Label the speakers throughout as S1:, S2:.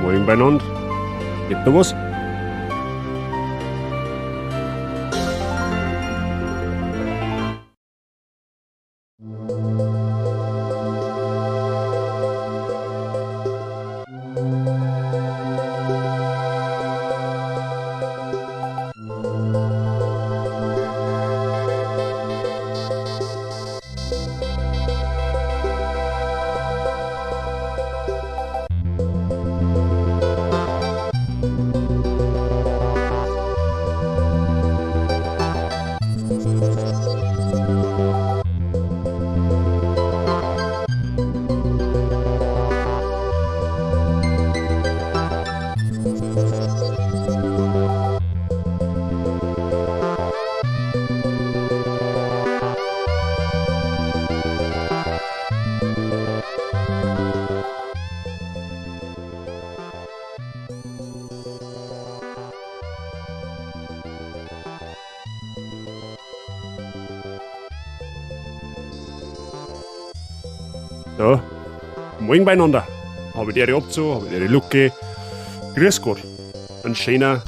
S1: Morgen beieinander. Geht noch was? So, morgen beieinander. Habe ich die abzu, habe ich die Lucke. Grüß Gott. Ein schöner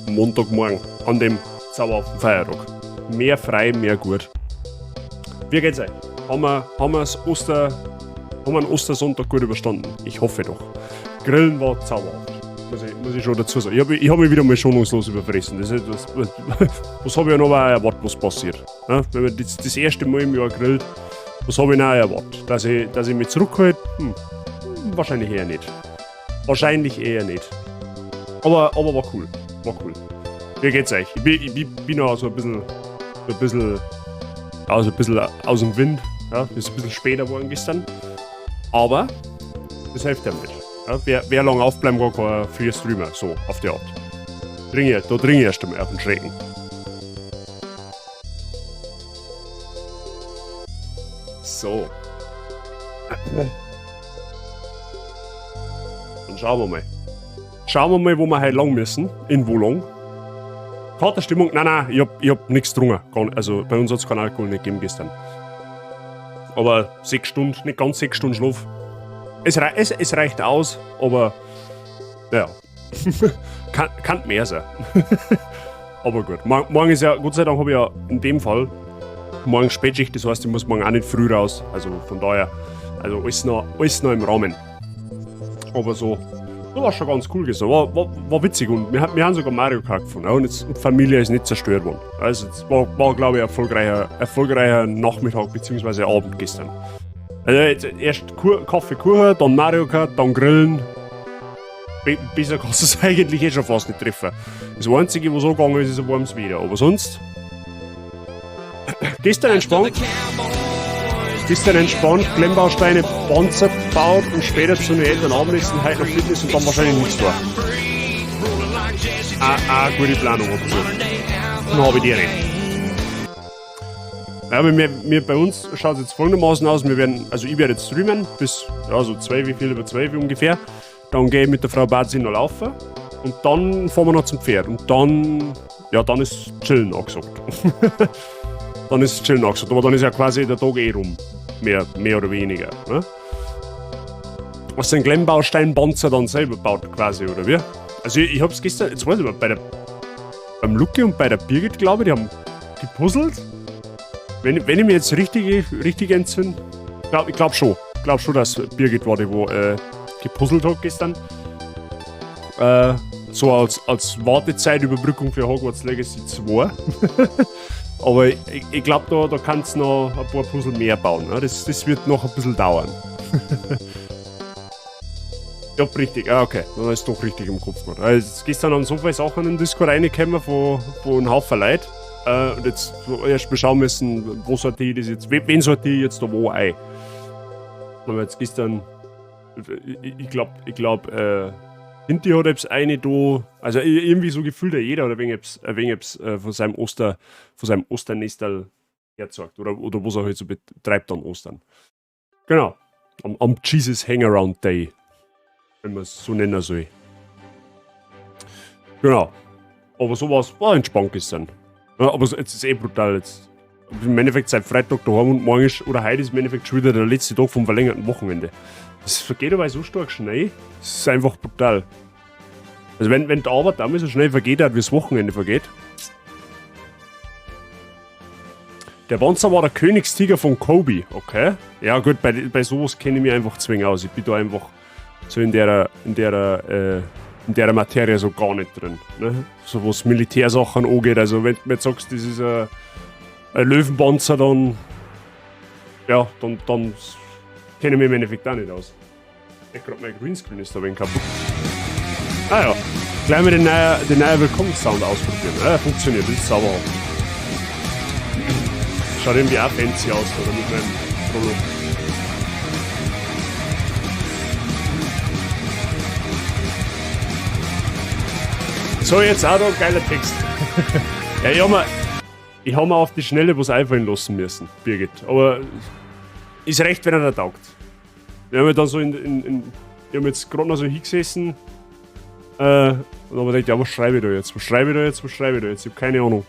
S1: Montagmorgen an dem zauberhaften Feiertag. Mehr frei, mehr gut. Wie geht's euch? Haben wir einen Ostersonntag gut überstanden? Ich hoffe doch. Grillen war zauberhaft. Muss ich schon dazu sagen. Ich hab mich wieder mal schonungslos überfressen. Das ist, was habe ich ja noch erwartet, was passiert? Ja, wenn man das erste Mal im Jahr grillt, was habe ich noch erwartet? Dass ich mich zurückhalte? Wahrscheinlich eher nicht. Wahrscheinlich eher nicht. Aber war cool. War cool. Wie geht's euch? Ich bin noch so ein bisschen, so ein bisschen, also ein bisschen aus dem Wind. Ja, ist ein bisschen später geworden gestern. Aber das hilft ja nicht. Ja, wer lang aufbleiben kann, kann früher streamen. So, auf die Art. Da dringe ich erst einmal auf den Schrecken. So. Dann schauen wir mal. Schauen wir mal, wo wir heute lang müssen. In Wo Long. Katerstimmung? Nein, nein, ich hab nix getrunken. Gar nicht. Also bei uns hat's keinen Alkohol nicht gegeben gestern. Aber 6 Stunden, nicht ganz 6 Stunden Schlaf. Es reicht aus, aber ja. Kann mehr sein. Aber gut. Morgen ist ja, Gott sei Dank hab ich ja in dem Fall morgen Spätschicht, das heißt, ich muss morgen auch nicht früh raus. Also von daher, also alles noch im Rahmen. Aber so, das war schon ganz cool gewesen. War witzig und wir haben sogar Mario Kart gefunden. Ja, und jetzt, die Familie ist nicht zerstört worden. Also es war glaube ich, ein erfolgreicher Nachmittag beziehungsweise Abend gestern. Also jetzt erst Kaffee, Kuchen, dann Mario Kart, dann Grillen. Besser kannst du es eigentlich eh schon fast nicht treffen. Das Einzige, was so gegangen ist, ist ein warmes Wetter. Aber sonst. Gestern entspannt. Gestern entspannt, Klemmbausteine, Panzer gebaut und später zu den Eltern Abendessen, heute noch Fitness und dann wahrscheinlich nichts da. Ah, gute Planung, hab ich so. Dann hab ich die recht. Ja, aber bei uns schaut es jetzt folgendermaßen aus, wir werden, also ich werde jetzt streamen, bis, ja, so 12, wie viel über 12 ungefähr. Dann gehe ich mit der Frau Bazi noch laufen und dann fahren wir noch zum Pferd und dann, ja, dann ist Chillen angesagt. Dann ist Chillen angesagt, aber dann ist ja quasi der Tag eh rum. Mehr oder weniger. Ne? Was den Klemmbaustein-Panzer dann selber baut quasi, oder wie? Also ich hab's gestern, jetzt weiß ich nicht, beim Lucky und bei der Birgit, glaube ich, die haben gepuzzelt. Wenn ich mich jetzt richtig entsinne, ich glaub schon. Ich glaub schon, dass Birgit war, die wo gepuzzelt hat gestern. So als Wartezeitüberbrückung für Hogwarts Legacy 2. Aber ich glaub, da kannst du noch ein paar Puzzle mehr bauen. Ne? Das wird noch ein bisschen dauern. Ja, richtig. Ah, okay. Dann ist doch richtig im Kopf geworden. Also, gestern haben so viele Sachen in den Discord reingekommen von einem Haufen Leuten. Und jetzt erst mal schauen müssen, wo sortiere ich das jetzt, wen sortiere ich jetzt da wo ein. Aber jetzt gestern, ich glaub, Hinti hat etwas eine da, also irgendwie so gefühlt jeder hat ein wenig etwas von seinem Osternestal herzeigt oder was er halt so betreibt an Ostern. Genau. Am Jesus Hangaround Day, wenn man es so nennen soll. Genau. Aber sowas war entspannt gestern. Ja, aber jetzt ist eh brutal. Jetzt, im Endeffekt seit Freitag daheim und morgen ist, oder heute ist im Endeffekt schon wieder der letzte Tag vom verlängerten Wochenende. Es vergeht aber so stark schnell. Es ist einfach brutal. Also wenn die Arbeit damals so schnell vergeht hat, wie das Wochenende vergeht. Der Panzer war der Königstiger von Kobe, okay? Ja gut, bei sowas kenne ich mich einfach zwingend aus. Ich bin da einfach so in der Materie so gar nicht drin. Ne? So was Militärsachen angeht. Also wenn du mir jetzt sagst, das ist ein Löwenpanzer, dann ja, dann kenne ich mich im Endeffekt auch nicht aus. Ich gerade mein Greenscreen ist da ein wenig kaputt. Ah ja, gleich mal den neuen Willkommenssound ausprobieren. Ja, funktioniert, das ist sauber. Schaut irgendwie auch fancy aus, oder mit meinem Rollo. So, jetzt auch noch ein geiler Text. Ja, ich hab mir auf die Schnelle was einfallen lassen müssen, Birgit. Aber ist recht, wenn er da taugt. Wir haben dann so in ich hab jetzt gerade noch so hingesessen und hab mir gedacht, ja, was schreibe ich da jetzt? Was schreibe ich da jetzt? Was schreibe ich da jetzt? Ich hab keine Ahnung.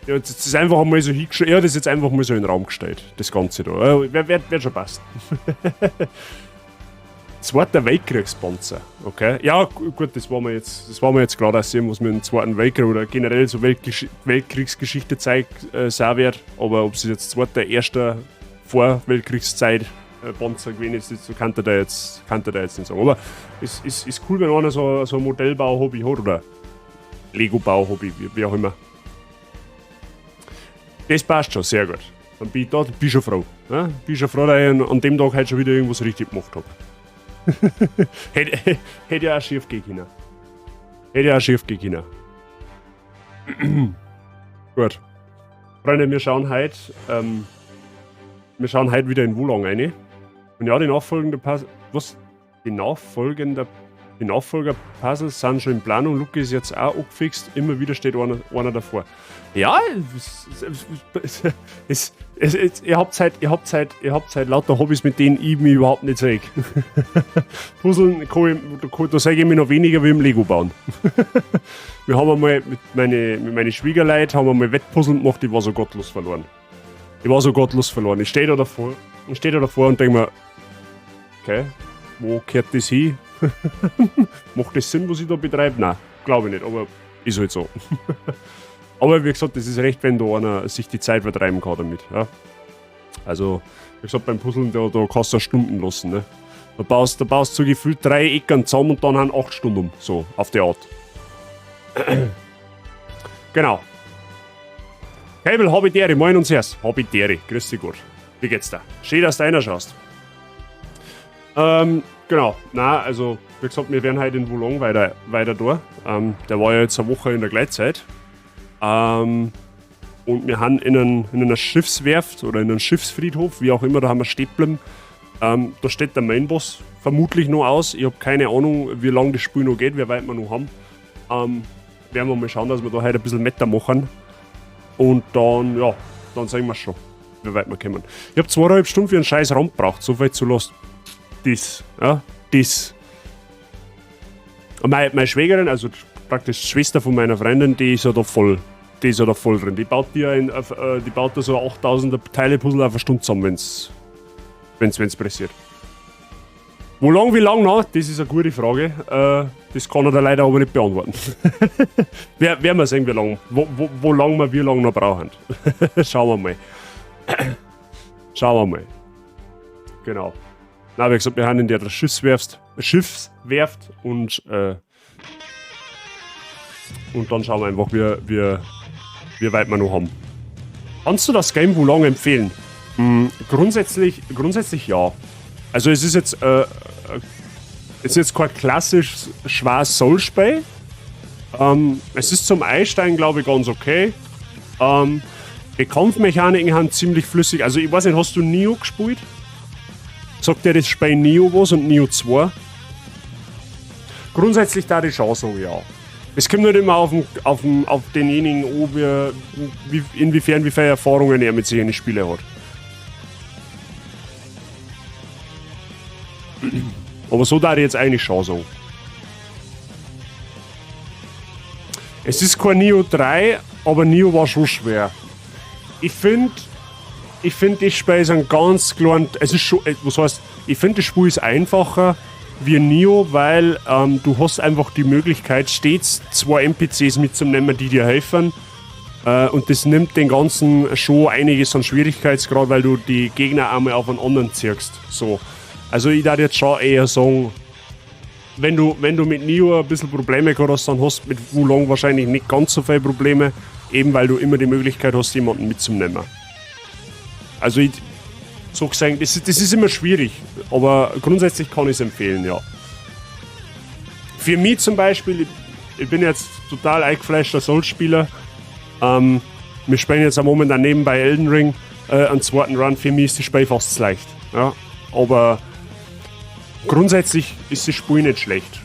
S1: Ja, das ist einfach mal so hingeschrieben. Ja, das ist jetzt einfach mal so in den Raum gestellt. Das Ganze da. Wird schon passen. Zweiter Weltkriegspanzer. Okay. Ja, gut, das war mir jetzt klar, dass irgendwas mit dem Zweiten Weltkrieg oder generell so Weltkriegsgeschichte zeigt, sein wird. Aber ob es jetzt zweiter, erster Vor-Weltkriegszeit Panzer gewesen ist, das kann er da jetzt nicht sagen. Aber es ist cool, wenn einer so ein Modellbau-Hobby hat oder Lego-Bau-Hobby, wie auch immer. Das passt schon, sehr gut. Dann bin ich da, bin ich schon froh. Ja? Bin ich schon froh, dass ich an dem Tag heute schon wieder irgendwas richtig gemacht hab. Hätte ja auch schief gehen können. Hätte ja auch schief gehen können. Gut. Freunde, wir schauen heute wieder in Wo Long rein. Und ja, die nachfolgende Puzzle, was? Die Nachfolger-Puzzles sind schon in Planung. Lucky ist jetzt auch angefixt. Immer wieder steht einer davor. Ja, ihr habt halt lauter Hobbys, mit denen ich mich überhaupt nicht sehe. Puzzeln, kann ich, da sehe ich mich noch weniger wie im Lego bauen. Wir haben einmal mit meine Schwiegerleut haben wir mal Wettpuzzeln gemacht, ich war so gottlos verloren. Ich war so gottlos verloren. Ich stehe da davor und denke mir, okay, wo gehört das hin? Macht das Sinn, was ich da betreibe? Nein, glaube ich nicht, aber ist halt so. Aber wie gesagt, das ist recht, wenn da einer sich die Zeit vertreiben kann damit. Ja. Also, wie gesagt, beim Puzzeln, da kannst du Stunden lassen. Ne? Da baust du so gefühlt 3 Ecken zusammen und dann haben 8 Stunden um. So, auf die Art. Genau. Cable, Habidere, moin und servus. Habidere, grüß dich Gott. Wie geht's da? Schön, dass du reinschaust. Genau, na, also, wie gesagt, wir werden heute in Wo Long weiter da. Der war ja jetzt eine Woche in der Gleitzeit. Und wir haben in einer Schiffswerft oder in einem Schiffsfriedhof, wie auch immer, da haben wir stehen geblieben. Da steht der Mainboss vermutlich noch aus. Ich hab keine Ahnung, wie lange das Spiel noch geht, wie weit wir noch haben. Werden wir mal schauen, dass wir da heute ein bisschen Meter machen. Und dann, ja, dann sehen wir schon, wie weit wir kommen. Ich hab 2,5 Stunden für einen scheiß Raum gebraucht, so viel zu lost. Das, ja, das. Und meine Schwägerin, also praktisch die Schwester von meiner Freundin, die ist ja da voll, die ist ja da voll drin. Die baut da so 8000er Teile-Puzzle auf eine Stunde zusammen, wenn's pressiert. Wo lang, wie lang noch? Das ist eine gute Frage. Das kann er da leider aber nicht beantworten. Werden wir sehen, wie lang, wo lang wir wie lang noch brauchen. Schauen wir mal. Schauen wir mal. Genau. Na, wie gesagt, wir haben in der Schiffswerft und dann schauen wir einfach, wie weit wir noch haben. Kannst du das Game Wo Long empfehlen? Grundsätzlich ja. Also es ist jetzt kein klassisch schweres Soul-Spiel. Es ist zum Einsteigen, glaube ich, ganz okay. Die Kampfmechaniken sind ziemlich flüssig. Also ich weiß nicht, hast du Nioh gespielt? Sagt dir das Spiel Nioh was und Nioh 2? Grundsätzlich da die Chance sagen, ja. Es kommt nicht immer auf denjenigen an, inwiefern, wie viele Erfahrungen er mit sich in die Spiele hat. Aber so da ich jetzt eigentlich schon sagen. Es ist kein Nioh 3, aber Nioh war schon schwer. Ich find, das Spiel ist ein ganz kleinen, es ist schon, was heißt, Ich finde, das Spiel ist einfacher wie Nioh, weil du hast einfach die Möglichkeit, stets zwei NPCs mitzunehmen, die dir helfen. Und das nimmt den ganzen schon einiges an Schwierigkeitsgrad, weil du die Gegner einmal auf einen anderen ziehst. So. Also ich würde jetzt schon eher sagen, wenn du mit Nioh ein bisschen Probleme gehabt hast, dann hast du mit Wo Long wahrscheinlich nicht ganz so viele Probleme, eben weil du immer die Möglichkeit hast, jemanden mitzunehmen. Also ich so gesehen, das ist immer schwierig, aber grundsätzlich kann ich es empfehlen, ja. Für mich zum Beispiel, ich bin jetzt total eingefleischter Souls-Spieler. Wir spielen jetzt am Moment nebenbei Elden Ring einen zweiten Run. Für mich ist das Spiel fast zu leicht. Ja? Aber grundsätzlich ist das Spiel nicht schlecht.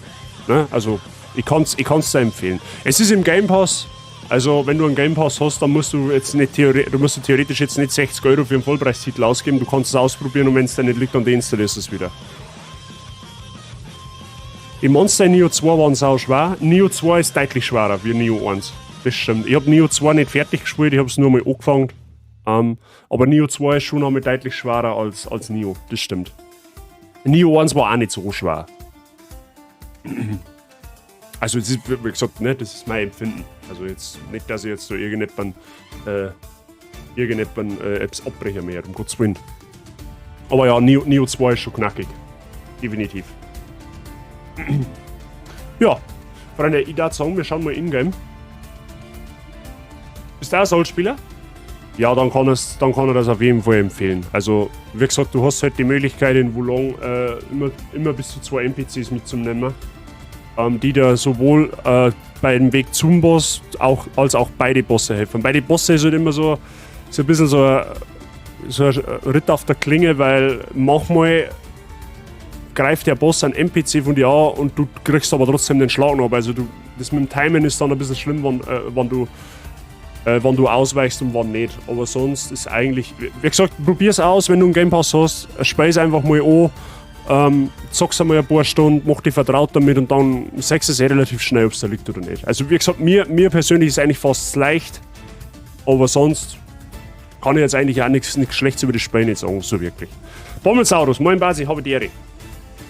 S1: Ne? Also ich kann's da empfehlen. Es ist im Game Pass. Also wenn du einen Game Pass hast, dann musst du jetzt nicht du musst du theoretisch jetzt nicht 60 € für einen Vollpreistitel ausgeben. Du kannst es ausprobieren und wenn es dir nicht liegt, dann deinstallierst du es wieder. Die Monster in Nioh 2 waren sau schwer. Nioh 2 ist deutlich schwerer wie Nioh 1. Das stimmt. Ich habe Nioh 2 nicht fertig gespielt, ich habe es nur mal angefangen. Aber Nioh 2 ist schon einmal deutlich schwerer als Nioh. Das stimmt. Nioh 1 war auch nicht so schwer. Also, es ist, wie gesagt, ne, das ist mein Empfinden. Also, jetzt nicht, dass ich jetzt so irgendjemand etwas abbrechen mehr, um Gottes willen. Aber ja, Nioh 2 ist schon knackig. Definitiv. Ja, Freunde, ich würde sagen, wir schauen mal in-game. Bist du auch Souls-Spieler? Ja, dann kann er das auf jeden Fall empfehlen. Also, wie gesagt, du hast halt die Möglichkeit in Wo Long immer bis zu zwei NPCs mitzunehmen, die dir sowohl bei dem Weg zum Boss als auch bei den Bosse helfen. Bei den Bosse ist halt immer so ein bisschen so ein Ritt auf der Klinge, weil manchmal greift der Boss einen NPC von dir an und du kriegst aber trotzdem den Schlag noch. Also das mit dem Timen ist dann ein bisschen schlimm, wann du ausweichst und wann nicht. Aber sonst ist eigentlich, wie gesagt, probier's aus, wenn du einen Game Pass hast, spiel's einfach mal an, zock's einmal ein paar Stunden, mach dich vertraut damit und dann siehst du es eh relativ schnell, ob es da liegt oder nicht. Also wie gesagt, mir persönlich ist es eigentlich fast leicht, aber sonst kann ich jetzt eigentlich auch nichts Schlechtes über das Spiel nicht sagen, so wirklich. Bommelsaurus, moin Basi, habe die Ehre.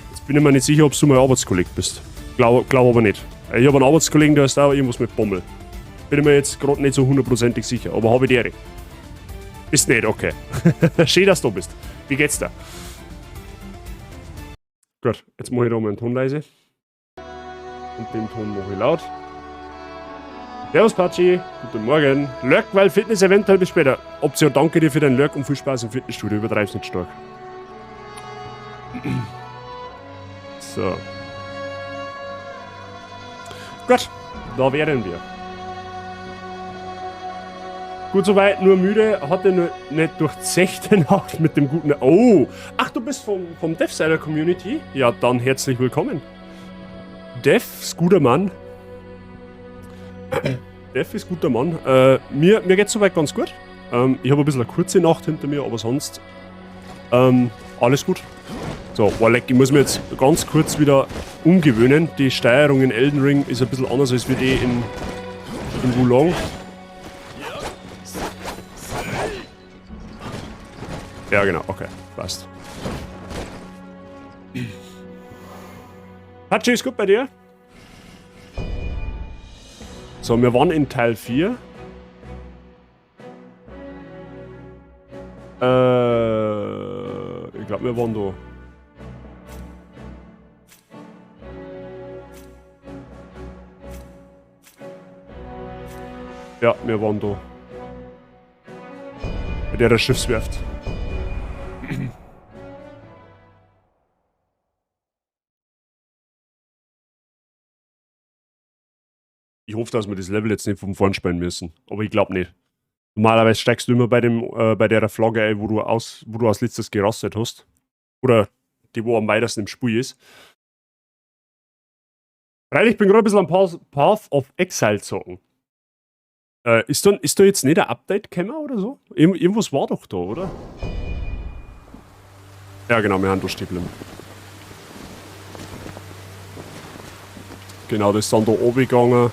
S1: Jetzt bin ich mir nicht sicher, ob du mein Arbeitskollege bist. Glaub aber nicht. Ich habe einen Arbeitskollegen, der ist auch irgendwas mit Bommel. Bin ich mir jetzt gerade nicht so hundertprozentig sicher, aber habe die Ehre. Bist nicht, okay. Schön, dass du da bist. Wie geht's dir? Gut, jetzt mache ich da mal den Ton leise. Und den Ton mache ich laut. Servus Patschi, guten Morgen. Lurk, weil Fitness eventuell bis später. Option, danke dir für deinen Lurk und viel Spaß im Fitnessstudio. Übertreib's nicht stark. So. Gut, da wären wir. Gut soweit, nur müde, hatte nur nicht durchzechte Nacht mit dem guten. Oh! Ach, du bist vom Dev seiner Community? Ja, dann herzlich willkommen. Dev ist guter Mann. Dev ist guter Mann. Mir geht's soweit ganz gut. Ich habe ein bisschen eine kurze Nacht hinter mir, aber sonst alles gut. So, boah, leck, ich muss mir jetzt ganz kurz wieder umgewöhnen. Die Steuerung in Elden Ring ist ein bisschen anders als wie die in Wo Long. Ja, genau, okay, passt. Hatschi, ist gut bei dir? So, wir waren in Teil 4. Ich glaube, wir waren da. Ja, wir waren da. Bei der Schiffswerft. Ich hoffe, dass wir das Level jetzt nicht von vorn spielen müssen. Aber ich glaube nicht. Normalerweise steigst du immer bei der Flagge ein, wo du als letztes gerastet hast. Oder die, wo am weitesten im Spiel ist. Freilich, ich bin gerade ein bisschen am Path of Exile zocken. Ist da jetzt nicht ein Update gekommen oder so? Irgendwas war doch da, oder? Ja, genau, wir haben da stehen geblieben. Genau, das ist dann da oben gegangen.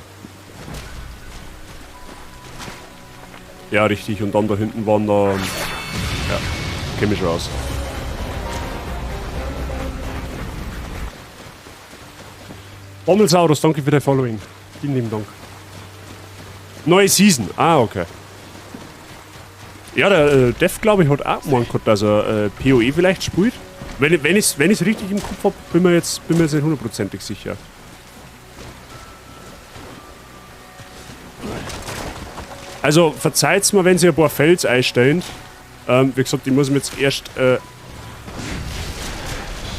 S1: Ja, richtig, und dann da hinten waren da. Ja, kenn mich schon aus. Bommelsaurus, danke für dein Following. Vielen lieben Dank. Neue Season. Ah, okay. Ja, der Dev, glaube ich, hat auch gemeint gehabt, dass er PoE vielleicht spielt. Wenn ich's richtig im Kopf hab, bin mir jetzt nicht hundertprozentig sicher. Also, verzeiht's mir, wenn sie ein paar Fails einstellen. Wie gesagt, ich muss mich jetzt erst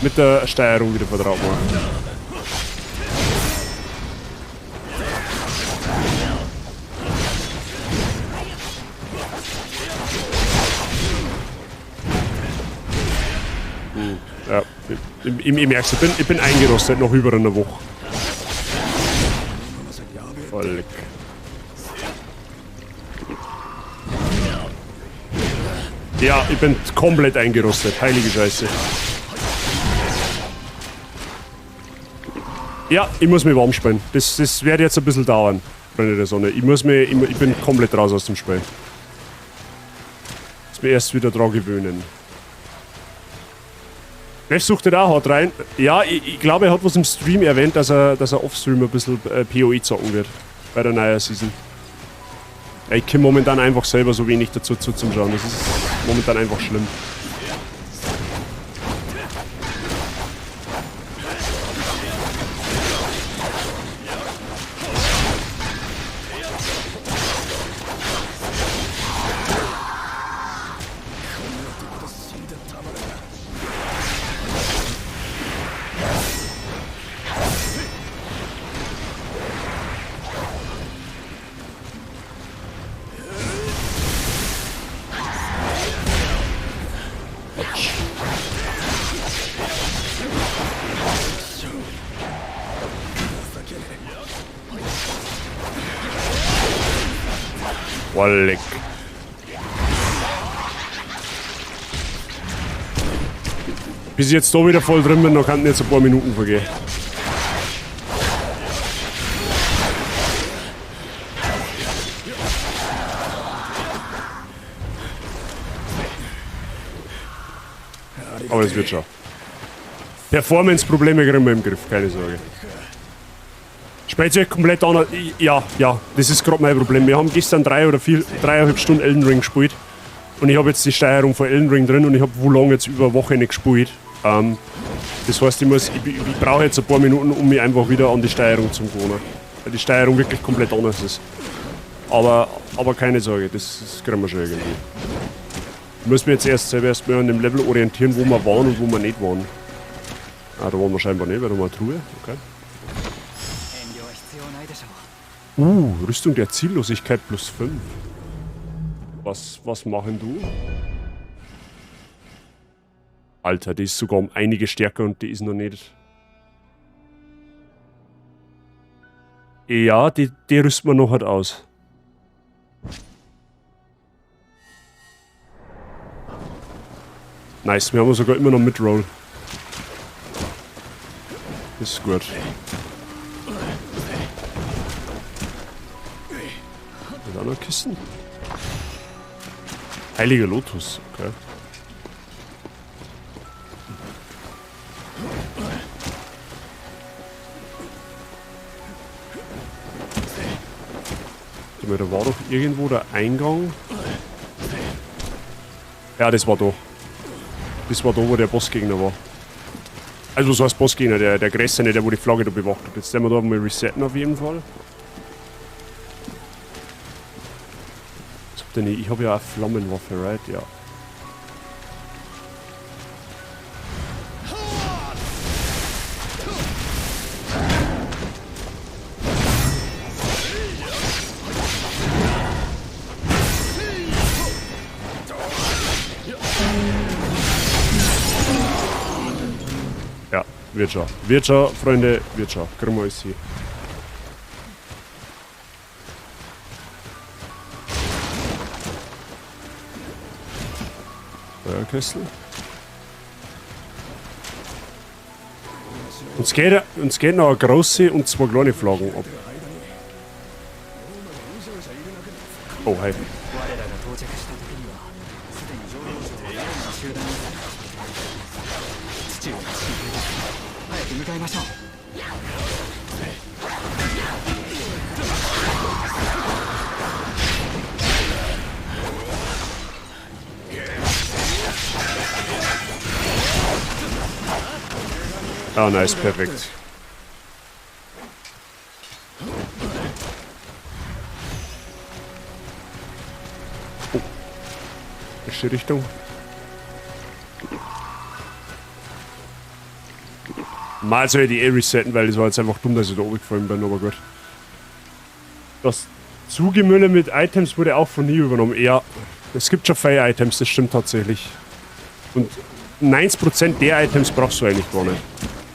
S1: mit der Steuerung wieder vertraut machen. Ja, ich merk's, ich bin eingerostet noch über eine Woche. Voll. Ja, ich bin komplett eingerostet. Heilige Scheiße. Ja, ich muss mich warm spielen. Das wird jetzt ein bisschen dauern, Freunde der Sonne. Ich bin komplett raus aus dem Spiel. Muss mich erst wieder dran gewöhnen. Wer sucht denn auch hart rein? Ja, ich glaube, er hat was im Stream erwähnt, dass er off-Stream ein bisschen PoE zocken wird. Bei der neuen Season. Ich komme momentan einfach selber so wenig dazu zum Schauen. Das ist momentan einfach schlimm. Leck. Bis ich jetzt da wieder voll drin bin, noch könnten jetzt ein paar Minuten vergehen. Aber es wird schon. Performance-Probleme kriegen wir im Griff, keine Sorge. Spielt sich komplett anders. Ja, ja, das ist gerade mein Problem. Wir haben gestern 3 oder 4, 3,5 Stunden Elden Ring gespielt. Und ich habe jetzt die Steuerung von Elden Ring drin und ich habe Wo Long jetzt über eine Woche nicht gespielt. Das heißt, ich brauche jetzt ein paar Minuten, um mich einfach wieder an die Steuerung zu gewöhnen. Weil die Steuerung wirklich komplett anders ist. Aber keine Sorge, das kriegen wir schon irgendwie. Ich muss mich jetzt erst selber erstmal an dem Level orientieren, wo wir waren und wo wir nicht waren. Ah, da waren wir scheinbar nicht, weil da war eine Truhe. Okay. Rüstung der Ziellosigkeit plus 5. Was machen du? Alter, die ist sogar um einige stärker und die ist noch nicht... Ja, die rüsten wir noch halt aus. Nice, wir haben sogar immer noch Midroll. Das ist gut. Ist auch noch Kisten? Heiliger Lotus, okay. Da war doch irgendwo der Eingang. Ja, das war da. Das war da, wo der Bossgegner war. Also, was heißt Bossgegner? Der Größere, der wo die Flagge da bewacht hat. Jetzt werden wir da mal resetten auf jeden Fall. Was habt ihr denn? Ich habe ja auch Flammenwaffe, right? Ja. Ja, wird schon. Wird schon, Freunde, wird schon. Kriegen wir alles hin. Feuerkessel. Uns geht noch eine große und zwei kleine Flaggen ab. Oh, hi. Ah, nice, perfekt. Oh. Welche Richtung? Mal soll ich die eh resetten, weil es war jetzt einfach dumm, dass ich da oben gefallen bin, aber gut. Das Zugemülle mit Items wurde auch von Nioh übernommen. Ja, es gibt schon viele Items, das stimmt tatsächlich. Und 90% der Items brauchst du eigentlich gar nicht.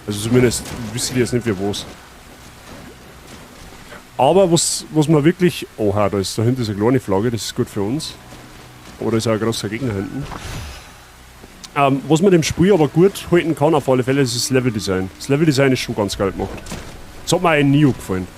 S1: Also zumindest wüsste ich jetzt nicht, wie was. Aber was man wirklich... Oha, da hinten ist eine kleine Flagge, das ist gut für uns. Oder ist auch ein großer Gegner hinten. Was man dem Spiel aber gut halten kann, auf alle Fälle, ist das Leveldesign. Das Leveldesign ist schon ganz geil gemacht. Das hat mir auch in Nioh gefallen.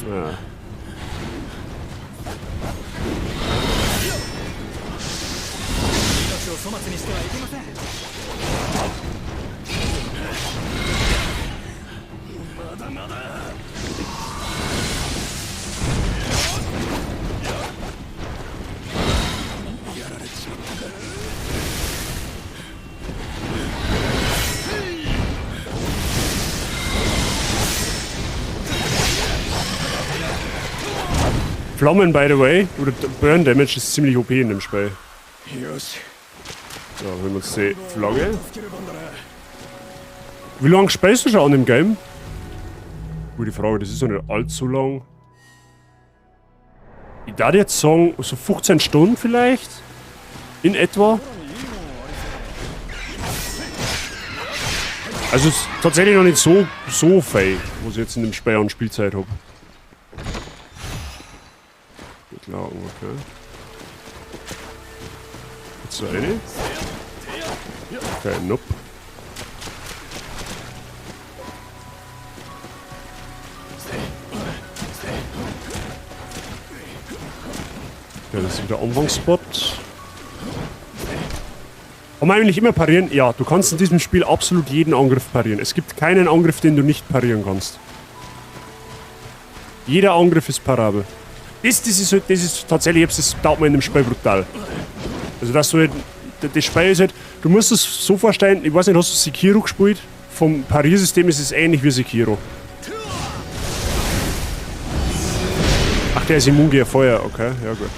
S1: Ja.
S2: 命を粗末にしてはいけません。まだまだ。やられちまったか。
S1: Flammen, by the way, oder Burn Damage ist ziemlich OP in dem Spiel.
S2: よし。
S1: So, holen wir uns die Flagge.
S2: 助ける番だな。
S1: Wie lange spielst du schon an dem Game? Gute Frage, das ist noch nicht allzu lang. Ich darf jetzt sagen, so 15 Stunden vielleicht? In etwa? Also es ist tatsächlich noch nicht so viel, was ich jetzt in dem Spiel an Spielzeit hab. Okay. Jetzt so eine? Okay, nope. Ja, das ist wieder Anfangsspot. Kann man eigentlich immer parieren? Ja, du kannst in diesem Spiel absolut jeden Angriff parieren. Es gibt keinen Angriff, den du nicht parieren kannst. Jeder Angriff ist parabel. Das ist tatsächlich, das taugt mir in dem Spiel brutal. Also das, so halt, das Spiel ist halt, du musst es so vorstellen, ich weiß nicht, hast du Sekiro gespielt? Vom Pariersystem ist es ähnlich wie Sekiro. Ach, der ist immun gegen Feuer, okay, ja gut.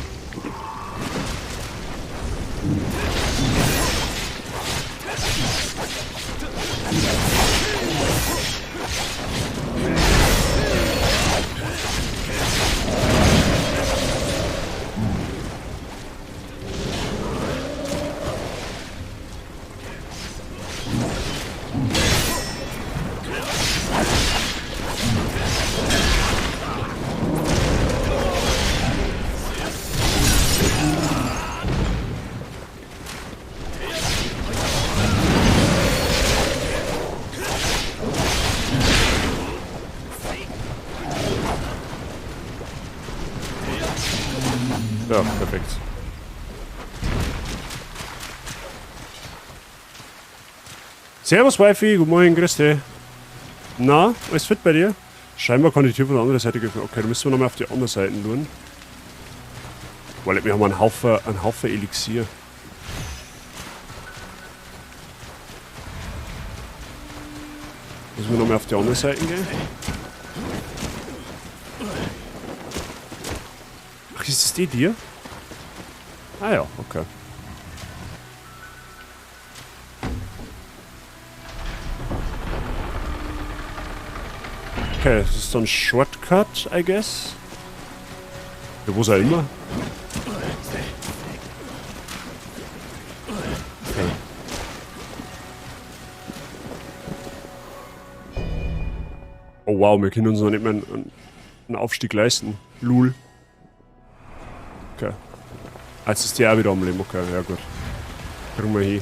S1: Ja, perfekt. Servus, Wifi, guten Morgen, grüß dich. Na, alles fit bei dir? Scheinbar kann die Tür von der anderen Seite geöffnet. Okay, dann müssen wir nochmal auf die andere Seite schauen. Weil wir haben einen Haufen Elixier. Müssen wir nochmal auf die andere Seite gehen? Ach, ist das die dir? Ah ja, okay. Okay, das ist dann Shortcut, I guess. Ja, wo ist er immer? Okay. Oh wow, wir können uns noch nicht mehr einen Aufstieg leisten. Lul. Okay. Ah, jetzt ist die auch wieder am Leben. Okay, ja gut. Kriegen wir hin.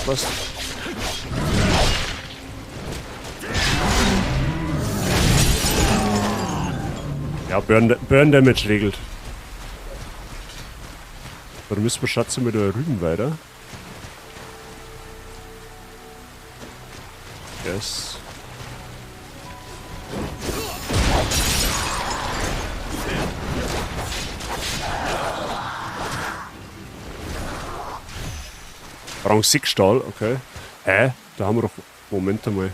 S1: Passt. Ja, Burn Damage regelt. Da müssen wir schätzen mit der Rüben weiter. Yes. Rang 6 Stahl, okay. Hä? Da haben wir doch... Moment einmal.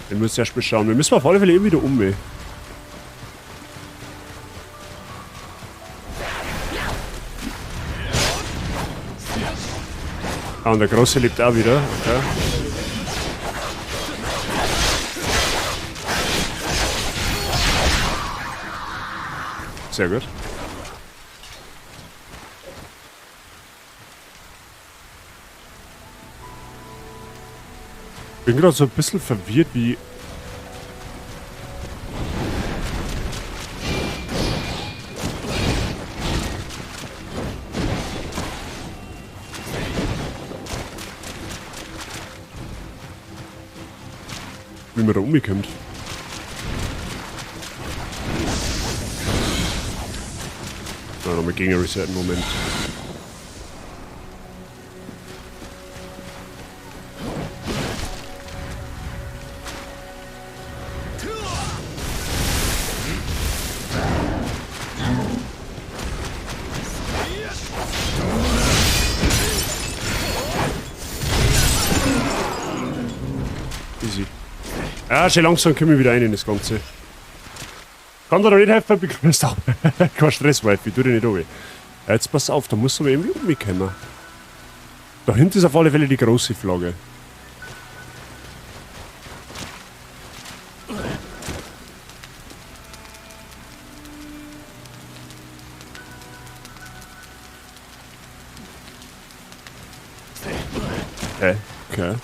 S1: Wir müssen erst mal schauen. Wir müssen auf alle Fälle irgendwie da um. Ah, und der Große lebt auch wieder. Okay. Sehr gut. Bin gerade so ein bisschen verwirrt, wie... Wie man da umkommt. Na, nochmal gegen resetten, Moment. Easy. Ja, schon langsam komme ich wieder rein in das Ganze. Kann da noch nicht helfen, begrüßt auch. Kein Stress, Wifi, tu dich nicht runter. Ja, jetzt pass auf, da muss aber irgendwie umkommen. Da hinten ist auf alle Fälle die große Flagge. Okay, okay.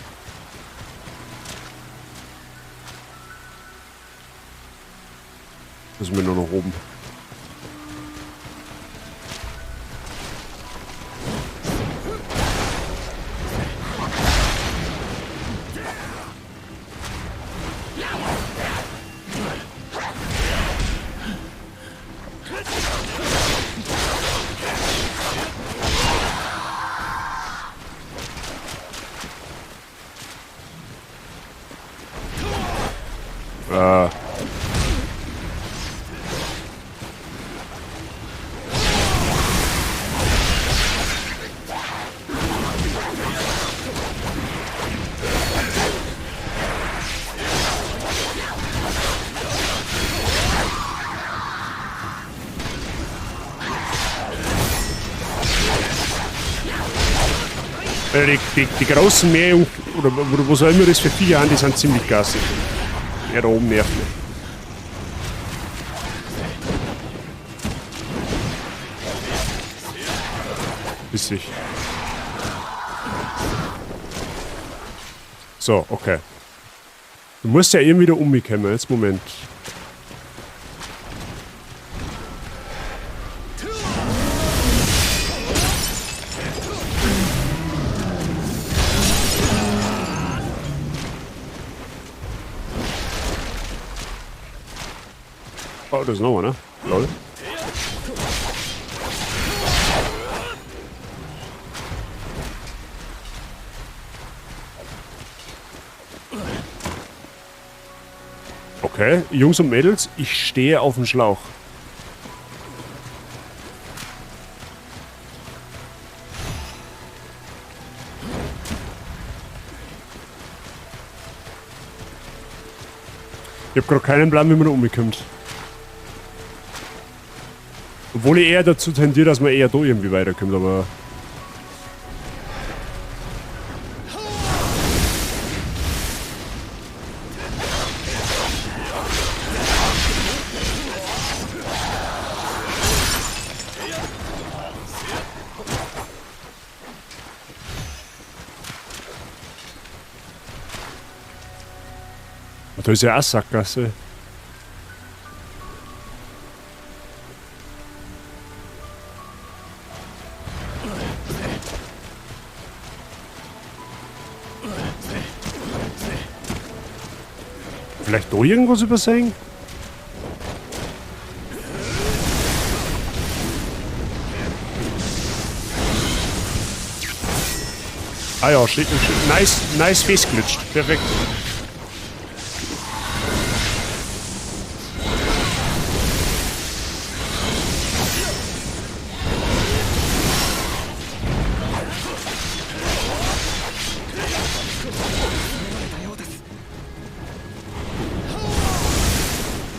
S1: Müssen wir nur noch oben. Ah. Die großen Meerjung, oder was auch immer das für Viecher sind, die sind ziemlich gassig. Der da oben nervt mich. Bissig. So, okay. Du musst ja irgendwie da umkommen. Jetzt, Moment. Oh, da ist noch einer. Lol. Okay, Jungs und Mädels, ich stehe auf dem Schlauch. Ich hab grad keinen Plan, wie man da umkommt. Obwohl ich eher dazu tendiere, dass man eher da irgendwie weiterkommt, aber... Da ist ja auch Sackgasse. Vielleicht da irgendwas übersehen? Ah ja, shit, shit. Nice, nice festglitscht. Perfekt.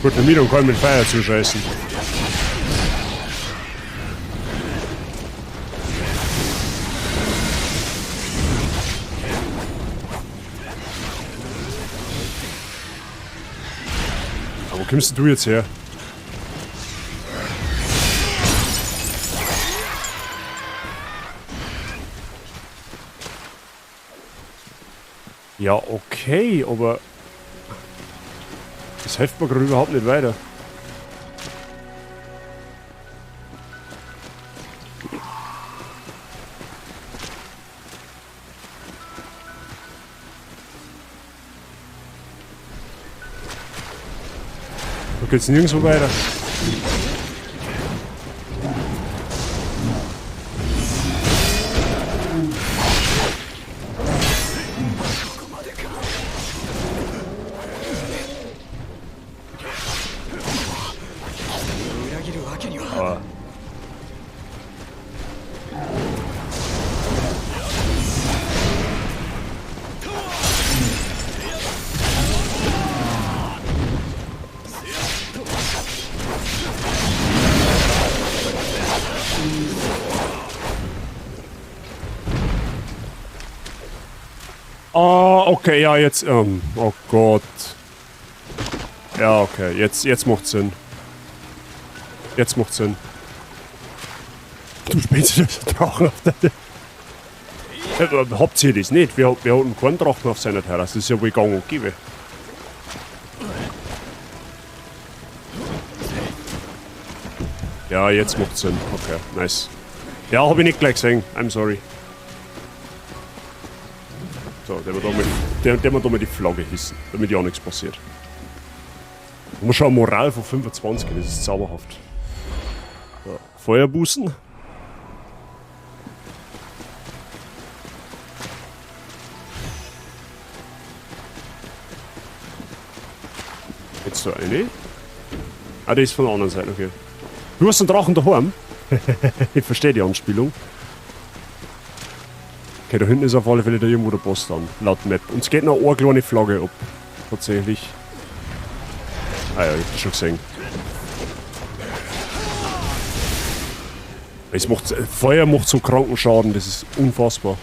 S1: Gut, Vermietung kann mit Feuer zuscheißen. Aber wo kommst du jetzt her? Ja, okay, aber das hilft mir gerade überhaupt nicht weiter. Da geht's nirgendwo weiter. Ah. Ah, okay, ja, jetzt, oh Gott. Ja, okay, jetzt macht's Sinn. Jetzt macht's Sinn. Du spielst den Drachen auf der... Habt ihr das nicht? Wir hatten keinen Drachen auf seiner Terrasse. Das ist ja wohl gang und gäbe. Ja, jetzt macht's Sinn. Okay, nice. Ja, hab ich nicht gleich gesehen. I'm sorry. So, der wird da mal die Flagge hissen, damit ja nichts passiert. Man muss schon eine Moral von 25, das ist zauberhaft. So, Feuerbußen. Jetzt da eine. Ah, die ist von der anderen Seite, okay. Du hast einen Drachen daheim? Ich verstehe die Anspielung. Okay, da hinten ist auf alle Fälle da irgendwo der Boss dann, laut Map. Und es geht noch eine kleine Flagge ab. Tatsächlich. Ah ja, ich hab das schon gesehen. Feuer macht so kranken Schaden, das ist unfassbar.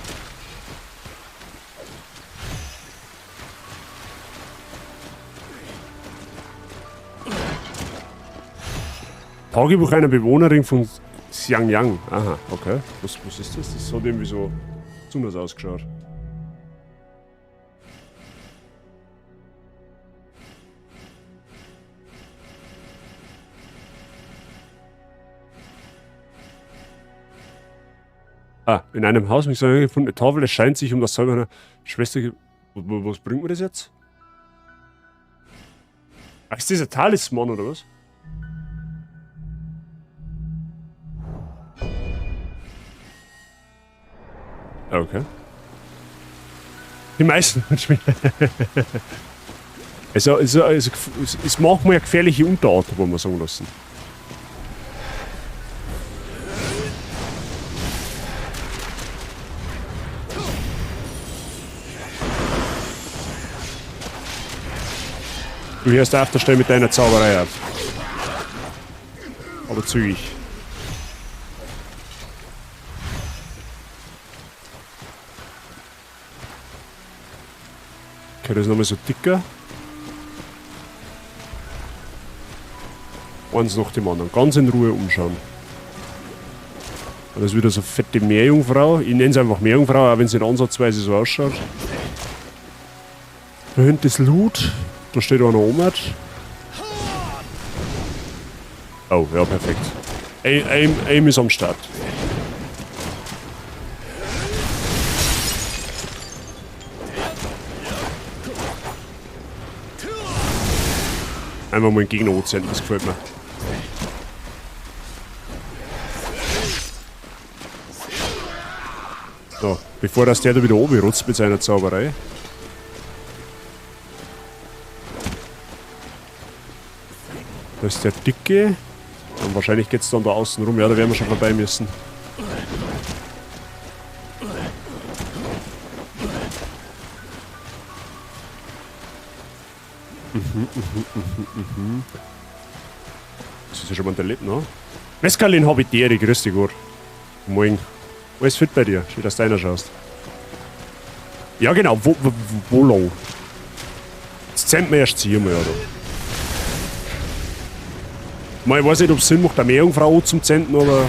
S1: Tagebuch einer Bewohnerin von Xiangyang. Aha, okay. Was ist das? Das hat irgendwie so besonders ausgeschaut. Ah, in einem Haus mit seiner gefundene Tafel. Es scheint sich um das Zeug meiner Schwester ge-, was bringt mir das jetzt? Ach, ist das ein Talisman oder was? Okay. Die meisten Spiele. Es macht mir eine gefährliche Unterart, wollen wir sagen lassen. Du hörst auf der Stelle mit deiner Zauberei auf. Aber zügig. Okay, das ist nochmal so dicker. Eins nach dem anderen. Ganz in Ruhe umschauen. Das ist wieder so fette Meerjungfrau. Ich nenne es einfach Meerjungfrau, auch wenn es nicht ansatzweise so ausschaut. Da hinten ist Loot. Da steht einer oben. Oh, ja, perfekt. Aim ist am Start. Einfach mal einen Gegner anzünden, das gefällt mir. So, bevor das der da wieder oben rutzt mit seiner Zauberei. Da ist der Dicke. Und wahrscheinlich geht's dann da außen rum. Ja, da werden wir schon vorbei müssen. Das ist ja schon mal der Leben, ne? Mescalin hab ich dir, grüß dich Gott. Moin. Alles fit bei dir? Schön, dass du schaust. Ja genau, wo lang? Jetzt zählt man erst hier mal, oder? Mal, ich weiß nicht, ob es Sinn macht, eine Meerjungfrau zum Zenden oder.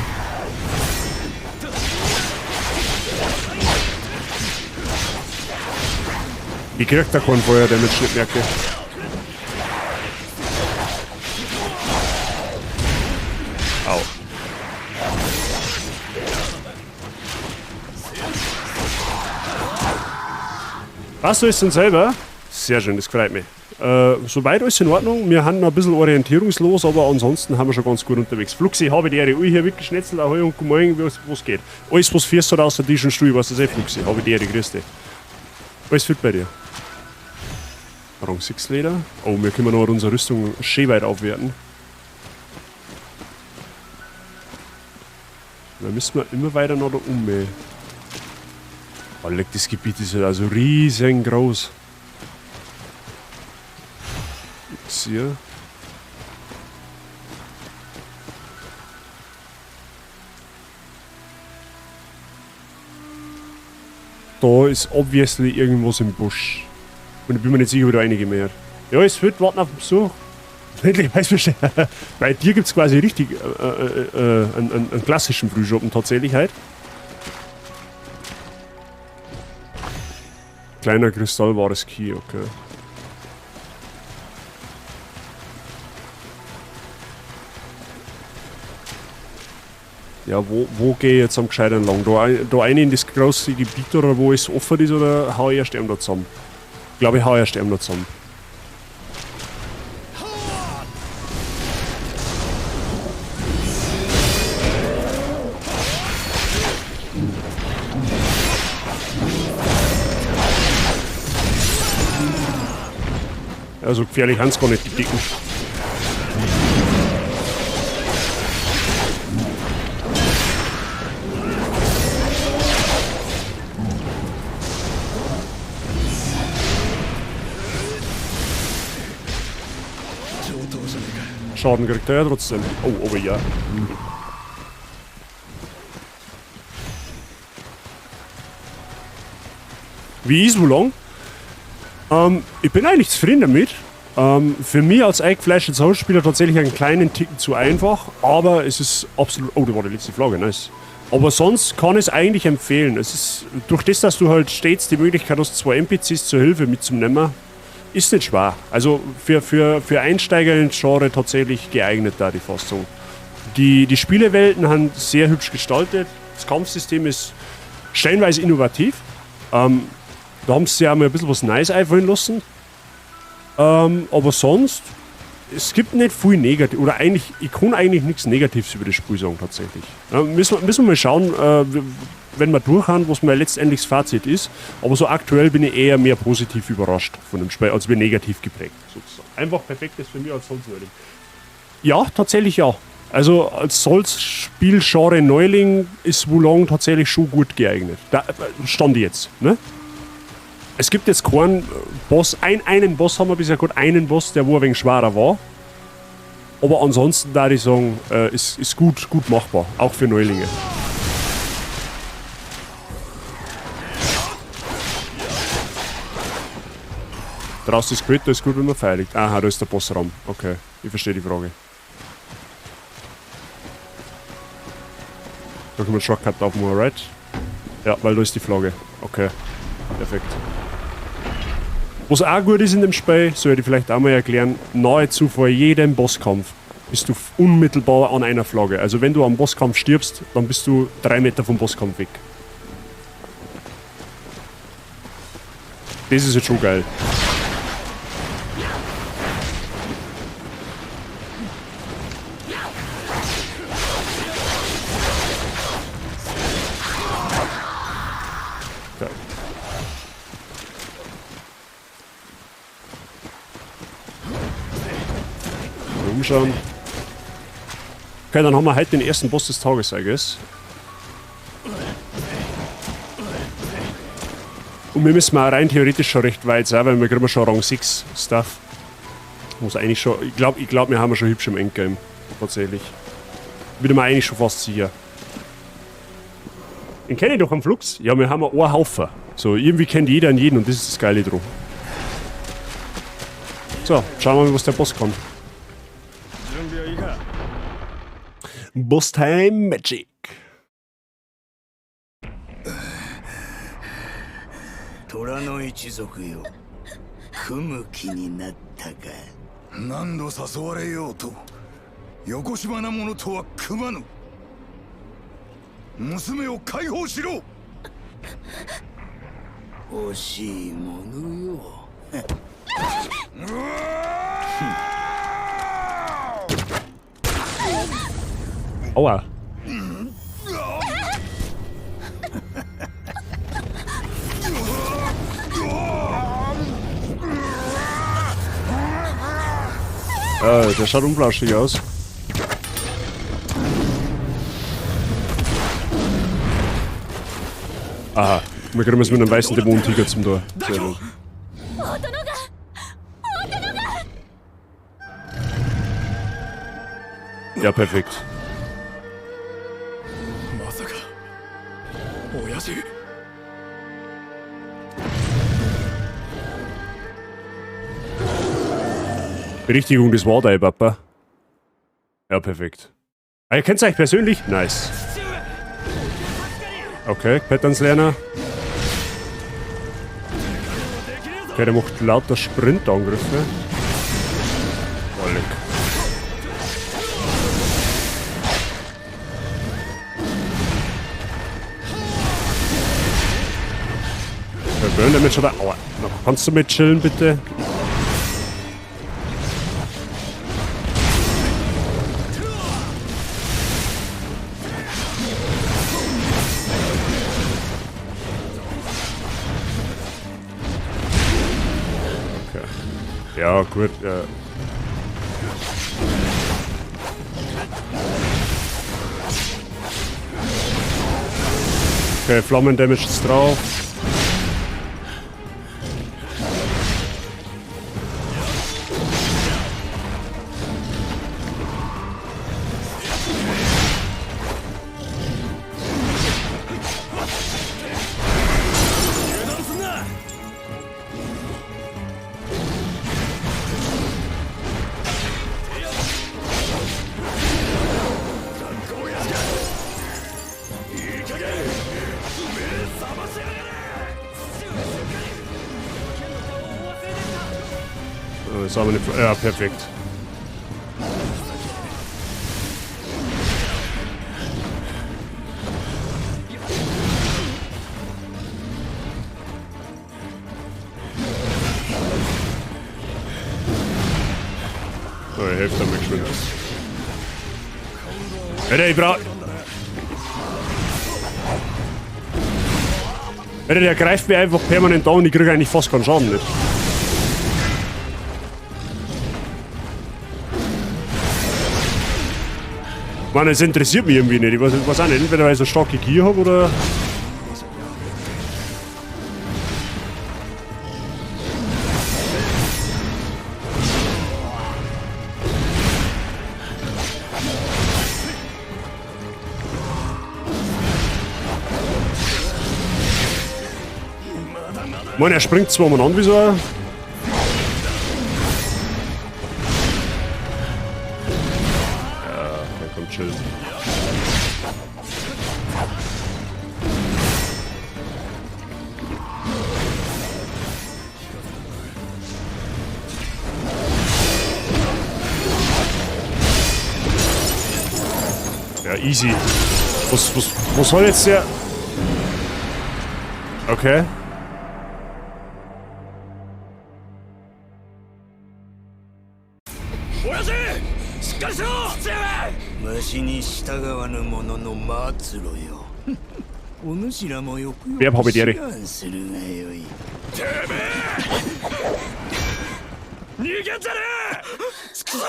S1: Ich krieg da keinen Feuer, damit ich nicht merke. Au. Was du ist denn selber? Sehr schön, das freut mich. Soweit alles in Ordnung. Wir haben noch ein bisschen orientierungslos, aber ansonsten haben wir schon ganz gut unterwegs. Fluxi, habe die Ehre. Ui, hier wirklich Schnetzel, ahoi und guten Morgen, was geht. Alles, was fährst hat außer Tisch und Stuhl, ich weiß das eh, Fluxi. Habe die Ehre, grüß dich. Alles fit bei dir. Rang 6 Leder. Oh, wir können noch unsere Rüstung schön weit aufwerten. Da müssen wir immer weiter noch da um. Ey. Oh, leck, das Gebiet ist ja also riesengroß. Hier. Da ist obviously irgendwas im Busch. Und ich bin mir nicht sicher, ob da einige mehr. Ja, es wird warten auf den Besuch. Endlich weiß Bescheid. Bei dir gibt es quasi richtig einen klassischen Frühschoppen tatsächlich halt. Kleiner Kristall war das Key, okay. Ja, wo gehe ich jetzt am gescheitern lang? Da rein in das große Gebiet oder wo es offen ist, oder hau ich erst da zusammen? Ich glaube, ich hau erst da zusammen. Ja, so gefährlich haben's gar nicht, die Dicken. Schaden kriegt er ja trotzdem. Oh, aber ja. Wie ist Wulong? Ich bin eigentlich zufrieden damit. Für mich als eingefleischter Souls-Spieler tatsächlich einen kleinen Ticken zu einfach, aber es ist absolut... Oh, da war die letzte Frage, nice. Aber sonst kann ich es eigentlich empfehlen. Es ist durch das, dass du halt stets die Möglichkeit hast, 2 N P Cs zur Hilfe mitzunehmen, ist nicht schwer. Also für Einsteiger ins Genre tatsächlich geeignet da die Fassung. Die Spielewelten haben sehr hübsch gestaltet. Das Kampfsystem ist stellenweise innovativ. Da haben sie ja mal ein bisschen was Neues einfallen lassen. Aber sonst, es gibt nicht viel Negativ, oder eigentlich, ich kann eigentlich nichts Negatives über das Spiel sagen tatsächlich. Ja, müssen wir mal schauen, wenn wir durch haben, was mein letztendlich das Fazit ist. Aber so aktuell bin ich eher mehr positiv überrascht von dem Spiel, als wir negativ geprägt sozusagen. Einfach perfekt ist für mich als Souls-Neuling. Ja, tatsächlich ja. Also als Souls-Spiel-Genre Neuling ist Wulong tatsächlich schon gut geeignet. Da stand jetzt, ne? Es gibt jetzt keinen Boss, einen Boss haben wir bisher gehabt, einen Boss, der wo ein wenig schwerer war. Aber ansonsten würde ich sagen, ist gut machbar, auch für Neulinge. Draußen ist Gewitter, ist gut, wenn man Feuer liegt. Aha, da ist der Bossraum. Okay, ich verstehe die Frage. Da können wir einen Shortcut aufmachen, right? Ja, weil da ist die Flagge. Okay, perfekt. Was auch gut ist in dem Spiel, soll ich vielleicht auch mal erklären, nahezu vor jedem Bosskampf bist du unmittelbar an einer Flagge. Also wenn du am Bosskampf stirbst, dann bist du 3 Meter vom Bosskampf weg. Das ist jetzt schon geil. Umschauen. Okay, dann haben wir heute den ersten Boss des Tages, I guess. Und wir müssen auch rein theoretisch schon recht weit sein, weil wir kriegen schon Rang 6 Stuff. Muss eigentlich schon. Ich glaub, wir haben schon hübsch im Endgame. Tatsächlich. Bin mir eigentlich schon fast sicher. Den kenne ich doch am Flux. Ja, wir haben einen Haufen. So, irgendwie kennt jeder einen jeden und das ist das Geile dran. So, schauen wir mal, was der Boss kann. Boss Time Magic.
S2: 虎の一族よ、組む気になったか。
S3: 何度誘われようと横島な者とは組まぬ。娘を解放しろ。
S2: 惜しいものよ。
S1: Aua. Der schaut unflauschig aus. Aha, wir kriegen es mit einem weißen Dämonentiger zum Tor. Sehr gut. Ja, perfekt. Berichtigung des Wardei, Papa. Ja, perfekt. Ah, ihr kennt euch persönlich? Nice. Okay, Patterns-Lerner. Okay, der macht lauter Sprintangriffe. Oh, leck. Der Burn Damage hat er. Aua. Na, kannst du mit chillen, bitte? Okay. Ja, gut. Ja. Okay, Flammen-Damage ist drauf. Jetzt haben wir eine ja, perfekt. So, die Hälfte haben wir geschwind. Alter, ich brauch... Alter, der greift mir einfach permanent an und ich krieg eigentlich fast keinen Schaden mit. Mann, es interessiert mich irgendwie nicht. Ich weiß auch nicht, entweder weil ich so starke Gier hab oder... Mann, er springt zwar mal an wie so ein... Ja, der kommt chill. Ja, easy. Was soll jetzt der... Okay.
S2: わしに従わぬ者の末路よ。お主らもよくよ
S1: Wer
S2: く
S1: hab ich
S2: 志
S1: die
S2: 願するがよい。逃げんじゃねえ、着くぞ。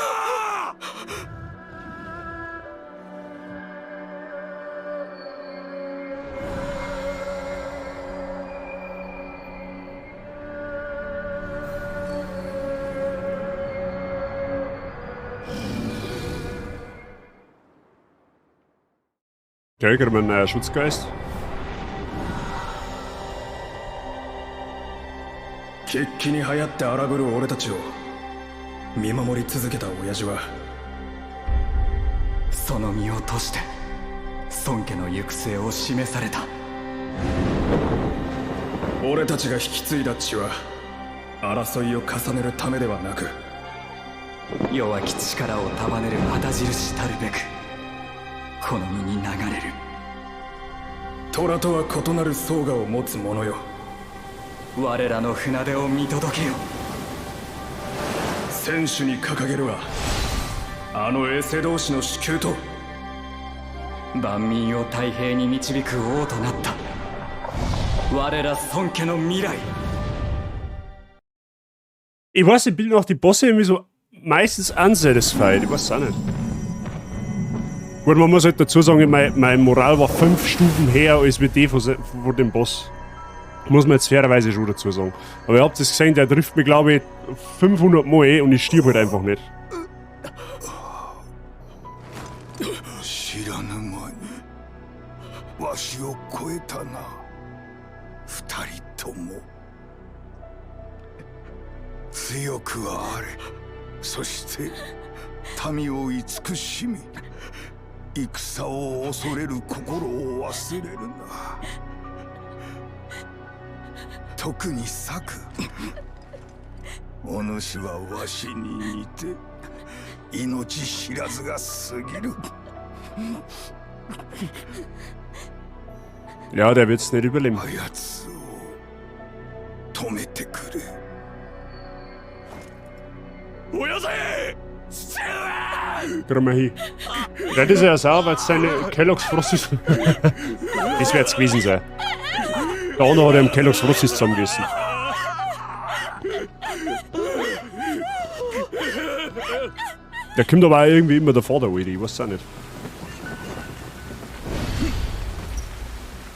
S1: Okay, kriegen wir einen Schutzgeist.
S3: 血気に流行って荒ぶる俺たちを見守り続けた親父は、
S2: その身を賭して孫家の行く末を示された。
S3: 俺たちが引き継いだ血は、争いを重ねるためではなく、
S2: 弱き力を束ねる旗印たるべく、この身に流れる。
S3: 虎とは異なる相我を持つ者よ。
S2: 我らの船出を見届けよ。
S3: 選手に掲げるは、あのエセ同士の支給と、
S2: 万民を太平に導く王となった我ら孫家の未来。
S1: Ich weiß nicht, bin auch die Bosse irgendwie so meistens unsatisfied. Ich weiß auch nicht. Gut, man muss halt dazu sagen, meine Moral war 5 Stufen höher als wie die von dem Boss. Muss man jetzt fairerweise schon dazu sagen. Aber ihr habt es gesehen, der trifft mich, glaube ich, 500 Mal und ich stirb halt einfach nicht.
S3: 知らぬ間にわしを超えたな、二人とも。強くあれ。そして民を慈しみ、戦を恐れる心を忘れるな。特に策、お主はわしに似て命知らずが過ぎる。
S1: Ja, der wird's nicht überleben.
S3: あやつを止めてくれ。
S2: およせ、父上。
S1: Kriegen wir hin. Ja, das ist ja sauer, weil seine Kellogg's Frosties. Das wird's gewesen sein. Der andere hat ihm Kellogg's Frosties zusammengegessen. Der kommt aber auch irgendwie immer der Vater, Alter. Ich weiß auch nicht.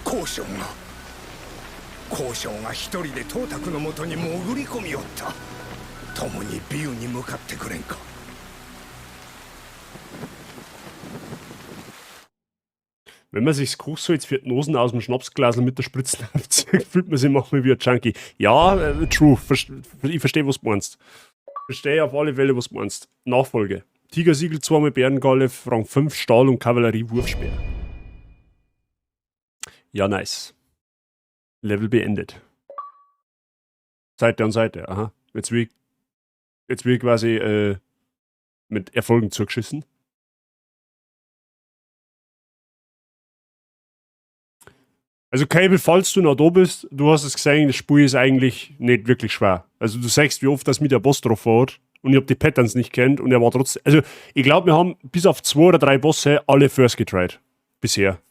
S2: 孔将が、孔将が一人で董卓のもとに潜り込みおった。共に美羽に向かってくれんか。
S1: Wenn man sich's Kochsalz für die Nosen aus dem Schnapsglasl mit der Spritze aufzieht, fühlt man sich manchmal wie ein Junkie. Ja, true. Ich verstehe, was du meinst. Verstehe auf alle Fälle, was du meinst. Nachfolge. Tigersiegel, zweimal Bärengalle, Rang 5 Stahl und Kavallerie Wurfspeer. Ja, nice. Level beendet. Seite an Seite, aha. Jetzt will ich quasi mit Erfolgen zugeschissen. Also Cable, falls du noch da bist, du hast es gesehen, das Spiel ist eigentlich nicht wirklich schwer. Also du siehst, wie oft das mit der Boss drauf hat und ich hab die Patterns nicht kennt und er war trotzdem. Also ich glaub, wir haben bis auf 2 oder 3 Bosse alle first getried. Bisher.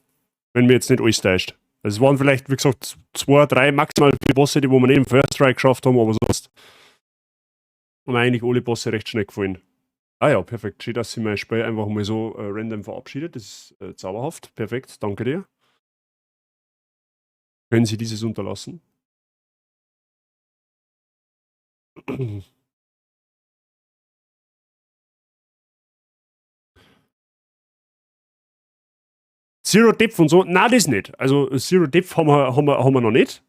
S1: Wenn mir jetzt nicht alles täuscht. Also es waren vielleicht, wie gesagt, 2, 3, maximal 4 Bosse, die wo wir nicht im First Try geschafft haben, aber sonst haben wir eigentlich alle Bosse recht schnell gefallen. Ah ja, perfekt. Schön, dass sich mein Spiel einfach mal so random verabschiedet. Das ist zauberhaft. Perfekt, danke dir. Können Sie dieses unterlassen? Zero Depth und so? Nein, das nicht. Also Zero Depth haben wir noch nicht.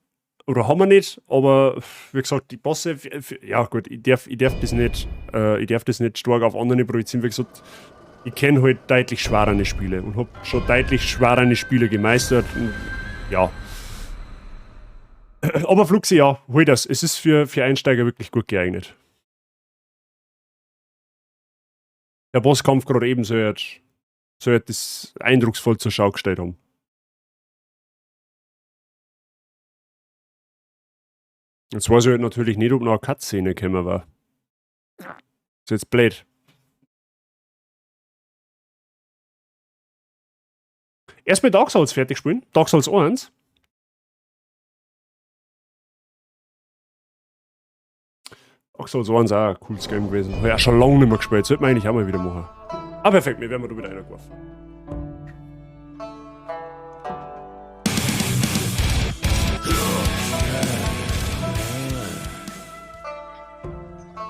S1: Oder haben wir nicht, aber wie gesagt, die Bosse, ja gut, ich darf das nicht stark auf andere projizieren. Wie gesagt, ich kenn halt deutlich schwerere Spiele und hab schon deutlich schwerere Spiele gemeistert. Und, ja. Aber Fluxi, ja, hol das. Es ist für Einsteiger wirklich gut geeignet. Der Bosskampf gerade eben soll das eindrucksvoll zur Schau gestellt haben. Jetzt weiß ich halt natürlich nicht, ob noch eine Cutscene gekommen war. Ist jetzt blöd. Erstmal Dark Souls fertig spielen. Dark Souls 1. Dark Souls 1 auch ein cooles Game gewesen. Hab ich auch schon lange nicht mehr gespielt. Sollte man eigentlich auch mal wieder machen. Ah, perfekt, wir werden da wieder reingeworfen.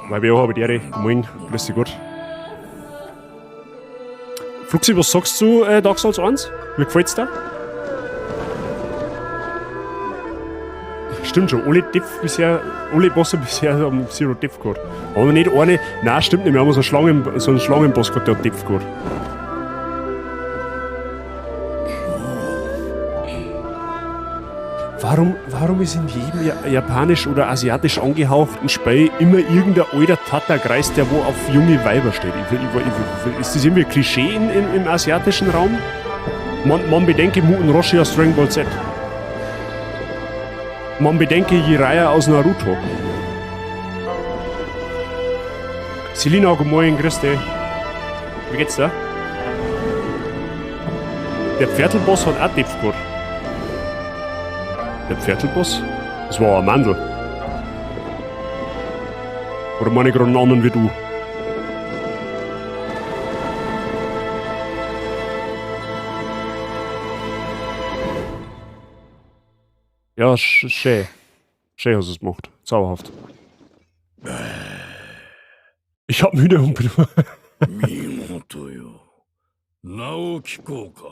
S1: Weil wir habe die Ehre. Moin, grüß dich Gott. Fluxi, was sagst du Dark Souls 1? Wie gefällt's dir? Stimmt schon, alle Depth bisher, alle Bosse bisher haben Zero Depth gehabt. Aber nicht eine, nein, stimmt nicht, wir haben so einen Schlangenboss gehabt, der hat Depth gehabt. Warum ist in jedem japanisch oder asiatisch angehauchten Spiel immer irgendein alter Tatterkreis, der wo auf junge Weiber steht? Ist das irgendwie ein Klischee im asiatischen Raum? Man bedenke Muten Roshi aus Dragon Ball Z. Man bedenke Jiraiya aus Naruto. Selina, guten Morgen, grüß dich. Wie geht's dir? Der Pferdlboss hat auch Depth gehabt. Der Pferdlboss? Das war ein Mandel. Oder meine ich gerade einen anderen wie du? Ja, schön. Schön hast du es gemacht. Zauberhaft. Ich hab müde und bin.
S3: 見事よ。名を聞こうか。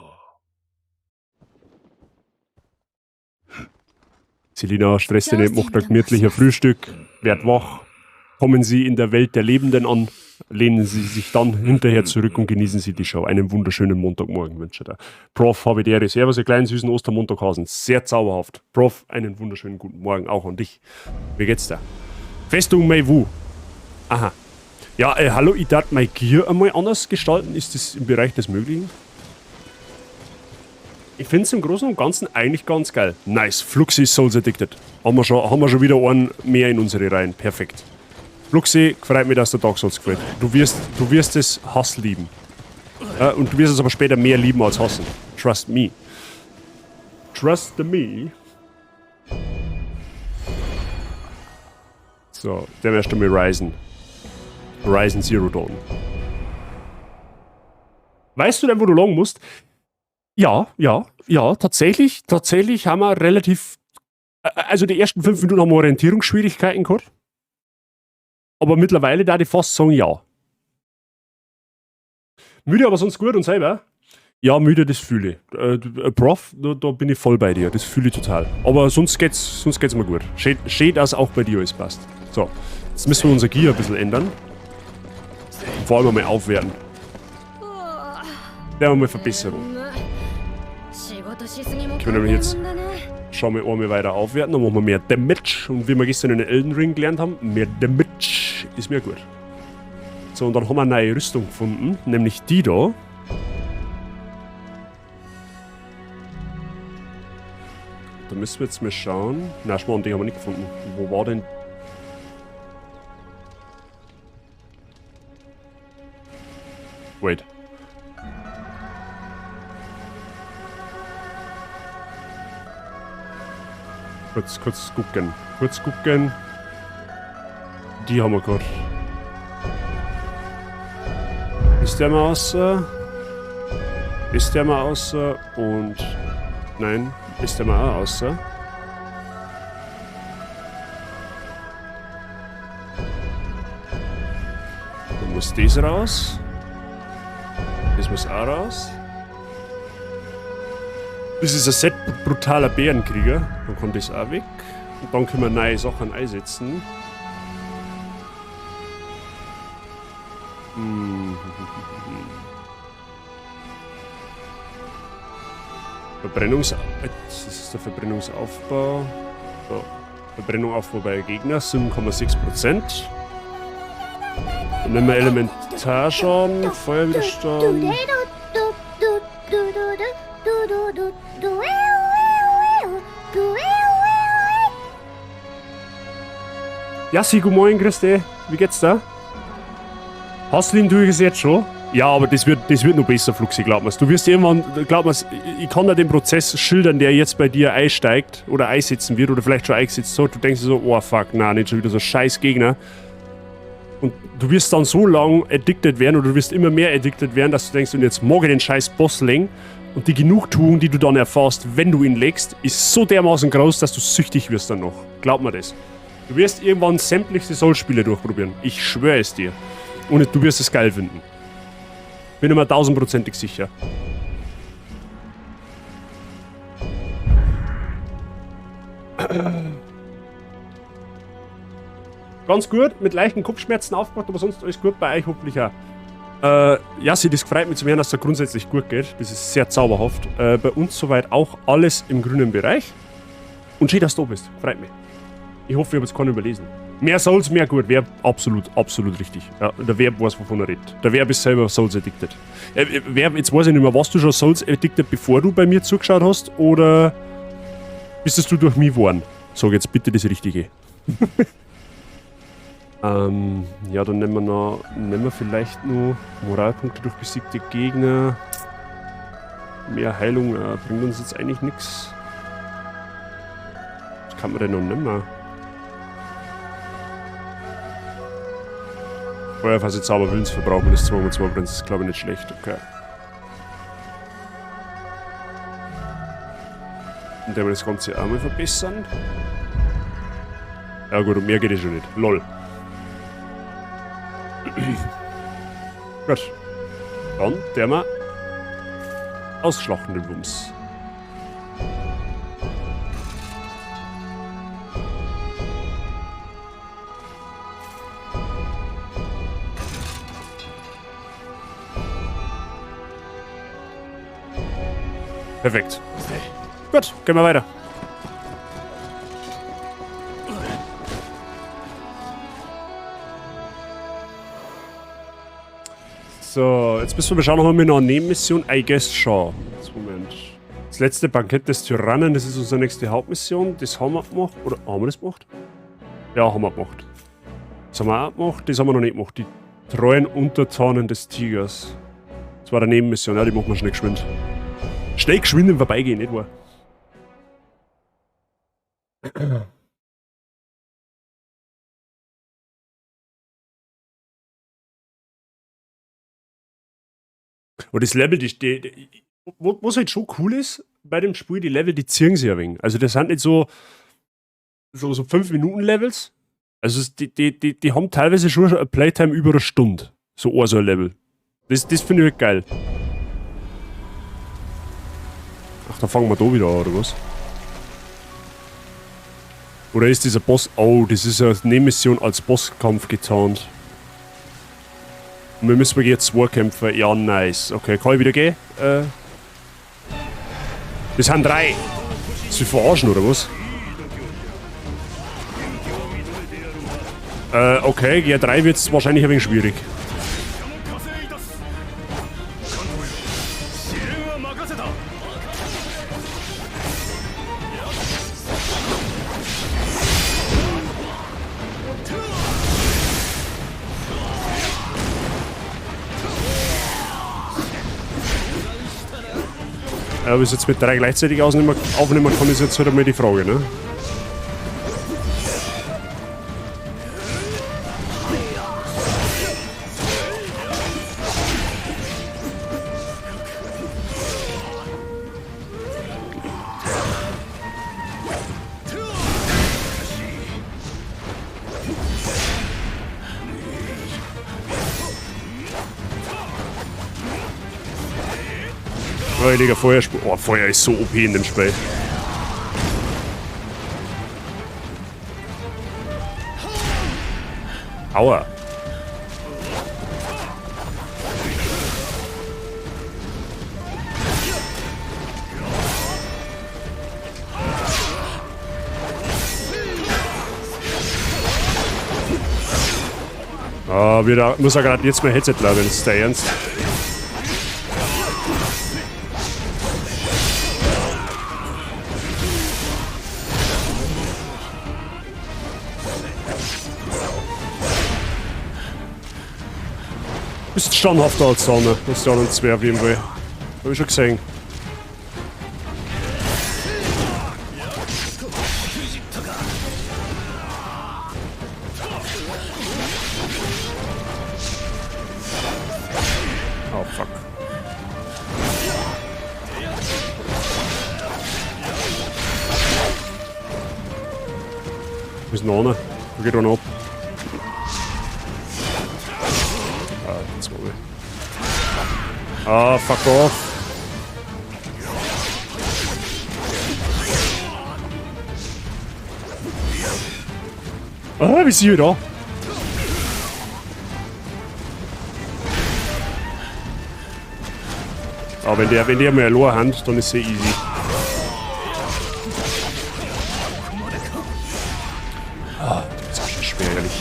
S1: Selina, stress dich nicht, macht ein gemütliches Frühstück, werd wach. Kommen Sie in der Welt der Lebenden an, lehnen Sie sich dann hinterher zurück und genießen Sie die Show. Einen wunderschönen Montagmorgen wünsche ich dir. Prof, habe die Ehre. Servus, ihr kleinen süßen Ostermontaghasen. Sehr zauberhaft. Prof, einen wunderschönen guten Morgen auch an dich. Wie geht's dir? Festung Mei Wu. Aha. Ja, hallo, ich darf mein Gear einmal anders gestalten. Ist das im Bereich des Möglichen? Ich find's im Großen und Ganzen eigentlich ganz geil. Nice, Fluxi Souls Addicted. Haben wir schon wieder einen mehr in unsere Reihen. Perfekt. Fluxi, freut mich, dass der Dark Souls gefällt. Du wirst es Hass lieben. Und du wirst es aber später mehr lieben als hassen. Trust me. Trust me. So, der erste mal Horizon. Horizon Zero Dawn. Weißt du denn, wo du lang musst? Ja, ja, ja, tatsächlich haben wir relativ... Also die ersten 5 Minuten haben wir Orientierungsschwierigkeiten gehabt. Aber mittlerweile da ich fast sagen, ja. Müde, aber sonst gut und selber? Ja, müde, das fühle ich. Prof, da bin ich voll bei dir, das fühle ich total. Aber sonst geht's mir gut. Schön, dass auch bei dir alles passt. So, jetzt müssen wir unser Gear ein bisschen ändern. Und vor allem einmal aufwerten. Der haben wir Verbesserung. Ich will nämlich jetzt schauen wir einmal weiter aufwerten, dann machen wir mehr Damage. Und wie wir gestern in den Elden Ring gelernt haben, mehr Damage ist mir gut. So, und dann haben wir eine neue Rüstung gefunden, nämlich die da. Da müssen wir jetzt mal schauen. Na, Schmarrn, die haben wir nicht gefunden. Wo war denn? Wait. Kurz gucken. Kurz gucken. Die haben wir gerade. Ist der mal außer? Ist der mal außer? Und... Nein, ist der mal auch außer? Dann muss das raus. Das muss auch raus. Das ist ein Set brutaler Bärenkrieger. Dann kommt das auch weg. Und dann können wir neue Sachen einsetzen. Das ist der Verbrennungsaufbau. So. Verbrennung Aufbau bei Gegner, 7,6%. Dann nehmen wir Elementarschaden, Feuerwiderstand. Ja, Sigo, moin, grüß dich. Wie geht's da? Hassling, du es jetzt schon? Ja, aber das wird noch besser, Fluxi, glaub mir's. Du wirst irgendwann, glaub mir's, ich kann dir den Prozess schildern, der jetzt bei dir einsteigt oder einsetzen wird oder vielleicht schon eingesetzt hat. Du denkst dir so, oh fuck, nein, nicht schon wieder so scheiß Gegner. Und du wirst dann so lang addicted werden oder du wirst immer mehr addicted werden, dass du denkst, und jetzt mag ich den scheiß Boss legen. Und die Genugtuung, die du dann erfährst, wenn du ihn legst, ist so dermaßen groß, dass du süchtig wirst dann noch. Glaub mir das. Du wirst irgendwann sämtliche Souls-Spiele durchprobieren. Ich schwöre es dir. Und du wirst es geil finden. Bin immer tausendprozentig sicher. Ganz gut, mit leichten Kopfschmerzen aufgewacht, aber sonst alles gut bei euch hoffentlich auch. Ja, sie, das freut mich zu hören, dass es da grundsätzlich gut geht. Das ist sehr zauberhaft. Bei uns soweit auch alles im grünen Bereich. Und schön, dass du da bist. Freut mich. Ich hoffe, ich habe jetzt keinen überlesen. Mehr Souls, mehr gut. Wäre absolut, absolut richtig. Ja, der Wer weiß, wovon er redet. Der Wer ist selber Souls addicted. Wer, jetzt weiß ich nicht mehr, warst du schon Souls addicted, bevor du bei mir zugeschaut hast? Oder bist es du durch mich geworden? Sag jetzt bitte das Richtige. Ja, dann nehmen wir noch, nehmen wir vielleicht nur Moralpunkte durch besiegte Gegner. Mehr Heilung bringt uns jetzt eigentlich nix. Was kann man denn noch nehmen? Feuerphase Zauber Willensverbrauch minus 2,2 brennt, das ist glaube ich nicht schlecht, okay. Und dann wir das Ganze auch mal verbessern. Ja gut, und mehr geht eh schon nicht. Lol. Gut. Dann der wir ausschlachten den Wumms. Perfekt. Gut, gehen wir weiter. So, jetzt müssen wir mal schauen, haben wir noch eine Nebenmission? I guess schon. Jetzt, Moment. Das letzte Bankett des Tyrannen, das ist unsere nächste Hauptmission. Das haben wir gemacht. Oder haben wir das gemacht? Ja, haben wir gemacht. Das haben wir auch gemacht. Das haben wir noch nicht gemacht. Die treuen Untertanen des Tigers. Das war eine Nebenmission, ja, die machen wir schnell geschwind. Schnell geschwind im Vorbeigehen, nicht wahr? Und das Level, die, wo, was halt schon cool ist bei dem Spiel, die Level, die ziehen sich ein wenig. Also das sind nicht so 5-Minuten-Levels. Also es, die haben teilweise schon eine Playtime über eine Stunde. So ein Level. Das finde ich halt geil. Ach, da fangen wir da wieder an, oder was? Oder ist dieser Boss... Oh, das ist eine Nebenmission als Bosskampf getarnt. Und wir müssen jetzt zwei kämpfen. Ja, nice. Okay, kann ich wieder gehen? Das sind 3. Sie verarschen, oder was? Okay, ja, 3 wird's wahrscheinlich ein wenig schwierig. Ja, ob ich es jetzt mit 3 gleichzeitig aufnehmen kann, ist jetzt halt einmal die Frage, ne? Heiliger Feuerspur. Oh, Feuer ist so OP in dem Spiel. Aua. Ah, wieder, muss er gerade jetzt mein Headset bleiben, das ist der Ernst. Bist standhafter als Sonne, das ist ja noch zwei auf jeden Fall. Hab ich schon gesehen. Wo ist denn einer? Da geht einer ab. Ah, zwei. Ah, fuck off. Ah, wie sie da? Aber wenn der mal allein hat, dann ist es easy. Ah, das ist schon schwer, ehrlich.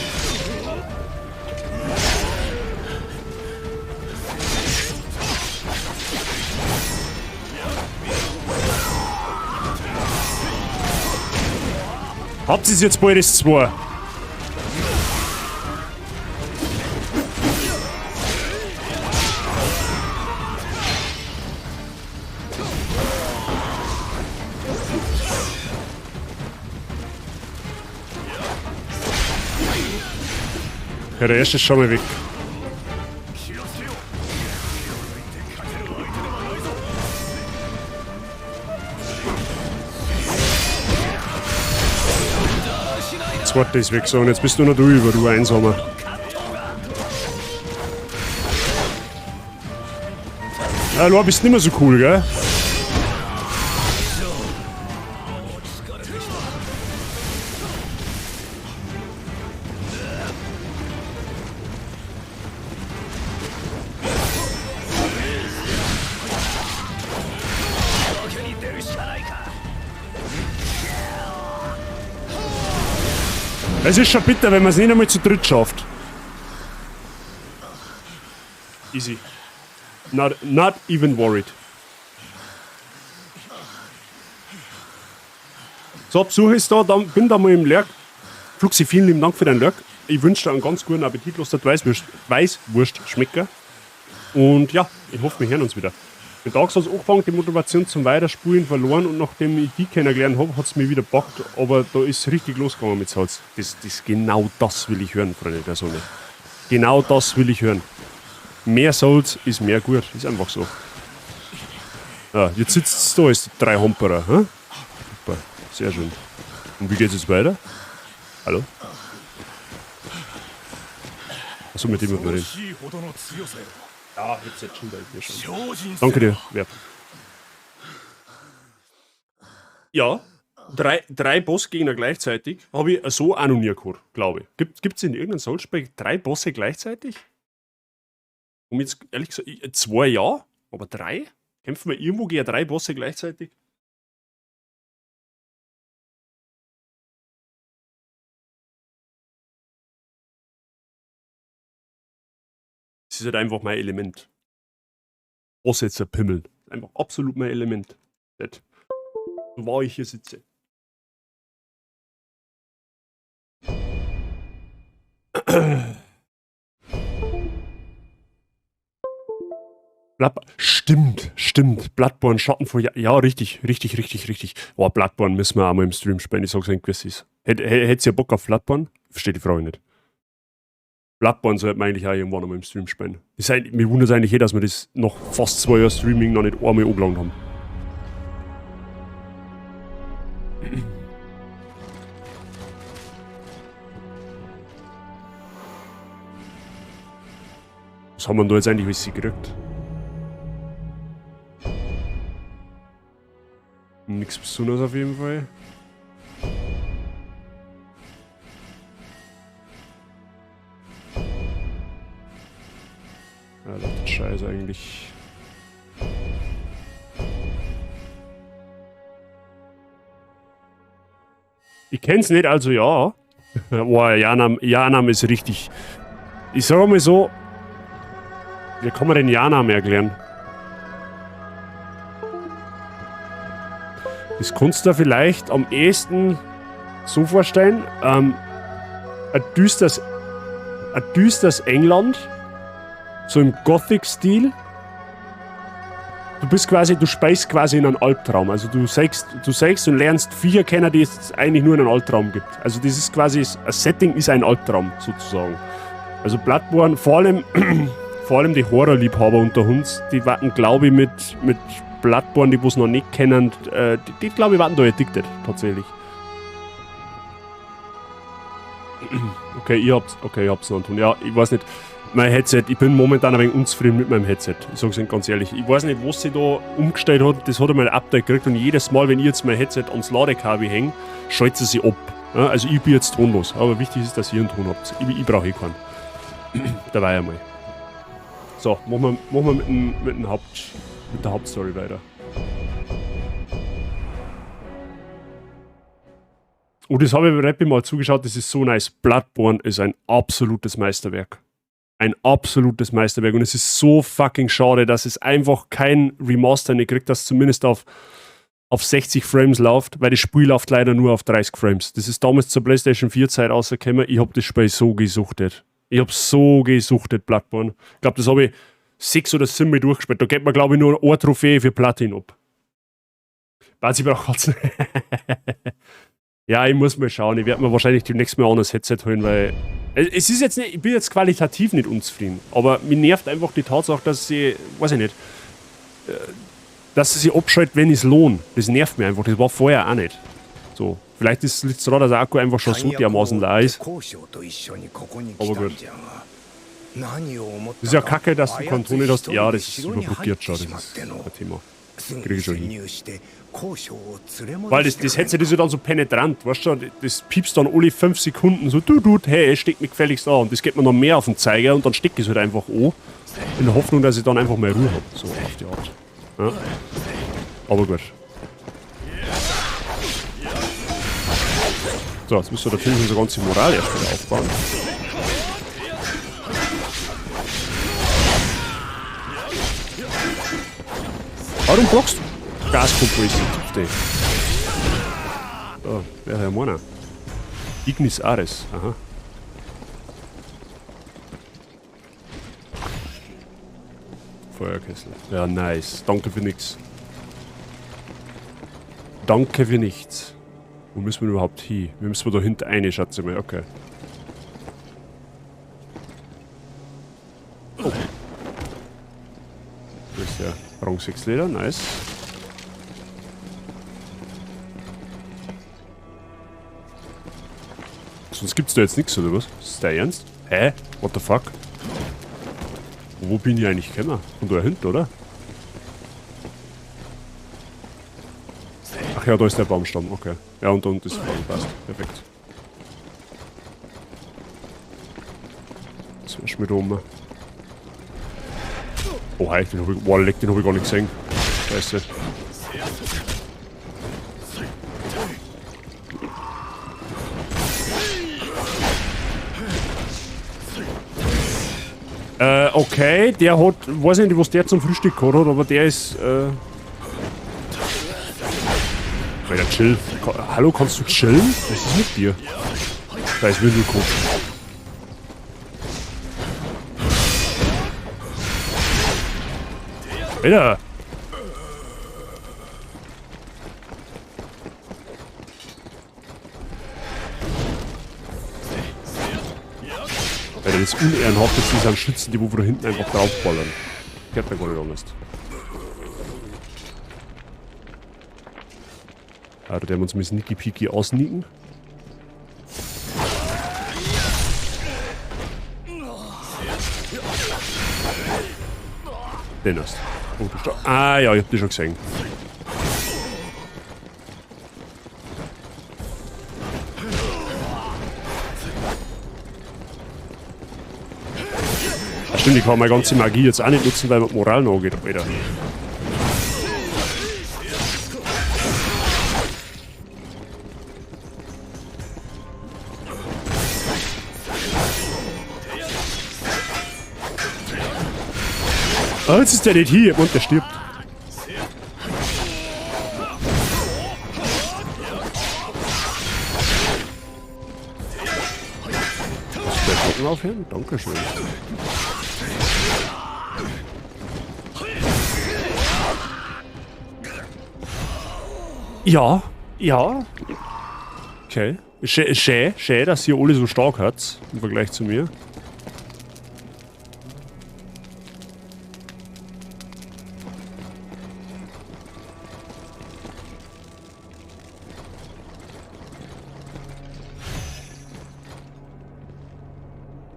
S1: Habt ihr jetzt bald das zwei? Ja, der erste ist schon mal weg. Zweite ist weg, so, und jetzt bist du noch du über, du Einsamer. Ja, du bist nicht mehr so cool, gell? Es ist schon bitter, wenn man es nicht einmal zu dritt schafft. Easy. Not even worried. So, Besuch ist da, dann bin da mal im Lurk. Fluxi, vielen lieben Dank für deinen Lurk. Ich wünsche dir einen ganz guten Appetit. Lass dir die Weißwurst schmecken. Und ja, ich hoffe, wir hören uns wieder. Mit Dark Souls angefangen, die Motivation zum Weiterspulen verloren und nachdem ich die kennengelernt habe, hat's mir wieder gepackt. Aber da ist richtig losgegangen mit Souls. Genau das will ich hören, Freunde der Sonne. Genau das will ich hören. Mehr Souls ist mehr gut. Ist einfach so. Ja, jetzt sitzt da, ist drei Hamperer. Hä? Super, sehr schön. Und wie geht's jetzt weiter? Hallo? Achso, mit dem wird man reden. Ja, jetzt jetzt schon bei mir schon. Danke dir, Wert. Ja, drei Bossgegner gleichzeitig habe ich so auch noch nie gehabt, glaube ich. Gibt's in irgendeinem Souls-Spiel 3 Bosse gleichzeitig? Um jetzt ehrlich gesagt, 2 ja, aber 3? Kämpfen wir irgendwo gegen 3 Bosse gleichzeitig? Das ist halt einfach mein Element. Bosse zerpimmeln. Einfach absolut mein Element. Das. So wahr ich hier sitze. Stimmt, stimmt. Bloodborne, Schatten vor ja, richtig, richtig, richtig, richtig. Oh, Bloodborne müssen wir auch mal im Stream spielen. Ich sag's euch, wie es ist. Hätt's ihr Bock auf Bloodborne? Verstehe die Frage nicht. Bloodborne sollte man eigentlich auch irgendwann einmal im Stream spielen. Mir wundert es eigentlich eh, dass wir das nach fast 2 Jahren Streaming noch nicht einmal angelangt haben. Was haben wir denn da jetzt eigentlich alles gekriegt? Nichts Besonderes auf jeden Fall. Ja, das Scheiße eigentlich. Ich kenn's nicht, also ja. Boah, Yharnam ist richtig. Ich sag mal so, wie kann man den Yharnam erklären? Das kannst du dir vielleicht am ehesten so vorstellen. Ein düsteres England, so im Gothic-Stil. Du bist quasi, du speist quasi in einen Albtraum. Also du sägst und lernst Viecher kennen, die es eigentlich nur in einem Albtraum gibt. Also das ist quasi, ein Setting ist ein Albtraum sozusagen. Also Bloodborne, vor allem die Horrorliebhaber unter uns, die warten, glaube ich, mit Bloodborne, die wo's noch nicht kennen, die glaube ich, warten da addicted, tatsächlich. Okay, ihr habt, okay, ihr habt's noch Anton. Ja, ich weiß nicht. Mein Headset, ich bin momentan ein wenig unzufrieden mit meinem Headset. Ich sag's Ihnen ganz ehrlich. Ich weiß nicht, was sie da umgestellt hat. Das hat einmal ein Update gekriegt und jedes Mal, wenn ich jetzt mein Headset ans Ladekabel hänge, schaltet sie sich ab. Ja, also ich bin jetzt tonlos. Aber wichtig ist, dass ihr einen Ton habt. Ich brauche eh keinen. Dabei einmal. So, machen wir mit der Hauptstory weiter. Oh, das habe ich bei Rappi mal zugeschaut, das ist so nice. Bloodborne ist ein absolutes Meisterwerk. Ein absolutes Meisterwerk. Und es ist so fucking schade, dass es einfach kein Remaster nicht kriegt, das zumindest auf 60 Frames läuft, weil das Spiel läuft leider nur auf 30 Frames. Das ist damals zur PlayStation 4 Zeit rausgekommen. Ich habe das Spiel so gesuchtet. Ich habe so gesuchtet, Bloodborne. Ich glaube, das habe ich sechs oder sieben Mal durchgespielt. Da geht man, glaube ich, nur eine Trophäe für Platin ab. Weiß ich brauche Katzen. Ja, ich muss mal schauen. Ich werde mir wahrscheinlich demnächst mal ein anderes Headset holen, weil es ist jetzt nicht, ich bin jetzt qualitativ nicht unzufrieden, aber mir nervt einfach die Tatsache, dass sie, weiß ich nicht, dass sie sich abschaltet, wenn ich es lohnt. Das nervt mich einfach. Das war vorher auch nicht. So, vielleicht liegt es daran, dass der Akku einfach schon so dermaßen leer ist. Aber gut. Das ist ja kacke, dass du keinen Ton nicht hast. Ja, das ist überblockiert schon. Das ist kein Thema. Krieg ich schon hin. Weil das Headset ist ja dann so penetrant, weißt du, das piepst dann alle 5 Sekunden so, du, du, hey, es steckt mich gefälligst an. Und das geht mir noch mehr auf den Zeiger und dann stecke ich es halt einfach an, in der Hoffnung, dass ich dann einfach mal Ruhe hab, so auf die Art. Ja. Aber gut. So, jetzt müssen wir natürlich unsere ganze Moral erst wieder aufbauen. Warum blockst du? Gaskomponente. So, wer hat meiner? Ignis Ares, aha. Feuerkessel. Ja, nice. Danke für nix. Danke für nichts. Wo müssen wir überhaupt hin? Wir müssen da hinten rein, schätze ich mal. Okay. Oh. Das ist ja Rang 6 Leder, nice. Sonst gibt's da jetzt nichts, oder was? Ist das dein Ernst? Hä? What the fuck? Wo bin ich eigentlich gekommen? Von da hinten, oder? Ach ja, da ist der Baumstamm, okay. Ja, und da unten ist der Baum, passt. Perfekt. Das wär's mit oben. Oh, hi, den hab ich, boah, leck, den hab ich gar nicht gesehen. Scheiße. Okay, der hat, weiß ich nicht, was der zum Frühstück gehabt hat, aber der ist, Alter, chill. Hallo, kannst du chillen? Was ist mit dir? Da ist Windelkopf. Alter! Alter, das Unehrenhafteste sind Schützen, die wo von da hinten einfach draufballern. Geht mir gar nicht anders. Ah, da werden wir uns mit Sneaky Peeky ausnicken. Den hast du. Oh, du Ah ja, ich hab dich schon gesehen. Ach stimmt, ich kann meine ganze Magie jetzt auch nicht nutzen, weil mir die Moral noch geht, Alter. Ah, jetzt ist der nicht hier und der stirbt. Kannst du gleich Glocken aufhören? Dankeschön. Ja, ja. Okay. Schön, dass ihr alle so stark habt im Vergleich zu mir.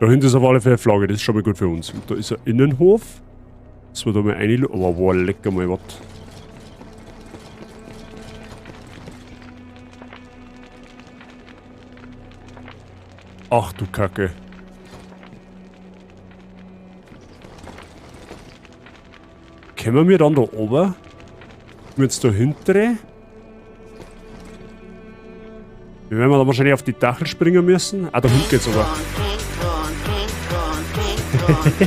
S1: Da hinten ist auf alle Fälle Flagge, das ist schon mal gut für uns. Und da ist ein Innenhof. Das wir da mal rein. Oh, wow, lecker mal was. Ach du Kacke. Kommen wir dann da oben? Jetzt da hinten? Wir werden dann wahrscheinlich auf die Dachel springen müssen. Ah, da hinten geht's aber.
S2: Ich bin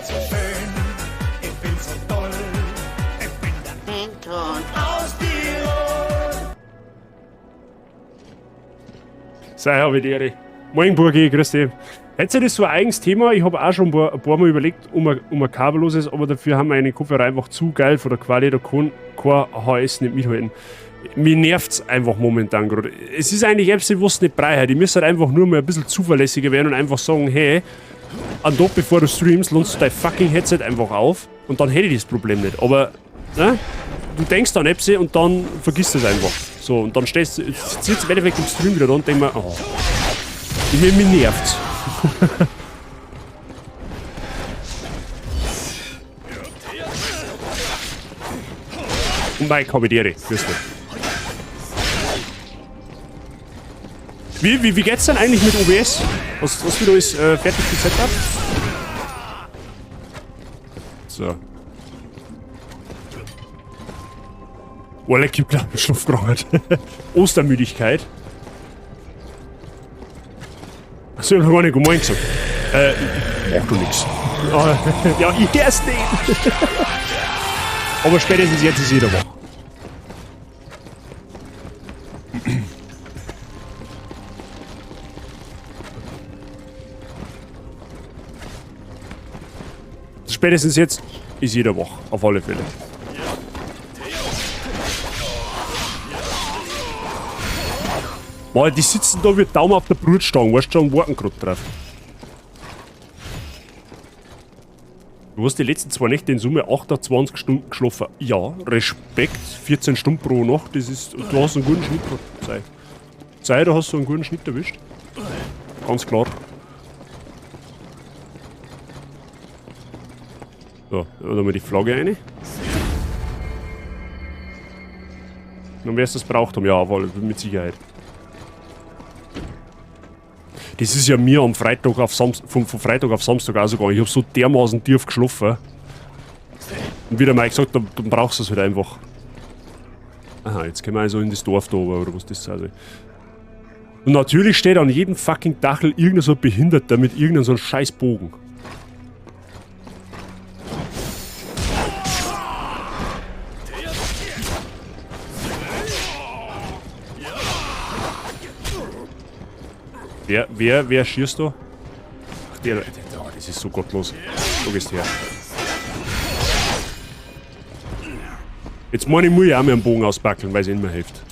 S2: so schön, ich bin so toll, ich bin der aus Tirol.
S1: Sei habe ich die Ehre. Moin Burgi, grüß dich. Headset ist so ein eigenes Thema. Ich habe auch schon ein paar Mal überlegt, um ein kabelloses, aber dafür haben wir einen Kopfhörer einfach zu geil von der Qualität, da kann kein HS nicht mithalten. Mir nervt's einfach momentan gerade. Es ist eigentlich etwas, was nicht brauche. Ich müsste halt einfach nur mal ein bisschen zuverlässiger werden und einfach sagen, hey, am Tag bevor du streamst, lohnt du dein fucking Headset einfach auf und dann hätte ich das Problem nicht. Aber, ne? Du denkst an Epsi und dann vergisst du es einfach. So, und dann stehst du, sitzt im Endeffekt im Stream wieder da und denkst mir, oh, mir nervt's. Und mein Kabidere, grüß dich. Wie geht's denn eigentlich mit OBS? Was wieder ist fertig gesetup? So. Oh, leck, ich hab einen Schlupf gerangelt. Ostermüdigkeit. Achso, ich hab noch gar nicht Guten Morgen gesagt. Mach du nix. Ja, ich erst nicht. Aber spätestens jetzt ist jeder wach. Spätestens jetzt ist jeder wach, auf alle Fälle. Boah, die sitzen da wie Daumen auf der Brutstange, weißt du schon, und warten grad drauf. Du hast die letzten 2 Nächte in Summe 28 Stunden geschlafen. Ja, Respekt, 14 Stunden pro Nacht, das ist, du hast einen guten Schnitt gehabt. Sei. Sei, da hast du einen guten Schnitt erwischt. Ganz klar. So, da haben wir die Flagge rein. Und wer es das braucht haben, ja, aber mit Sicherheit. Das ist ja mir am Freitag auf Samst-, von, von Freitag auf Samstag auch so gegangen. Ich hab so dermaßen tief geschlafen. Und wie der Mike sagt, dann brauchst du es halt einfach. Aha, jetzt können wir also in das Dorf da oben, oder was das sein soll. Und natürlich steht an jedem fucking Dachel irgendein so ein Behinderter mit irgendeinem so einem scheiß Bogen. Wer schießt da? Ach, der, oh, das ist so gottlos. Da gehst du her. Jetzt meine ich, muss ich auch mal einen Bogen auspackeln, weil es immer hilft.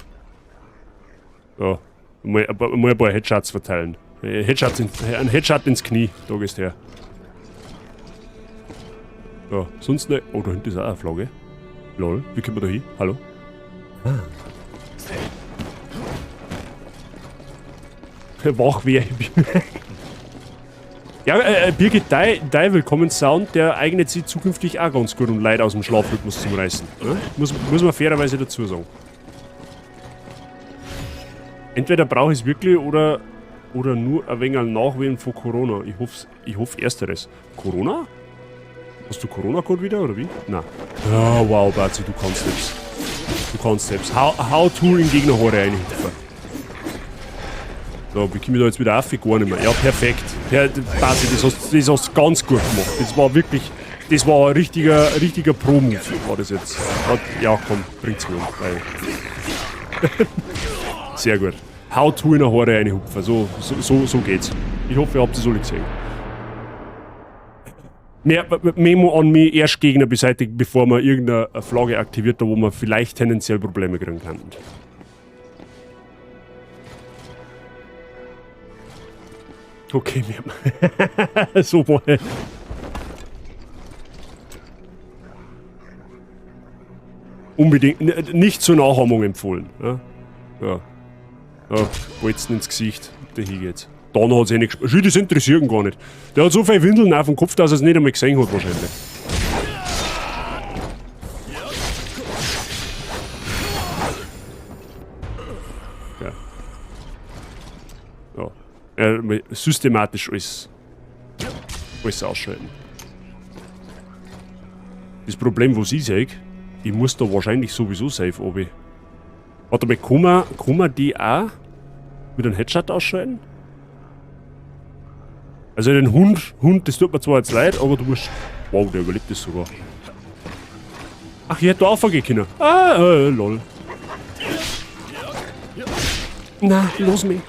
S1: So, mal ein paar Headshots verteilen. Ein Headshot ins Knie, da gehst du her. So, sonst ne. Oh, da hinten ist auch eine Flagge. Lol, wie kommen wir da hin? Hallo? Ah. Wach wär ich. Ja, Birgit, dein Willkommenssound, der eignet sich zukünftig auch ganz gut, um Leute aus dem Schlafrhythmus zu reißen. Ne? Muss man fairerweise dazu sagen. Entweder brauche ich's wirklich oder nur ein wenig Nachwehen von Corona. Ich hoff ersteres. Corona? Hast du Corona-Code wieder, oder wie? Nein. Oh, wow, Bazi, du kannst selbst. Du kannst selbst. How to in Gegnerhore reinhüpfen. So, wie komme ich da jetzt wieder auf? Gar nicht mehr. Ja, perfekt. Bazi, das hast du ganz gut gemacht. Das war wirklich, das war ein richtiger Pro-Move, war das jetzt. Hat, ja, komm, bringt's mir um. Weil sehr gut. How to in eine Horde reinhupfen. So geht's. Ich hoffe, ihr habt es alle gesehen. Mehr Memo an mich, erst Gegner beseitigen, bevor man irgendeine Flagge aktiviert, da wo man vielleicht tendenziell Probleme kriegen kann. Okay, wir haben so mal. Unbedingt nicht zur Nachahmung empfohlen. Ja? Ja. Ja, Bolzen ins Gesicht. Bitte hier geht's. Dann hat sie nicht gespielt. Das interessiert ihn gar nicht. Der hat so viele Windeln auf dem Kopf, dass er es nicht einmal gesehen hat wahrscheinlich. Ja. Ja. Systematisch alles ausschalten. Das Problem, was ich sehe, ich muss da wahrscheinlich sowieso safe runter. Warte mal, kann man die auch mit einem Headshot ausschalten? Also den Hund, das tut mir zwar jetzt leid, aber du musst... Wow, der überlebt das sogar. Ach, ich hätte da raufgehen können. Ah, lol. Na, los mich.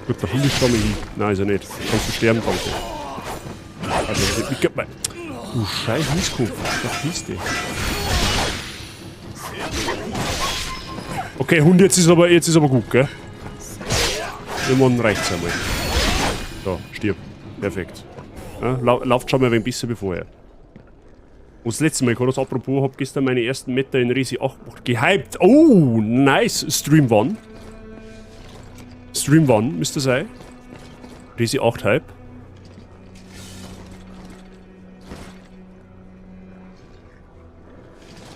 S1: Gut, der Hund ist schon mal hin. Nein, ist er nicht. Kannst du sterben, danke. Also, ich geb mal. Du scheiß Mieskopf. Verpiss dich. Okay, Hund, jetzt ist aber gut, gell? Irgendwann reicht's einmal. So, stirb. Perfekt. Ja, lauft schon mal ein wenig besser wie vorher. Und das letzte Mal, das apropos, hab gestern meine ersten Meter in Resi 8 gemacht. Gehypt! Oh, nice! Stream 1. Stream 1 müsste sein. Resi 8 Hype.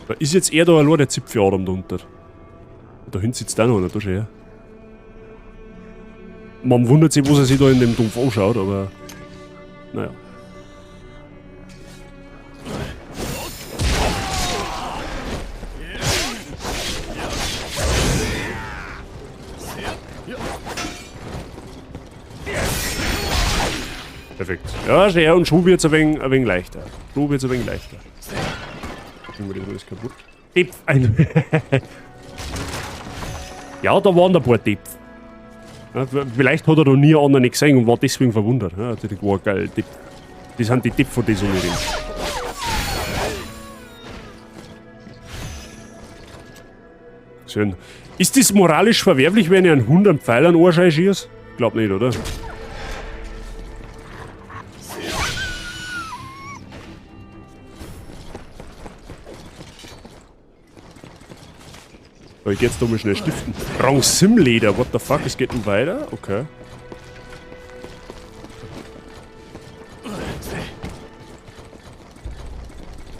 S1: Da ist jetzt er da allein der Zipfeladam da unten. Da hinten sitzt auch noch einer, da schau her. Man wundert sich, was er sich da in dem Dorf anschaut, aber naja. Perfekt. Ja, schau her, und schon wird's ein wenig leichter. Schon wird's ein wenig leichter. Kriegen wir das alles kaputt? Depf! Ja, da waren ein paar Depf. Ja, vielleicht hat er noch nie einen anderen gesehen und war deswegen verwundert. Ja, hat sich gedacht, wow, geil, Depp. Das sind die Depp, von denen so reden. Schön. Ist das moralisch verwerflich, wenn ich einen Hund einen Pfeil an den Arsch einschieße? Glaub nicht, oder? So, ich geh jetzt da mal schnell stiften. Rang Simleder, what the fuck, es geht nun weiter? Okay.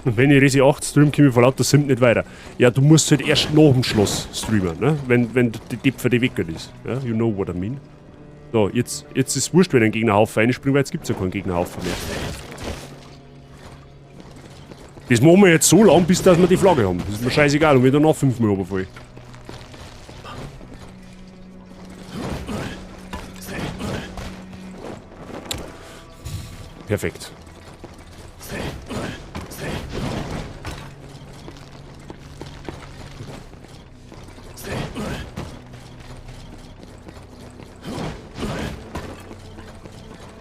S1: Und wenn ich Resi 8 stream, komme ich vor lauter Sim nicht weiter. Ja, du musst halt erst nach dem Schloss streamen, ne? Wenn die Depp für die Wecker ist. Ja, you know what I mean. So, jetzt ist es wurscht, wenn ein Gegnerhaufen reinspringt, weil jetzt gibt's ja keinen Gegnerhaufen mehr. Das machen wir jetzt so lang, bis dass wir die Flagge haben. Das ist mir scheißegal, und wir danach 5-mal runterfallen. Perfekt.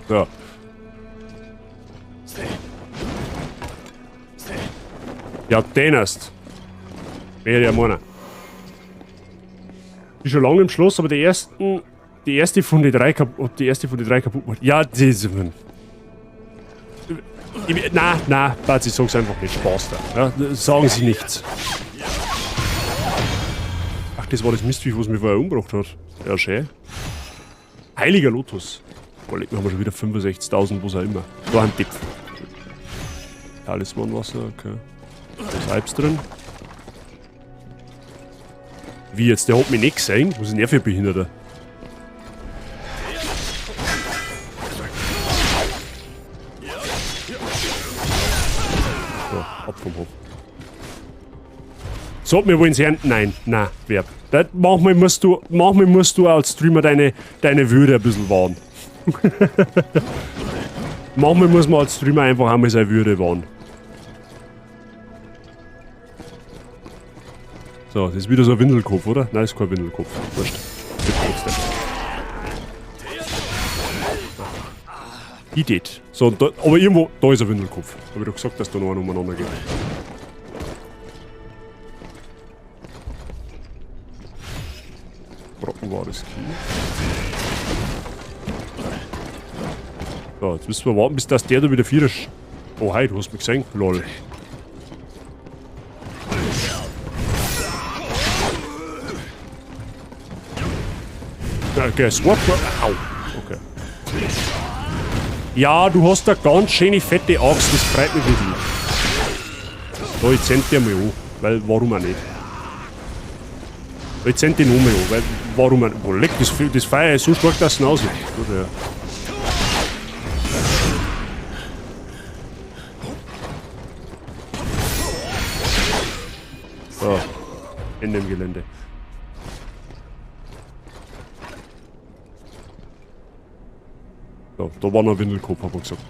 S1: So. Ja, den erst. Wäre ja meiner. Ist schon lange im Schloss, aber die erste von den drei kaputt, die erste von den drei kaputt gemacht. Ja, die ist, na, na, Batz, ich sag's einfach nicht. Spaß da. Ja, sagen Sie nichts. Ach, das war das Mistviech, was mich vorher umgebracht hat. Ja, schön. Heiliger Lotus. Boah, leck, wir haben schon wieder 65.000, was auch immer. Da ein Tipp. Talismanwasser, okay. Da ist Alps drin. Wie jetzt? Der hat mich nicht gesehen. Was ist denn der für ein Behinderter? So, ab vom Hof. So, wir wollen sehen. Nein, nein, Verb. Das, manchmal musst du als Streamer deine Würde ein bisschen wahren. Manchmal muss man als Streamer einfach einmal seine Würde wahren. So, das ist wieder so ein Windelkopf, oder? Nein, das ist kein Windelkopf. Wurscht. Idiot. So, und da, aber irgendwo, da ist ein Windelkopf. Hab ich doch gesagt, dass da noch einer umeinander geht. Brocken war das Key. So, jetzt müssen wir warten, bis das der da wieder vierer sch-, Oh, hi, du hast mich gesehen. Lol. Okay, Swap. Au. Okay. Ja, du hast da ganz schöne fette Axt, das freut mich wirklich. Da, ich zänd dir mal an, weil warum auch nicht. Ich zänd den nochmal an, weil warum auch nicht. Boah, leck, das Feuer ist so stark, dass es aussieht. Gut, ja. So, Ende im Gelände. So, da war noch ein Windelkopf, hab ich gesagt.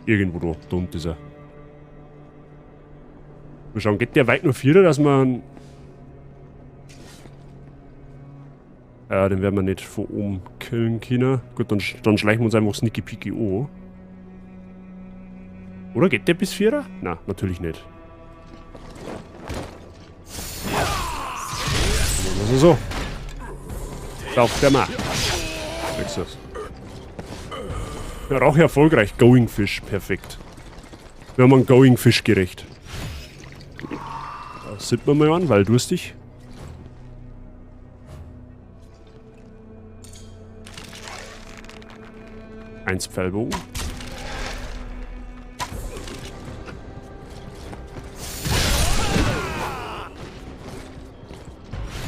S1: Irgendwo da unten ist er. Mal schauen, geht der weit nur 4, dass man... Ja, den werden wir nicht von oben killen können. Gut, dann schleichen wir uns einfach sneaky peeky an. Oder geht der bis 4er? Na, natürlich nicht. Also so. Taucht der mal. Sechs das. Rauch erfolgreich. Going Fish. Perfekt. Wir haben einen Going Fish gerecht. Da sieht man mal an, weil durstig. Eins Pfeilbogen.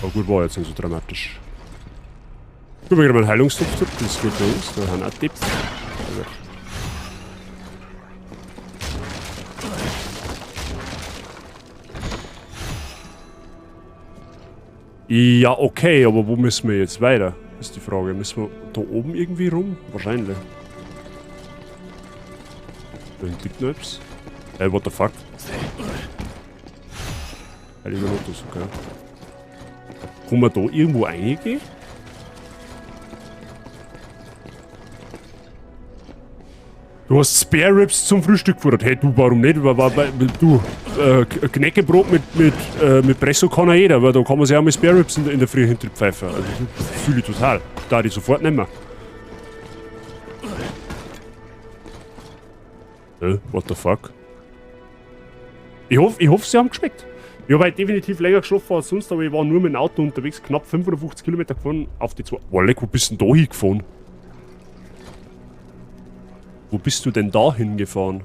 S1: Aber gut, war jetzt nicht so dramatisch. Gut, wir kriegen einen Heilungstopf zurück, das ist gut für uns. Da haben wir auch Tipp. Ja, okay, aber wo müssen wir jetzt weiter? Ist die Frage. Müssen wir da oben irgendwie rum? Wahrscheinlich. Da hinten liegt noch etwas. Hey, what the fuck? Heiliger Lotus, okay. Kann man da irgendwo reingehen? Du hast Spare Ribs zum Frühstück gefordert. Hey, du, warum nicht? Du, Knäckebrot mit Presso kann ja jeder, weil da kann man sich auch mit Spare Ribs in der Früh hinter die Pfeife. Also, fühle ich total. Da die sofort nehmen. What the fuck? Ich hoffe, sie haben geschmeckt. Ich habe halt definitiv länger geschlafen als sonst, aber ich war nur mit dem Auto unterwegs, knapp 550 Kilometer gefahren auf die 2. Boah, leck, wo bist du denn da hingefahren? Wo bist du denn da hingefahren?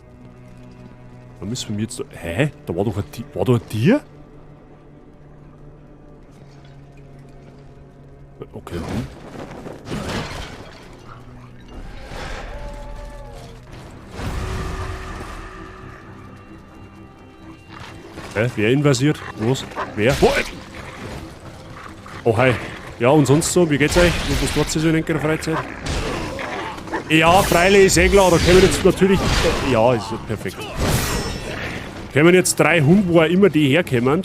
S1: Da müssen wir jetzt da, hä? Da war doch ein Tier. War da ein Tier? Okay. Hä? Wer invasiert? Was? Wer? Wo? Oh, hi. Ja, und sonst so? Wie geht's euch? Was tut ihr so in eurer Freizeit? Ja, freilich, ist eh klar. Da kommen jetzt natürlich... Ja, ist ja perfekt. Kommen jetzt 3 Hunde, wo auch immer die herkommen.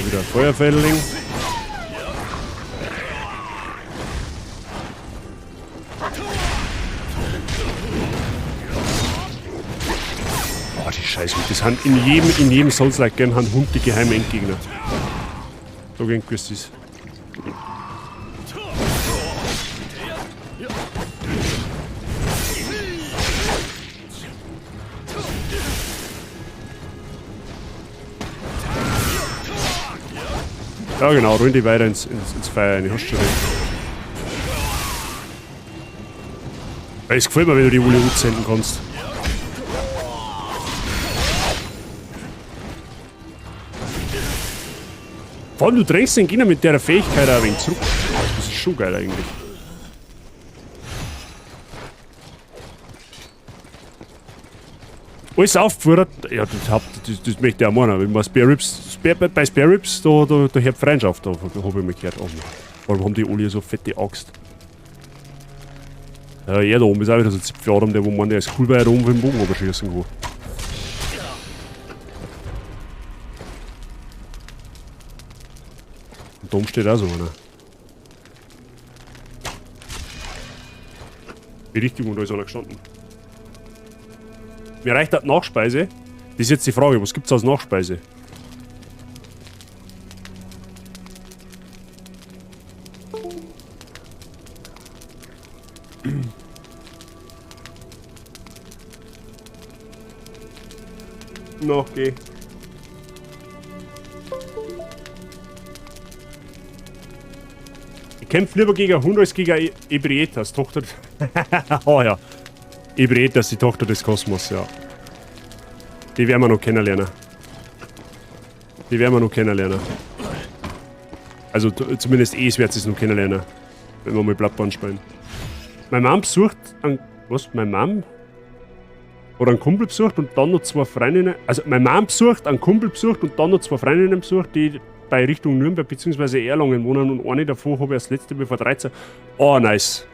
S1: Wieder ein Feuerfälling. Oh, die Scheiße. Das sind in jedem Souls-like Game haben Hund die geheimen Endgegner. Da gehen gewusst ist. Ja genau, rollen die weiter ins Feuer rein, hast du schon recht. Es gefällt mir, wenn du die Uli senden kannst. Vor allem, du drängst den Gegner mit der Fähigkeit auch ein wenig zurück. Das ist schon geil eigentlich. Alles aufgefordert. Ja, das möchte ich auch meinen. Wenn man Spare Ribs, Spare, bei Spare Ribs, da hört Freundschaft, da hab ich mal gehört. Oh Mann. Warum haben die alle so fette Axt? Ja, er da oben ist auch wieder so ein Zipfeladam, der wo man, der ist cool, weil er da oben vom Bogen runterschießen kann. Und da oben steht auch so einer. Die Richtung, wo da ist einer gestanden. Mir reicht das Nachspeise. Das ist jetzt die Frage, was gibt's als Nachspeise? Na, okay. Ich kämpfe lieber gegen Hund als gegen Ebrietas, Tochter. Oh ja. Ebrietas, die Tochter des Kosmos, ja. Die werden wir noch kennenlernen. Die werden wir noch kennenlernen. Also zumindest es wird es noch kennenlernen. Wenn wir mal Bloodborne spielen. Meine Mom besucht einen, was? Meine Mom? Oder einen Kumpel besucht und dann noch zwei Freundinnen. Also meine Mom besucht, einen Kumpel besucht und dann noch zwei Freundinnen besucht, die bei Richtung Nürnberg bzw. Erlangen wohnen und eine davon habe ich das letzte Mal vor 13. Oh, nice.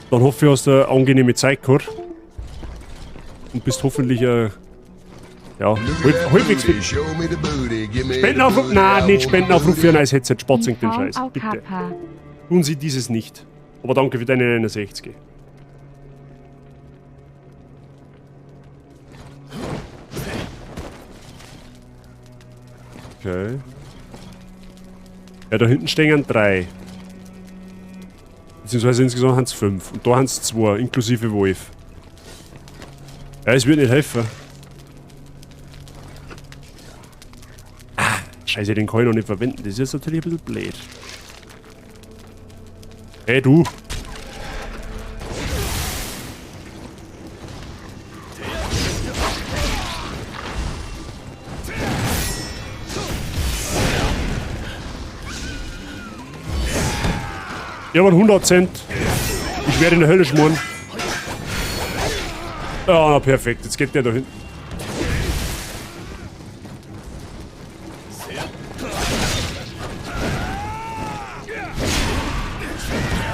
S1: Dann hoffe ich, hast du eine angenehme Zeit gehabt. Und bist hoffentlich ja, halbwegs fit. Spendenaufruf? Nein, nicht Spendenaufruf für ein neues Headset. Spart sich den Scheiß. Bitte. Tun Sie dieses nicht. Aber danke für deine 69. Okay. Ja, da hinten stehen 3. Beziehungsweise insgesamt haben es 5. Und da haben es 2, inklusive Wolf. Ja, es wird nicht helfen. Ah, scheiße, den kann ich noch nicht verwenden. Das ist jetzt natürlich ein bisschen blöd. Hey, du! Ich hab 100 Cent. Ich werde in der Hölle schmoren. Ja, na perfekt. Jetzt geht der da hinten.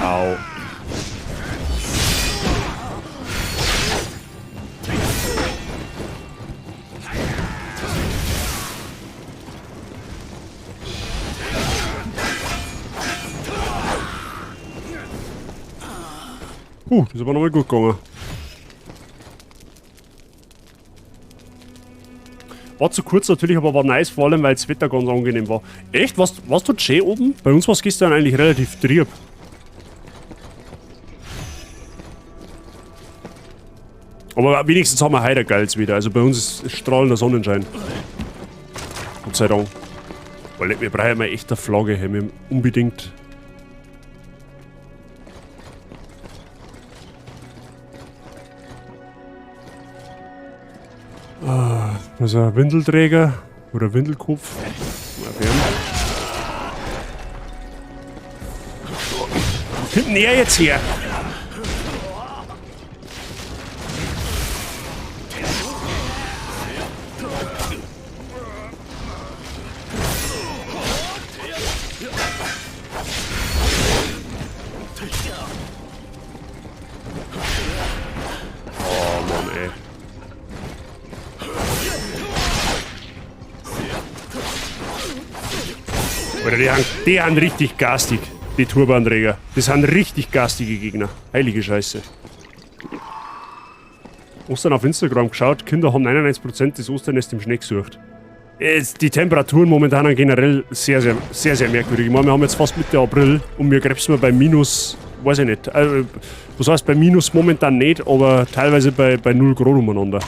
S1: Au. Das ist aber nochmal gut gegangen. War zu kurz natürlich, aber war nice, vor allem weil das Wetter ganz angenehm war. Echt? Was tut schön oben? Bei uns war es gestern eigentlich relativ trüb. Aber wenigstens haben wir heute ein geiles Wetter. Also bei uns ist strahlender Sonnenschein. Gott sei Dank. Weil wir brauchen mal echt eine Flagge. Hey. Wir haben unbedingt... Also ein Windelträger oder Windelkopf. Mal fern. Wo kommt denn er jetzt her? Oh Mann, ey. Alter, die haben richtig garstig, die Turbanträger. Das sind richtig garstige Gegner. Heilige Scheiße. Ostern auf Instagram geschaut, Kinder haben 99% des Osternest im Schnee gesucht. Die Temperaturen momentan sind generell sehr, sehr, sehr, sehr merkwürdig. Ich meine, wir haben jetzt fast Mitte April und wir krebsen bei minus, weiß ich nicht, was heißt bei minus momentan nicht, aber teilweise bei 0 Grad umeinander.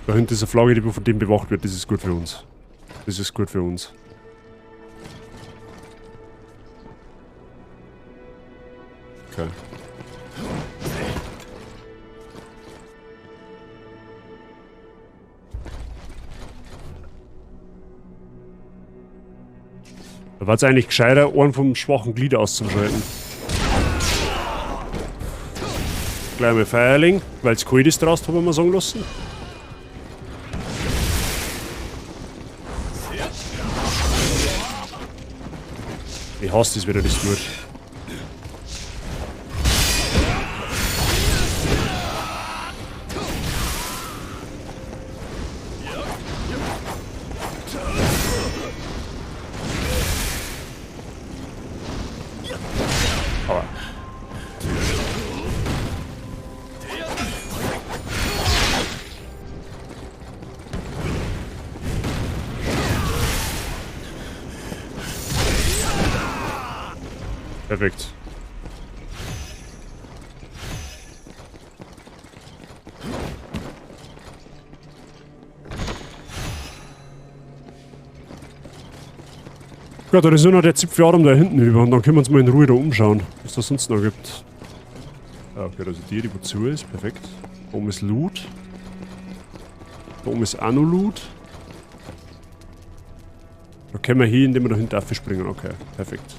S1: Da hinten ist eine Flagge, die von dem bewacht wird. Das ist gut für uns. Das ist gut für uns. Okay. Da war's eigentlich gescheiter, einen vom schwachen Glied auszuschalten. Gleich mal Feierling, weil's kalt ist draußen, hab ich mir sagen lassen. Ich hasse das wieder, das tut. Aua. Perfekt. Gut, da ist nur noch der Zipfelarm da hinten über und dann können wir uns mal in Ruhe da umschauen, was da sonst noch gibt. Ah, okay, da ist die, die wo zu ist. Perfekt. Da oben ist Loot. Da oben ist auch noch Loot. Da können wir hier, indem wir da hinten springen. Okay, perfekt.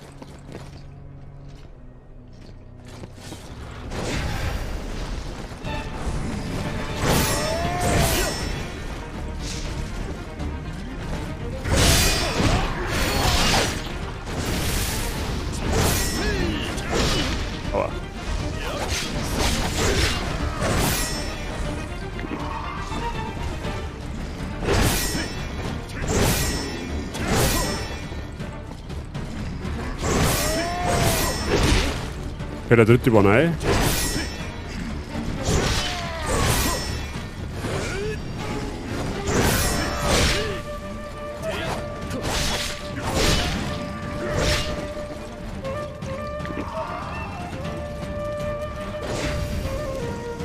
S1: Aua. Okay, der dritte war neu.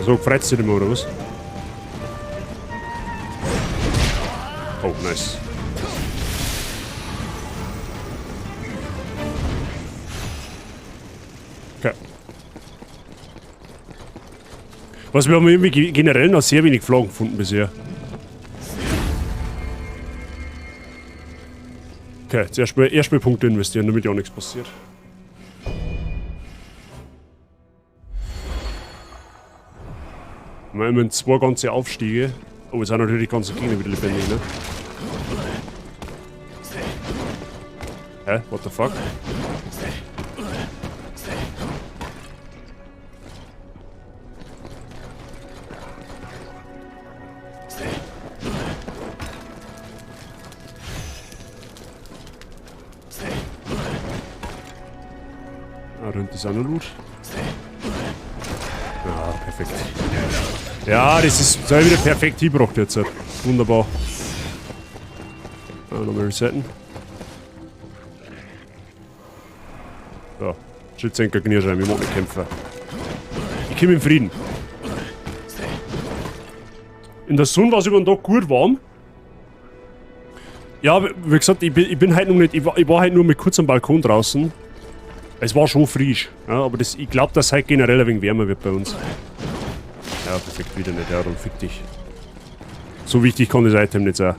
S1: So, freut sich nicht mehr, oder was? Oh, nice. Okay. Was, wir haben irgendwie generell noch sehr wenig Flaggen gefunden bisher. Okay, zuerst mal, erst mal Punkte investieren, damit ja auch nichts passiert. Wir haben immerhin zwei ganze Aufstiege. Oh, jetzt sind natürlich die ganzen Gegner wieder lebendig, ne? Hä? What the fuck? Ah, da hinten ist auch noch Loot. Ja, perfekt. Ja, das ist so wieder perfekt hingebracht jetzt. Wunderbar. Ah, nochmal resetten. So, Schützenker Knirschein, wir machen nicht kämpfen. Ich komme in Frieden. In der Sonne war es über den Tag gut warm. Ja, wie gesagt, ich bin heute noch nicht, ich war heute nur mit kurz am Balkon draußen. Es war schon frisch, ja, aber das, ich glaub, dass heute generell ein wenig wärmer wird bei uns. Ja, perfekt, wieder nicht, ja, dann fick dich. So wichtig kann das Item nicht sein.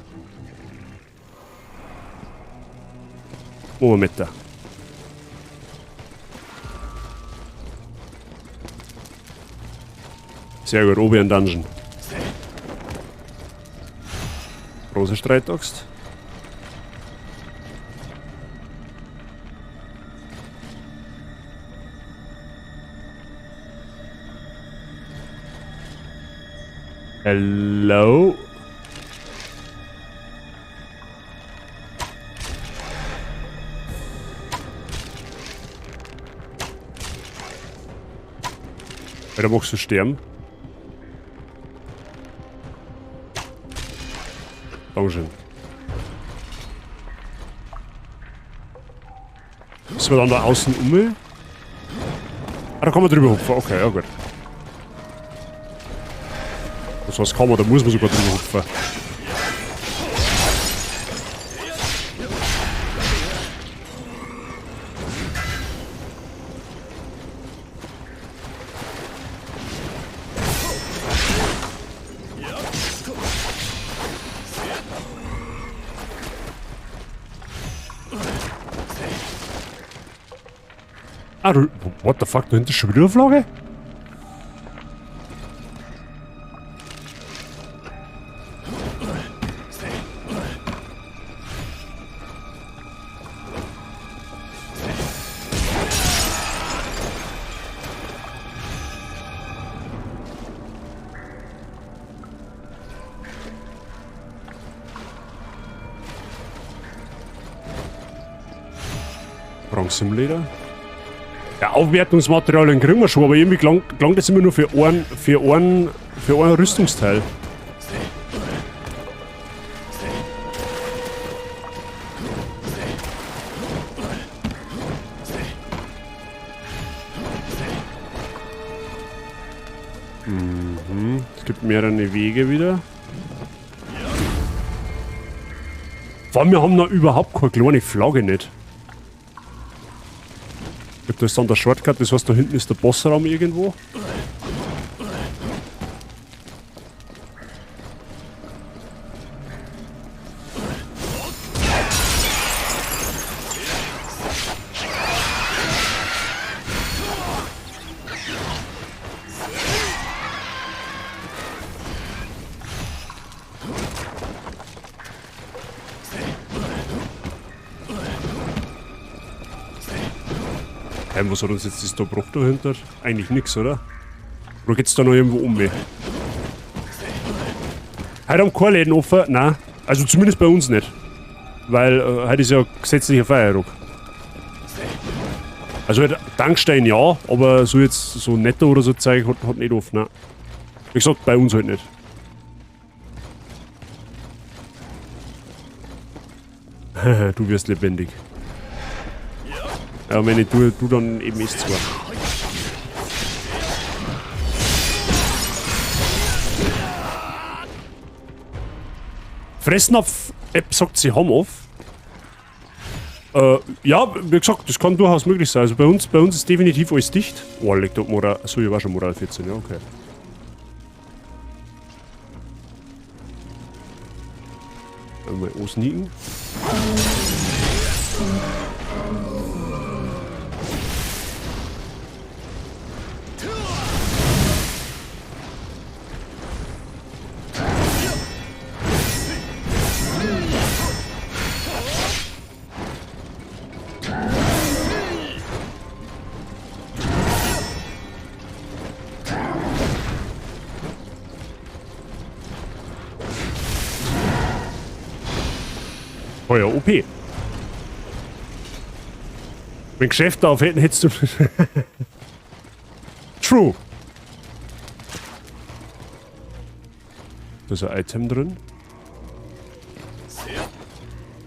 S1: Moment da. Sehr gut, oben im Dungeon. Große Streitaxt. Hello? Alter, magst du sterben? Dankeschön. Müssen wir dann da außen um? Ah, da kann man drüber hupfen. Okay, ja gut. Das heißt, kann man, da muss man sogar drüber hupfen. Ah, du, what the fuck, da hinten ist schon wieder eine Flagge? Bronzemleder. Ja, Aufwertungsmaterialien kriegen wir schon, aber irgendwie klang das immer nur für ein Rüstungsteil. Mhm. Es gibt mehrere Wege wieder. Vor allem, wir haben noch überhaupt keine kleine Flagge nicht. Ich glaub, da ist dann der Shortcut, das heißt, da hinten ist der Bossraum irgendwo. Was hat uns jetzt das da gebracht dahinter? Eigentlich nix, oder? Oder geht's da noch irgendwo um mich? Heute haben keine Läden offen? Nein. Also zumindest bei uns nicht. Weil heute ist ja gesetzlicher Feiertag. Also halt Tankstellen ja, aber so jetzt so Netto oder so Zeug hat nicht offen, nein. Wie gesagt, bei uns halt nicht. Du wirst lebendig. Ja, wenn ich du dann eben ist zwar. Fressnapf App sagt, sie haben off. Ja, wie gesagt, das kann durchaus möglich sein. Also bei uns ist definitiv alles dicht. Oh, legt doch Moral. Achso, ich war schon Moral 14, ja, okay. Einmal ansneaken. Oh ja, OP. Wenn Geschäfte auf hätten, hättest du... True. Da ist ein Item drin.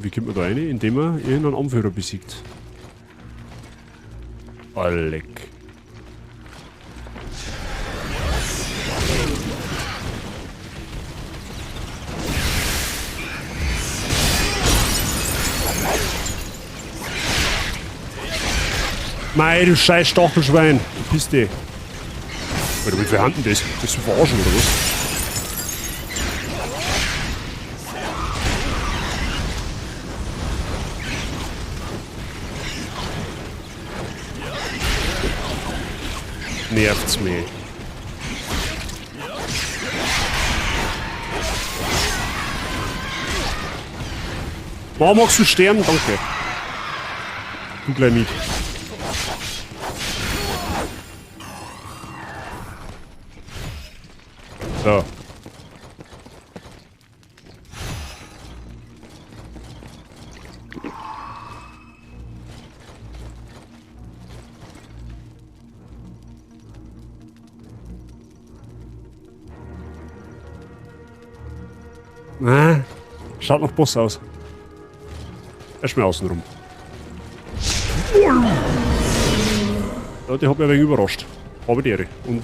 S1: Wie kommt man da rein? Indem man irgendeinen Anführer besiegt. Alec. Mei, du scheiß Stachelschwein. Piss dich. Alter, wie viel haben denn das? Das ist verarschen, oder was? Nervt's mich. Warum magst du sterben? Danke. Du gleich mit. So. Ah, schaut nach Boss aus. Erstmal außen rum. Ja, die hat mich ein wenig überrascht. Aber die Ehre. Und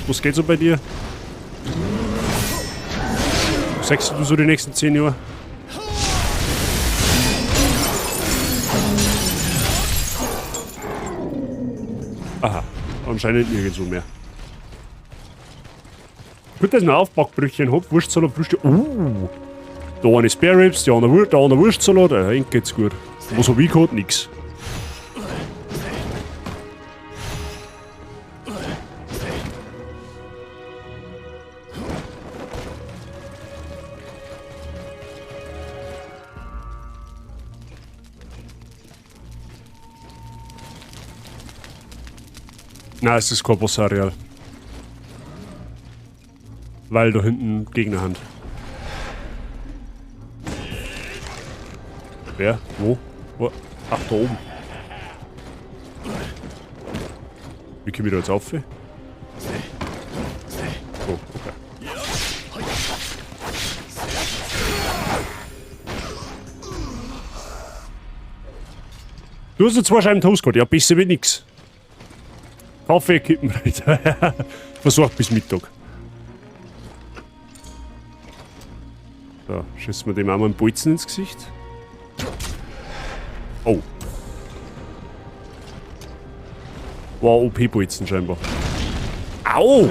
S1: was geht so bei dir? Was sagst du so die nächsten 10 Jahre? Aha, anscheinend nirgendwo mehr. Gut, dass ich noch Aufbackbrötchen hab. Wurstsalat, Frühstück. Da eine Spare Ribs, die andere Wurstsalat. Ja, geht's gut. Was hab ich gehabt? Nix. Nein, es ist kein Bossareal. Weil da hinten Gegnerhand. Wer? Wo? Wo? Ach, da oben. Wie komme ich da jetzt auf? Oh, okay. Du hast jetzt 2 Scheiben Toast gehabt. Ja, besser wie nix. Kaffee, Kippen, versorgt bis Mittag. So, schießen wir dem auch mal einen Bolzen ins Gesicht. Oh. War OP-Bolzen scheinbar. Au!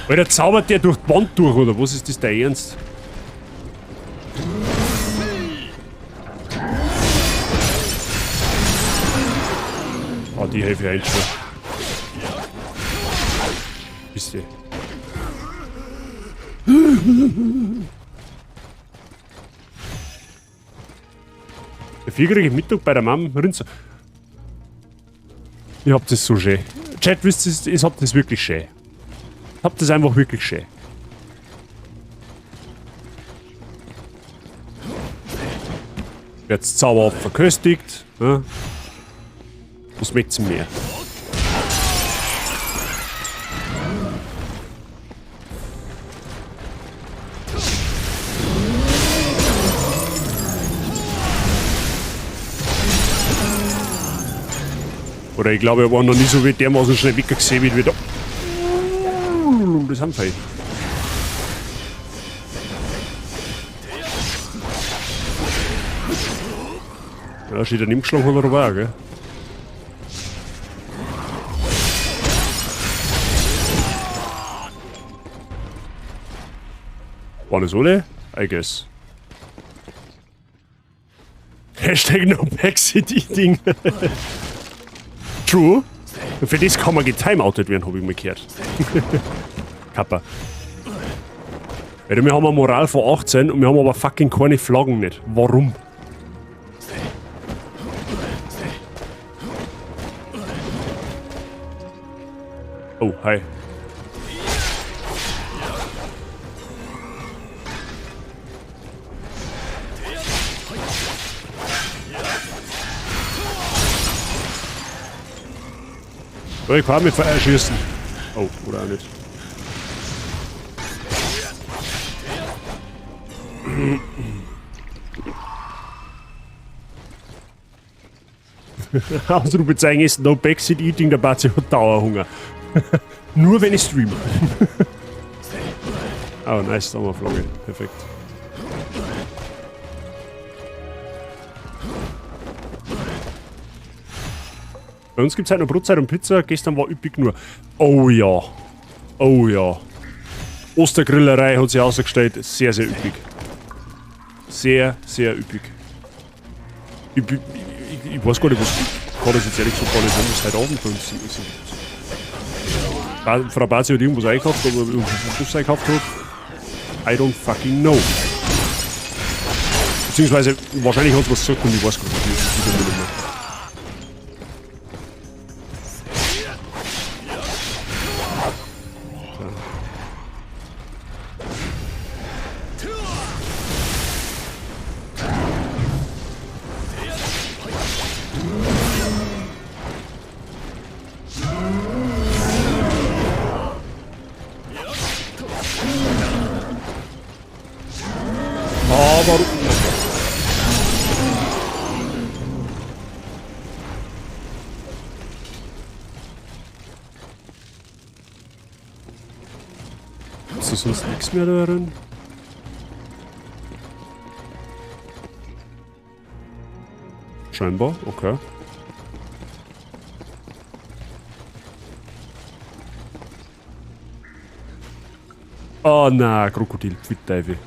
S1: Alter, zaubert der durch die Wand durch, oder was ist das der Ernst? Ah, die helfe ich eigentlich schon. Wisst ihr. Der vierjährige Mittag bei der Mom Rinzer. Ich hab das so schön. Chat, wisst ihr, ich hab das wirklich schön. Ich hab das einfach wirklich schön. Jetzt zauberhaft verköstigt. Ne? Was möcht's mehr? Oder ich glaube, ich war noch nie so wie dermaßen schnell weggesehen wie da. Das haben wir. Ja, steht daneben geschlagen hat er aber auch, gell? Waren das alle? I guess. Hashtag no backseat eating. True. Und für das kann man getimeoutet werden, habe ich mal gehört. Kappa. Alter, wir haben eine Moral von 18 und wir haben aber fucking keine Flaggen nicht. Warum? Oh, hi. Oh, ich kann mich erschießen. Oh, oder auch nicht. Ausrufezeichen ist No Backseat Eating, der Bazi hat Dauerhunger. Nur wenn ich streame. Oh, nice, da haben wir Flagge. Perfekt. Bei uns gibt es halt noch Brotzeit und Pizza. Gestern war üppig nur. Oh ja. Oh ja. Ostergrillerei hat sich ausgestellt. Sehr, sehr üppig. Sehr, sehr üppig. Ich weiß gar nicht, was. Ich kann das jetzt ehrlich gesagt gar nicht sagen, was heute Abend bei uns ist. Frau Bazi hat irgendwas eingekauft, aber was sie eingekauft hat, I don't fucking know. Beziehungsweise, wahrscheinlich hat sie was gesagt und ich weiß gar nicht, wie nicht mehr. Ist da sonst nichts mehr da drin? Scheinbar, okay. Oh na, Krokodil, Pfui-Teufel.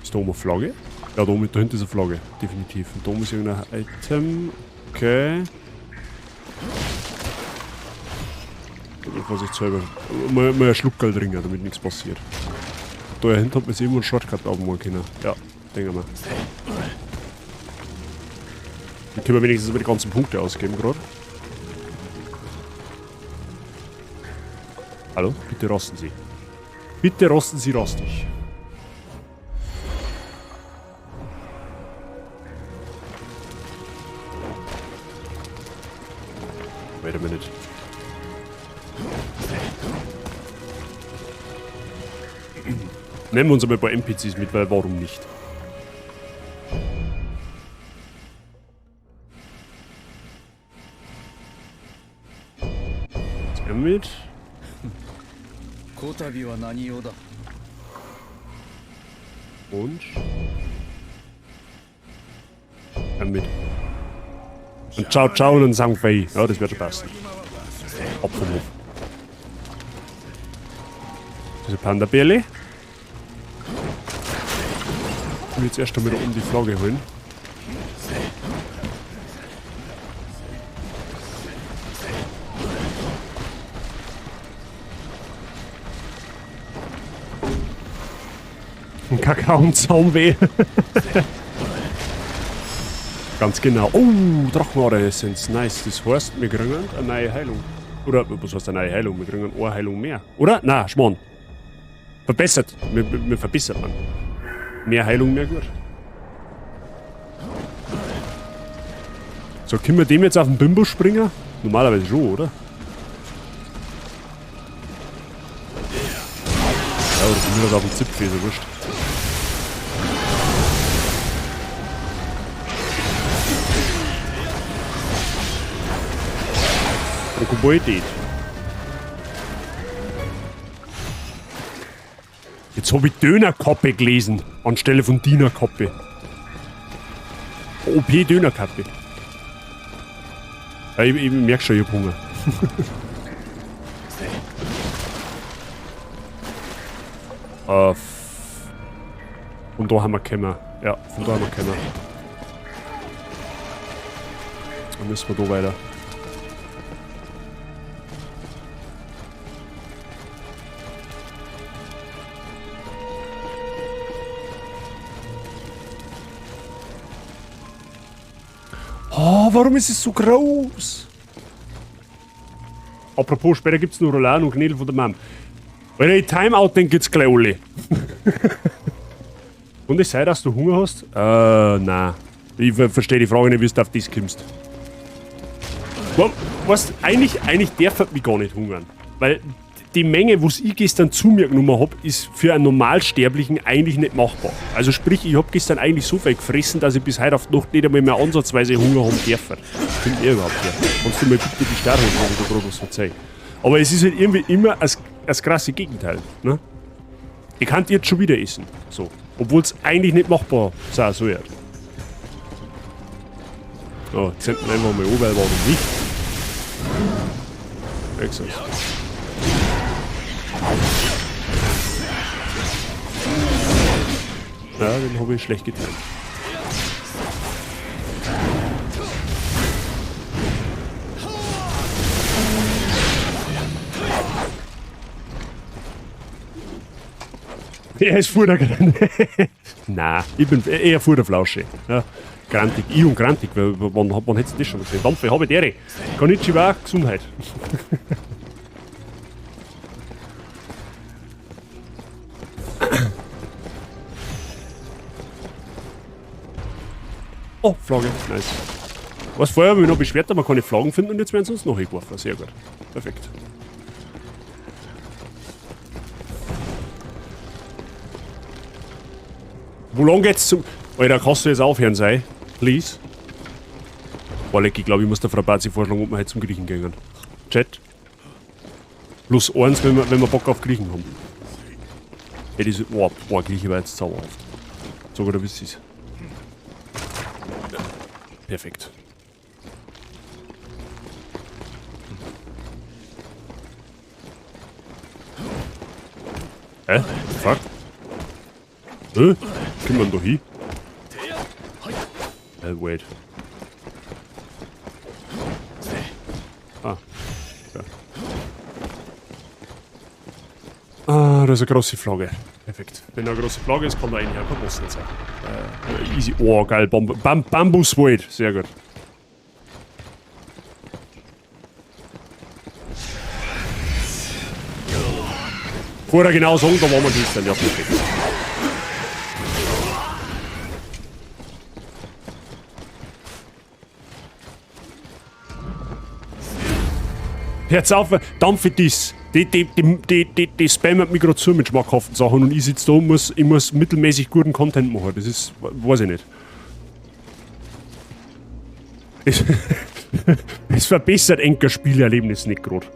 S1: Ist da oben eine Flagge? Ja, da oben, da hinten ist eine Flagge, definitiv. Und da oben ist irgendein Item. Okay. Vorsichtshalber mal einen Schluckerl trinken, damit nichts passiert. Da hinten hat man sich irgendwo einen Shortcut aufmachen können. Ja, denke mal. Dann können wir wenigstens über die ganzen Punkte ausgeben gerade. Hallo? Bitte rosten Sie. Bitte rosten Sie rostig. Wait a minute. Nehmen wir uns aber ein paar NPCs mit, weil warum nicht? Mit. Und mit. Und ciao, ciao und dann sagen wir, ja, das wird schon passen. Ab vom Hof. Diese Panda-Bärle. Ich will jetzt erst einmal da oben die Flagge holen. Ein Kakao und Zaumweh. Ganz genau. Oh, Drachenhaare-Essenz. Nice. Das heißt, wir kriegen eine neue Heilung. Oder, was heißt eine neue Heilung? Wir kriegen eine Heilung mehr. Oder? Nein, Schmarrn. Verbessert. Wir verbessert man. Mehr Heilung, mehr gut. So, können wir dem jetzt auf den Bimbo springen? Normalerweise schon, oder? Ja, oder von mir aus auf den Zipfel, ist ja wurscht. Krokoboidet. Jetzt hab ich Dönerkappe gelesen, anstelle von Dienerkappe. OP Dönerkappe. Ja, ich merk schon, ich hab Hunger. Von da haben wir gekommen. Ja, von da haben wir gekommen. Dann müssen wir da weiter. Oh, warum ist es so groß? Apropos, später gibt's noch Rouladen und Knödel von der Mom. Wenn ich Timeout, dann geht's gleich alle. Und es sei, dass du Hunger hast? Nein. Ich verstehe die Frage nicht, wie du auf das kommst. Weißt, eigentlich darf ich mich gar nicht hungern. Weil die Menge, was ich gestern zu mir genommen hab, ist für einen Normalsterblichen eigentlich nicht machbar. Also sprich, ich hab gestern eigentlich so viel gefressen, dass ich bis heute auf die Nacht nicht einmal mehr ansatzweise Hunger haben darf. Kommt ihr überhaupt her? Kannst du mir bitte die Starre holen, wenn ich da gerade was verzeih. Aber es ist halt irgendwie immer das krasse Gegenteil. Ne? Ich kann jetzt schon wieder essen. So. Obwohl's eigentlich nicht machbar sein soll. So, jetzt senden wir einfach mal an, weil warum nicht? Exakt. Ja, den hab ich schlecht geteilt. Er ist vor der Granite. Nein, ich bin eher vor der Flausche. Ja, grantig. Ich und grantig. Wann hättest du das schon mal gesehen? Dampfe, habe ich Ehre. Konnichiwa, Gesundheit. Oh, Flagge. Nice. Was, vorher habe ich mich noch beschwert, dass wir keine Flaggen finden und jetzt werden sie uns noch hingeworfen. Sehr gut. Perfekt. Wo lang geht's zum... Alter, kannst du jetzt aufhören sein? Please? Boah, leck, ich glaub, ich muss der Frau Bazi vorschlagen, ob wir heute zum Griechen gehen. Chat. Plus eins, wenn wir Bock auf Griechen haben. Ey, diese, boah, boah, Grieche war jetzt zauberhaft. Sogar da wisst ihr's. Ja. Perfekt. Hä? Fuck. Hä? Kommt man da hin? Wait. Ah. Ja. Ah, da ist eine große Flagge. Perfekt. Wenn da eine große Flagge ist, kann da eigentlich auch kein Boss nicht sein. Easy. Oh, geil. Bambuswald. Sehr gut. Vorher genau sagen, da waren wir gestern. Ja, perfekt. Hört's auf, Dampfe dies. Die spammt mich gerade zu mit schmackhaften Sachen und ich sitze da und ich muss mittelmäßig guten Content machen. Das ist, weiß ich nicht. Es verbessert enker Spielerlebnis nicht gerade.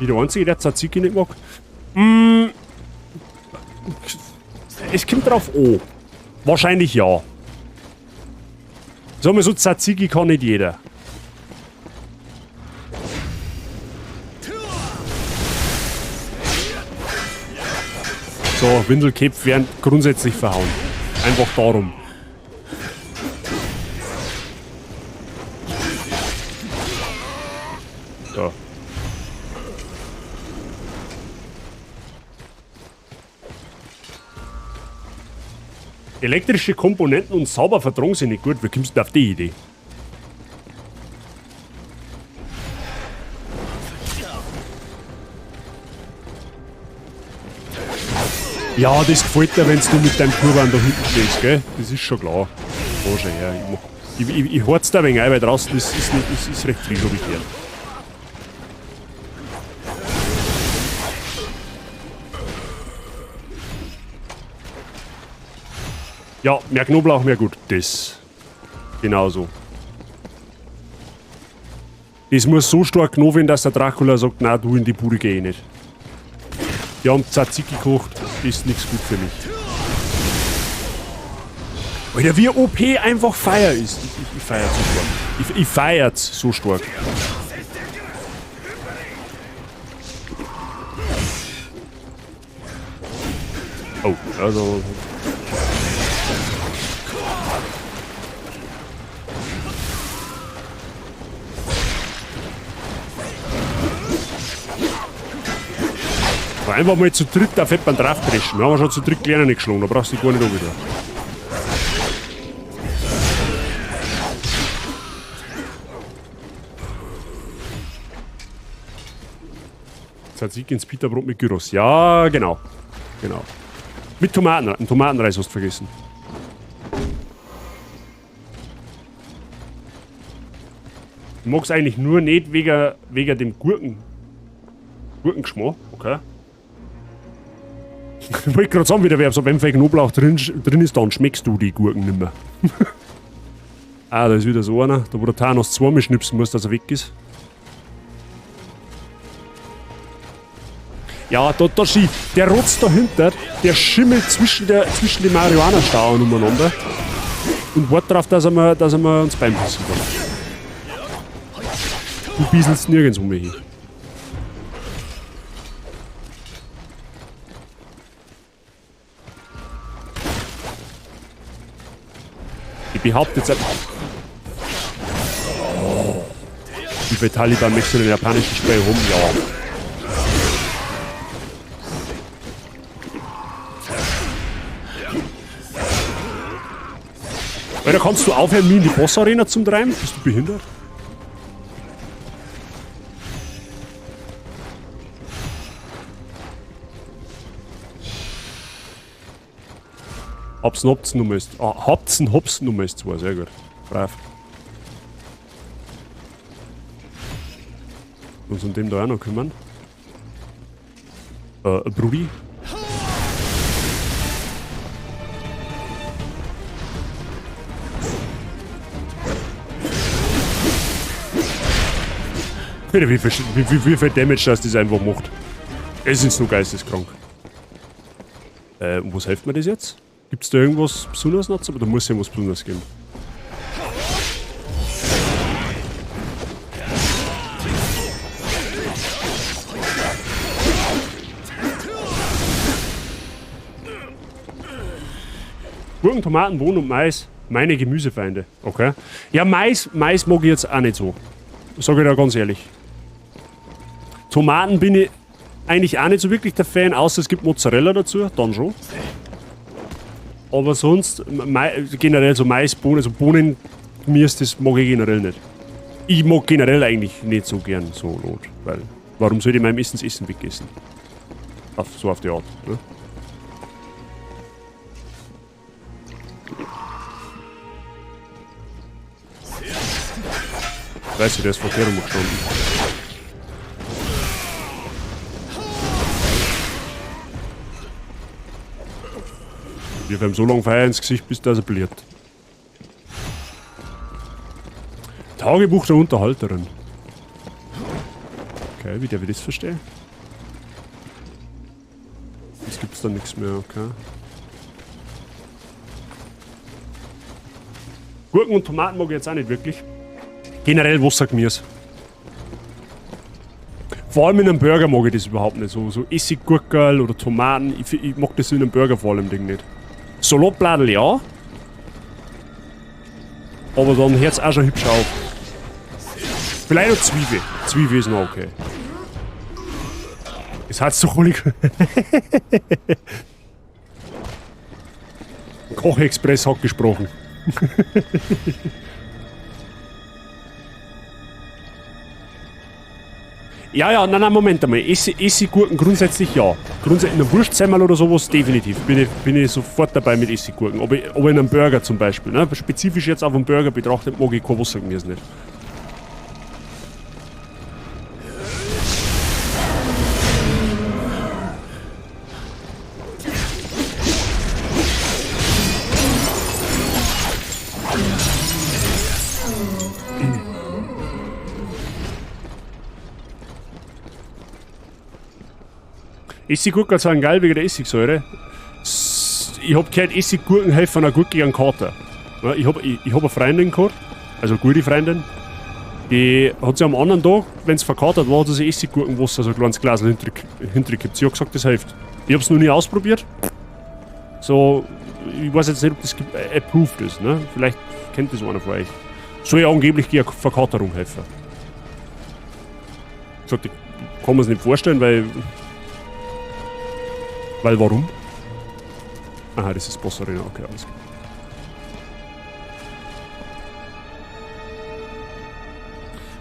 S1: Wie der Einzige, der Tzatziki nicht mag. Es kommt drauf an. Wahrscheinlich ja. Sagen wir so, Tzatziki kann nicht jeder. So, Windelköpfe werden grundsätzlich verhauen. Einfach darum. So. Elektrische Komponenten und sauber vertragen sie nicht gut. Wie kommst du denn auf die Idee? Ja, das gefällt dir, wenn du mit deinem Turban da hinten stehst, gell? Das ist schon klar. Oh, schon her. Ich hort's da ein wenig ein, weil draußen ist recht frisch, hab ich gehört. Ja, mehr Knoblauch, mehr gut. Das. Genauso. Das muss so stark knobeln, dass der Dracula sagt, na du, in die Bude geh ich nicht. Die haben Tzatziki gekocht, ist nix gut für mich. Alter, wie OP einfach Feier ist. Ich feier's so stark. Ich feier's so stark. Oh, also... Einfach mal zu dritt auf jemanden draufpreschen. Wir haben schon zu dritt Kleiner nicht geschlagen, da brauchst du dich gar nicht wieder. Tzatziki ins Pita-Brot mit Gyros. Ja, genau. Genau. Mit Tomaten. Einen Tomatenreis hast du vergessen. Ich mag's eigentlich nur nicht wegen dem Gurkengeschmack. Okay. Ich wollte gerade sagen, wieder, wer so, wenn viel Knoblauch drin ist, dann schmeckst du die Gurken nimmer. Ah, da ist wieder so einer, da wo der Thanos zweimal schnipsen muss, dass er weg ist. Ja, da schießt. Der Rotz dahinter, der schimmelt zwischen den Marihuana-Stauen umeinander und wartet darauf, dass er mir ans Bein pissen kann. Du bieselst nirgends um mich hin. Ich behaupte jetzt einfach. Oh. Wie viel Taliban möchtest du den japanischen Spray rum? Ja. Alter, kannst du aufhören, mich in die Boss-Arena zum Treiben? Bist du behindert? Hopsen, Hopsen, Nummer ist. Ah, Hopsen, Hopsen, Nummer ist 2, sehr gut. Brav. Uns um dem da auch noch kümmern. Brudi. Wie viel Damage das einfach macht. Es ist nur geisteskrank. Und was hilft mir das jetzt? Gibt's da irgendwas Besonderes noch? Aber da muss es irgendwas Besonderes geben. Gurken, Tomaten, Bohnen und Mais. Meine Gemüsefeinde. Okay. Ja, Mais mag ich jetzt auch nicht so. Sag ich da ganz ehrlich. Tomaten bin ich eigentlich auch nicht so wirklich der Fan, außer es gibt Mozzarella dazu, dann schon. Aber sonst, generell so Mais, Bohnen, also Bohnen, mir ist das mag ich generell nicht. Ich mag generell eigentlich nicht so gern so Lot, weil, Warum soll ich meinem Essen das Essen wegessen? So auf die Art, ne? Weißt du, der ist verkehrt rumgestanden. Wir werden so lange Feuer ins Gesicht, bis der bliert. Tagebuch der Unterhalterin. Okay, wie der will das verstehen? Jetzt gibt's da nichts mehr, okay. Gurken und Tomaten mag ich jetzt auch nicht wirklich. Generell Wassergemüse. Vor allem in einem Burger mag ich das überhaupt nicht. So Essiggurkel oder Tomaten. Ich mag das in einem Burger vor allem Ding nicht. Salatbladel ja. Aber dann hört's auch schon hübsch auf. Vielleicht noch Zwiebel. Zwiebel ist noch okay. Es hat's doch alle. Kochexpress hat gesprochen. Ja, ja, nein, nein, Moment einmal. Essiggurken grundsätzlich ja. Grundsätzlich in einem Wurstsemmel oder sowas, definitiv. Bin ich sofort dabei mit Essiggurken. Aber in einem Burger zum Beispiel. Ne? Spezifisch jetzt auf einen Burger betrachtet, mag ich kein Wassergemüse nicht. Essiggurken sind geil wegen der Essigsäure. Ich hab gehört, Essiggurken helfen einer Gurke gegen Kater. Ja, ich hab eine Freundin gehabt, also eine gute Freundin, die hat sich am anderen Tag, wenn's verkatert war, hat sie sich Essiggurkenwasser, so ein kleines Glas hintergekippt. Sie hat gesagt, das hilft. Ich hab's noch nie ausprobiert. So, ich weiß jetzt nicht, ob das approved ist, ne? Vielleicht kennt das einer von euch. Soll ja angeblich gegen Verkaterung helfen. Ich sag, ich kann mir's nicht vorstellen, weil... Weil warum? Aha, das ist Boss Arena, okay, alles klar.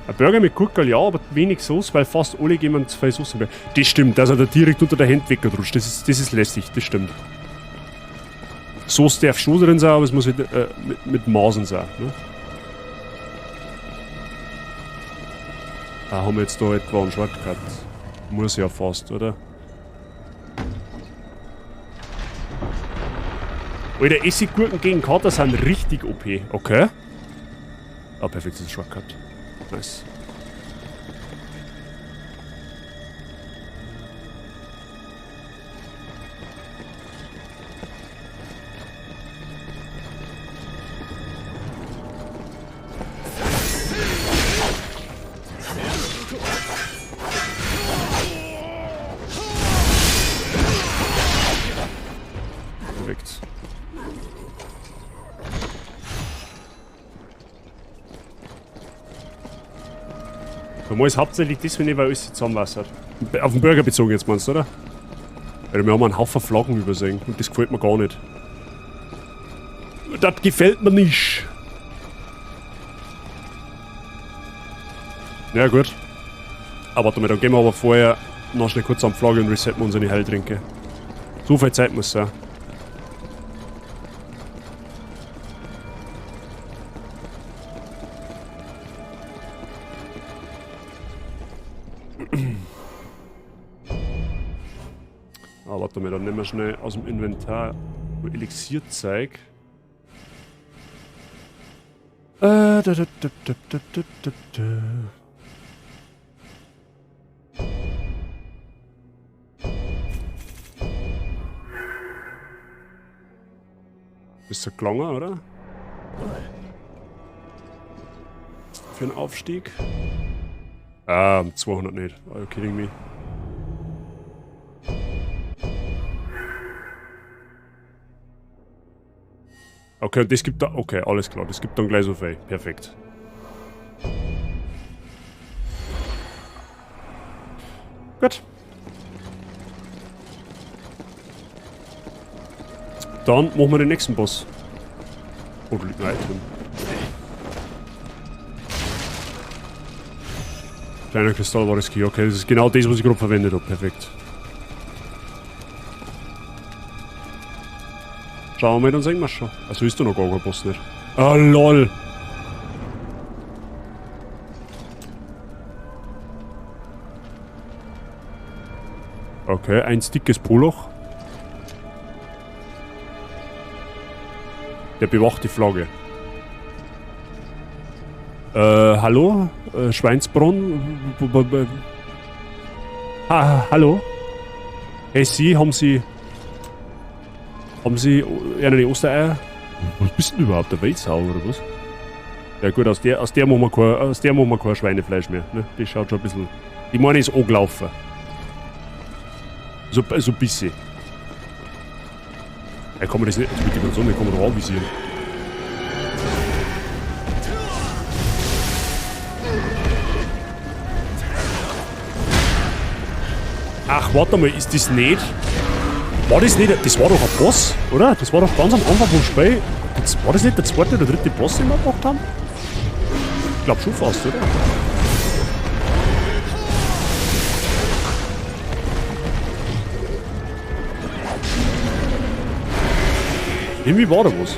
S1: Ein Burger mit Gurkel, ja, aber wenig Soße, weil fast alle geben zu viel Soße. Das stimmt, dass er da direkt unter der Hand weggerutscht. Das ist lästig, das stimmt. Soße darf schon drin sein, aber es muss halt, mit Maßen sein. Ne? Da haben wir jetzt da etwa einen Shortcut. Muss ja fast, oder? Alter, Essiggurken gegen Kater sind richtig OP. Okay. Ah, perfekt, das ist ein Shortcut. Nice. Perfekt. Mal ist hauptsächlich das, wenn ich bei alles zusammenwassert. Auf den Burger bezogen jetzt meinst du, oder? Weil wir haben einen Haufen Flaggen übersehen und das gefällt mir gar nicht. Das gefällt mir nicht. Ja gut. Aber warte mal, dann gehen wir aber vorher noch schnell kurz am Flagge und resetten unsere Heiltränke. So viel Zeit muss sein. Ah, warte mal, dann nehmen wir schnell aus dem Inventar Elixierzeug. Da, da, da, da, da, da, da, da. Ist der Klonger, oder? Für einen Aufstieg? Ah, 200 nicht. Are you kidding me? Okay, und das gibt da. Okay, alles klar. Das gibt dann gleich so viel. Perfekt. Gut. Dann machen wir den nächsten Boss. Oh, da liegt ein Item. Kleiner Kristall war das Key. Okay, das ist genau das, was ich gerade verwendet habe. Perfekt. Schauen wir mal, dann sehen wir schon. Also ist da noch gar kein Boss nicht. Ah, lol. Okay, ein dickes Poloch. Der bewacht die Flagge. Hallo? Schweinsbrunn? Ha, hallo? Hey, Sie, haben Sie... Haben Sie eine Ostereier? Was bist denn überhaupt, der Wildsau oder was? Ja gut, aus der machen wir kein Schweinefleisch mehr. Ne? Das schaut schon ein bisschen... Die meine ist angelaufen. So ein bisschen. Ja, kann man das nicht... Jetzt mit der Sonne kann man doch anvisieren. Ach, warte mal, ist das nicht... War das nicht... Das war doch ein Boss, oder? Das war doch ganz am Anfang vom Spiel. Das, war das nicht der zweite oder dritte Boss, den wir gemacht haben? Ich glaub schon fast, oder? Irgendwie war da was.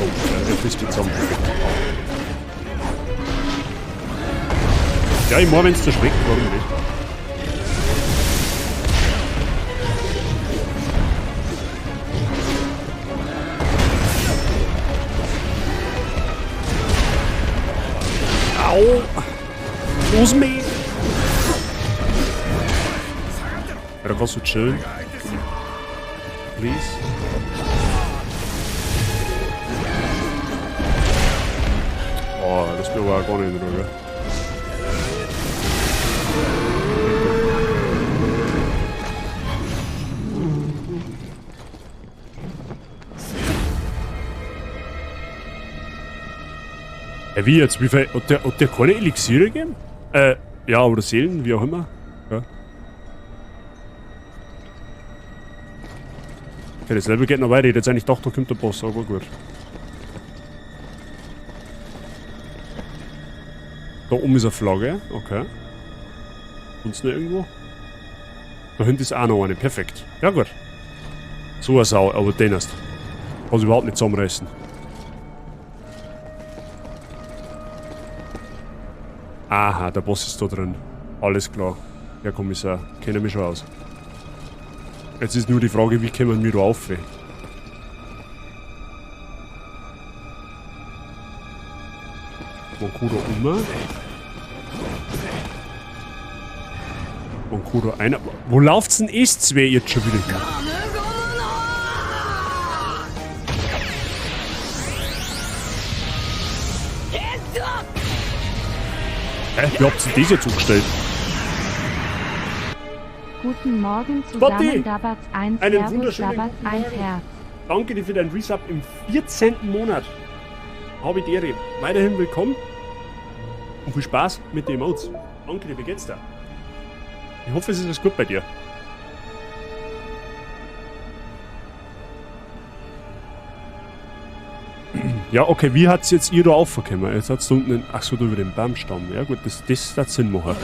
S1: Oh, der frisst mich zusammen. Ja, ich meine, wenn's dir schmeckt, warum nicht? Au! Los mich! Ja, da kannst du chillen. Please. Oh, das will aber gar nicht in Ruhe. Ja, wie jetzt? Wie viel? Hat der keine Elixiere gegeben? Ja, oder Seelen, wie auch immer. Ja. Okay, das Level geht noch weiter. Ich hätte jetzt eigentlich gedacht, da kommt der Boss, aber gut. Da oben ist eine Flagge, okay. Sonst noch irgendwo? Da hinten ist auch noch eine, perfekt. Ja gut. So eine Sau, aber den erst. Kannst du überhaupt nicht zusammenreißen. Aha, der Boss ist da drin. Alles klar. Herr Kommissar, kenne mich schon aus. Jetzt ist nur die Frage, wie kommen wir da rauf? Man kann da um. Man kann da einer. Wo läuft's denn S2 jetzt schon wieder hin? Hä? Wie habt ihr denn das jetzt umgestellt?
S4: Guten Morgen
S1: Spotty!
S4: zusammen, Dabatz 1,
S1: Einen
S4: Servus,
S1: wunderschönen
S4: Dabatz
S1: guten
S4: 1
S1: Morgen.
S4: Herz.
S1: Danke dir für deinen Resub im 14. Monat. Habe die Ehre. Weiterhin willkommen und viel Spaß mit den Emotes. Danke dir, wie geht's dir? Ich hoffe, es ist alles gut bei dir. Ja, okay, wie hat's jetzt ihr da aufgekommen? Jetzt hat's da unten einen, ach so, da über den Baumstamm. Ja gut, das hat Sinn machen.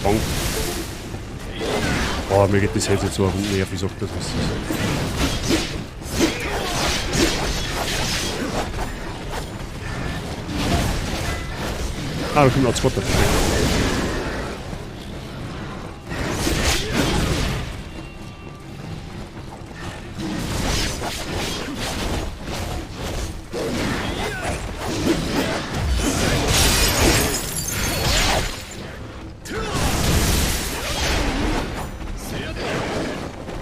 S1: Bonk. Oh, mir geht das Headset so auf den Nerv, ich sag das, was ist. Ah, da kommt noch ein zweiter.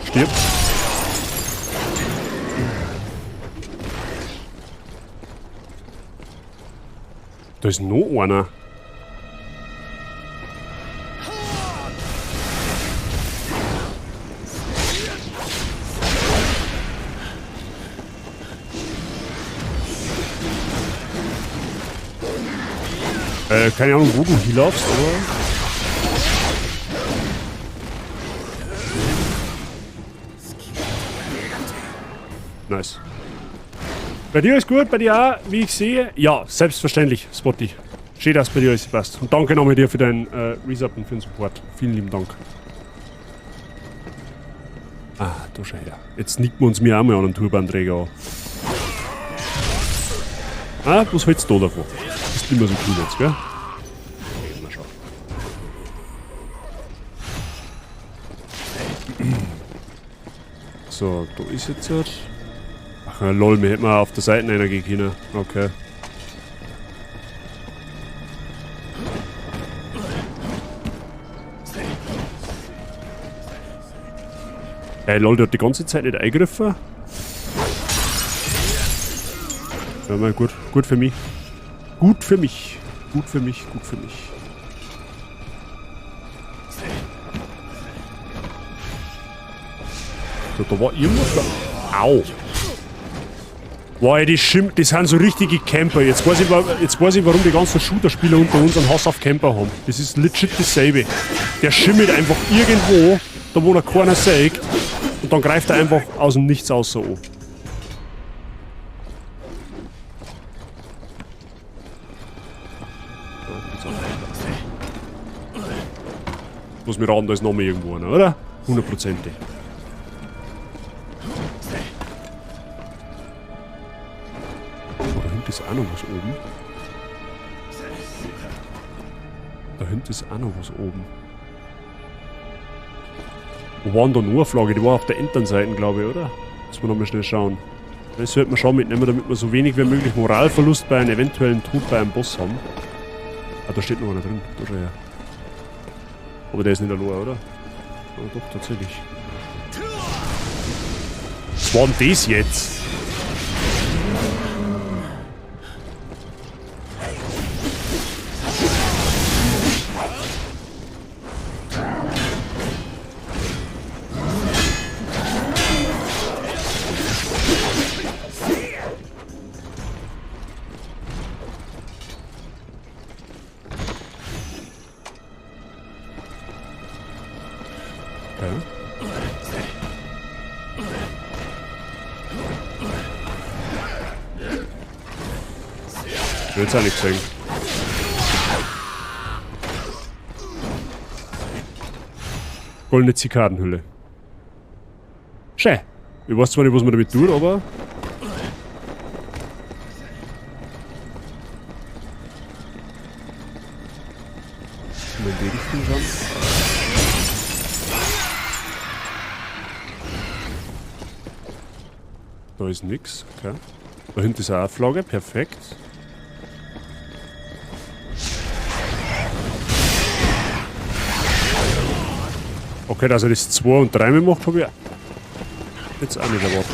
S1: Stirb. Da ist noch einer. Keine Ahnung, wo du hinlaufst, aber... Nice. Bei dir ist gut, bei dir auch, wie ich sehe. Ja, selbstverständlich, Spotty. Schön, dass bei dir alles passt. Und danke nochmal dir für deinen Resub und für den Support. Vielen lieben Dank. Ah, da schau her. Jetzt nicken wir uns mir auch mal an den Turbanträger an. Ah, was hältst du da davon? Ist nicht mehr so cool jetzt, gell? Mal schauen. So, da ist jetzt... Ach, lol, mir hätten wir auf der Seite einer gehen können. Okay. Hey, lol, der hat die ganze Zeit nicht eingegriffen. Ja, mal gut. Gut für mich. Gut für mich. Gut für mich, gut für mich. So, da war irgendwas da. Au! Boah, ey, die sind so richtige Camper. Jetzt weiß ich, warum die ganzen Shooter-Spieler unter uns einen Hass auf Camper haben. Das ist legit dasselbe. Der schimmelt einfach irgendwo, da wo er keiner sägt, und dann greift er einfach aus dem Nichts aus so an. Muss mir raten, da ist noch mal irgendwo einer, oder? Hundertprozentig. Oh, da hinten ist auch noch was oben. Da hinten ist auch noch was oben. Wo war denn da noch eine Flagge? Die war auf der anderen Seite, glaube ich, oder? Müssen wir nochmal schnell schauen. Das sollte man schon mitnehmen, damit wir so wenig wie möglich Moralverlust bei einem eventuellen Tod bei einem Boss haben. Ah, da steht noch einer drin. Da schau her. Aber der ist nicht allein, oder? Oh, doch, tatsächlich. Was war denn das jetzt? Ich will's auch nicht sehen. Goldene Zikadenhülle. Schön. Ich weiß zwar nicht, was man damit tut, aber... Mal in die Richtung schauen. Da ist nix, okay. Da hinten ist auch eine Flagge, perfekt. Okay, dass er das 2 und 3 macht, hab ich jetzt auch nicht erwartet.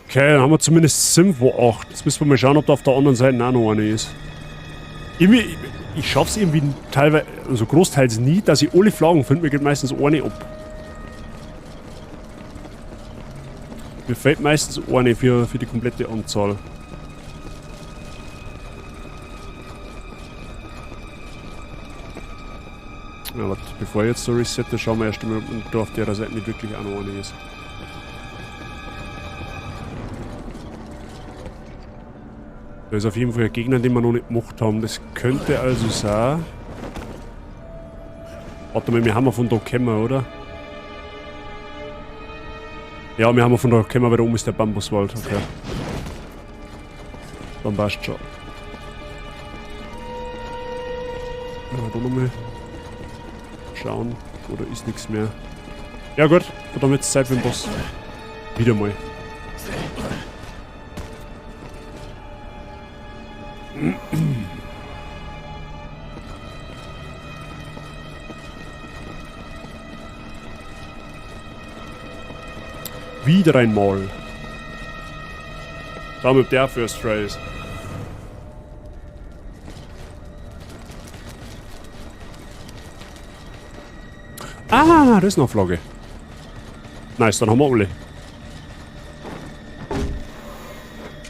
S1: Okay, dann haben wir zumindest 5 von 8. Jetzt müssen wir mal schauen, ob da auf der anderen Seite auch noch eine ist. Irgendwie, ich schaff's irgendwie teilweise, also großteils nie, dass ich alle Flaggen finde. Mir geht meistens eine ab. Mir fehlt meistens eine für die komplette Anzahl. Ja, warte, bevor ich jetzt so resette, schauen wir erst einmal, ob da auf der Seite nicht wirklich auch noch eine ist. Da ist auf jeden Fall ein Gegner, den wir noch nicht gemacht haben. Das könnte also sein. Warte mal, wir haben ja von da gekommen, oder? Ja, wir haben ja von da gekommen, weil da oben ist der Bambuswald. Okay. Dann passt schon. Ja, da nochmal schauen. Oder ist nichts mehr. Ja gut, verdammt, jetzt Zeit für den Boss. Wieder mal. Wieder einmal. Schauen wir, ob der First Try ist. Ah, das ist noch eine Flagge. Nice, dann haben wir alle.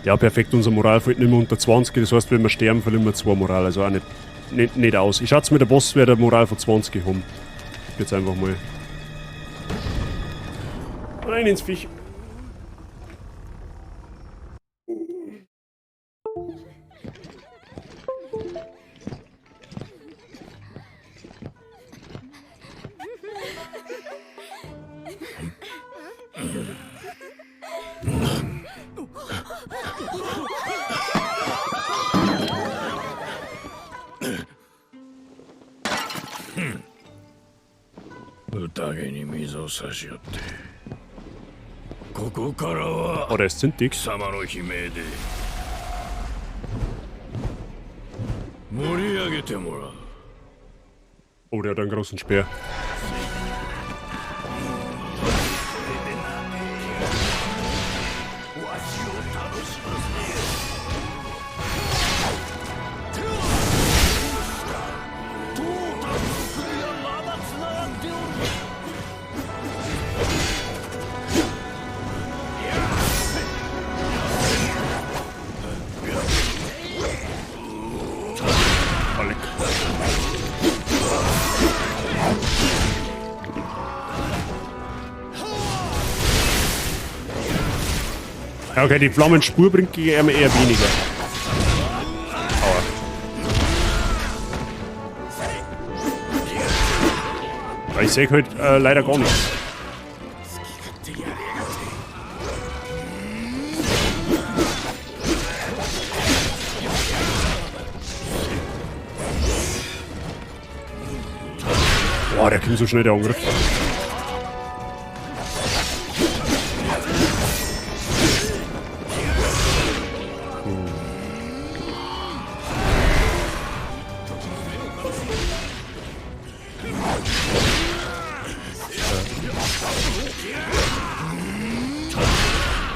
S1: Ja, perfekt, unser Moral fällt nicht mehr unter 20, das heißt, wenn wir sterben, verlieren wir 2 Moral, also auch nicht aus. Ich schätze mir, der Boss wird eine Moral von 20 haben. Jetzt einfach mal. Rein ins Viech.
S5: 宴に水を差し寄って。ここからは
S1: Oh, der ist zintig.
S5: 貴様の悲鳴で盛り上げてもらう。
S1: Oh, der hat einen großen Speer. Okay, die Flammenspur bringt gegen ihn eher weniger. Aua. Ich seh halt leider gar nichts. Boah, der kommt so schnell, der Angriff.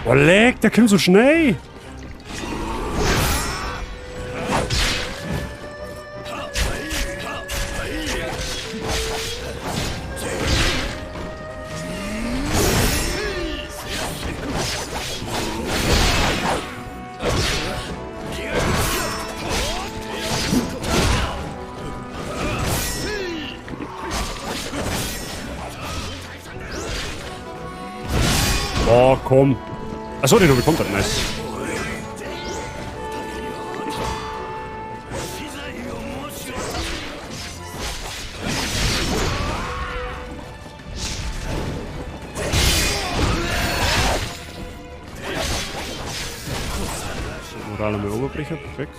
S1: Boah, leck, der kommt so schnell. Oh, komm. Achso, den hab ich kontert, nice. Moral am Oberbrecher, perfekt.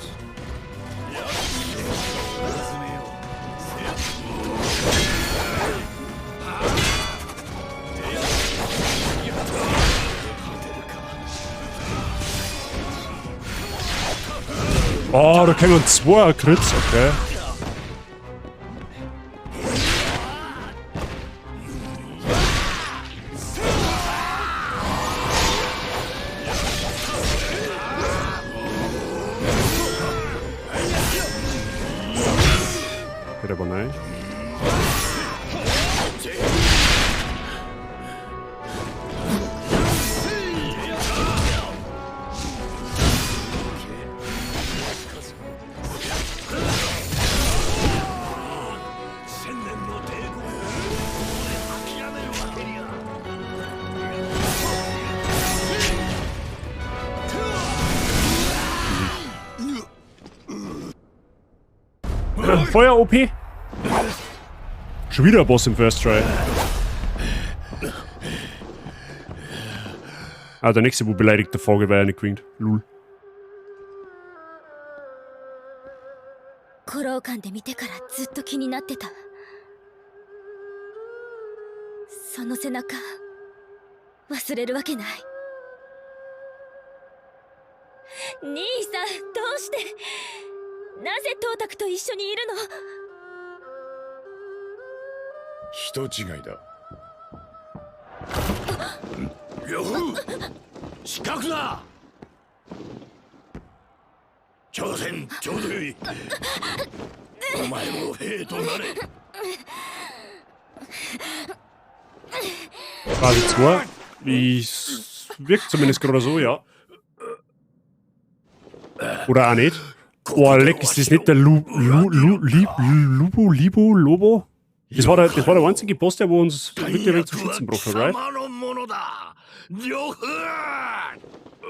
S1: Oh, da kommen zwei Crits, okay. Geht aber nein. Feuer OP. Schon wieder ein Boss im First Try. Ah, der nächste, wo beleidigt der Vogel, weil er nicht gewinnt. Lul.
S6: 古老館で見てからずっと気になってた。その背中、忘れるわけない。兄さん、どうして、なぜ董卓と一緒にいるの？
S5: 人違いだ。呂布、失格だ。挑戦ちょうどよい。お前も兵となれ。
S1: Phase 2. Es wirkt zumindest gerade so, ja. Oder auch nicht. Oh, leck, ist das nicht der Lu, Lu, Lu, Li, Lubo, Libo, Lobo? Das war der einzige Boss, der wo uns wirklich ein wenig zum Schwitzen gebracht hat, right?
S5: 様のものだ呂布。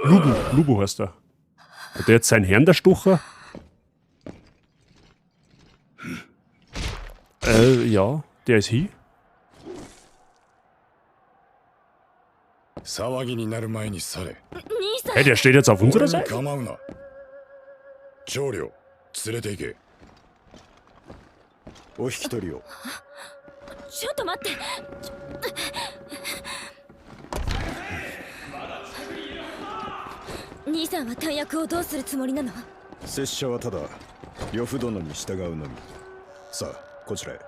S1: Lubu, Lubu heißt er. Hat der jetzt seinen Herrn erstochen? Ja, der ist hier.
S5: 騒ぎになる前に去れ。
S6: 兄さん。
S1: Hey, der steht jetzt auf unserer
S5: 俺に
S1: Seite?
S5: 構うな。長領、連れて行け。
S7: お引き取りを。
S6: ちょっと待って。兄さんは大役をどうするつもりなの？
S7: 拙者はただ呂布殿に従うのみ。さあ、こちらへ。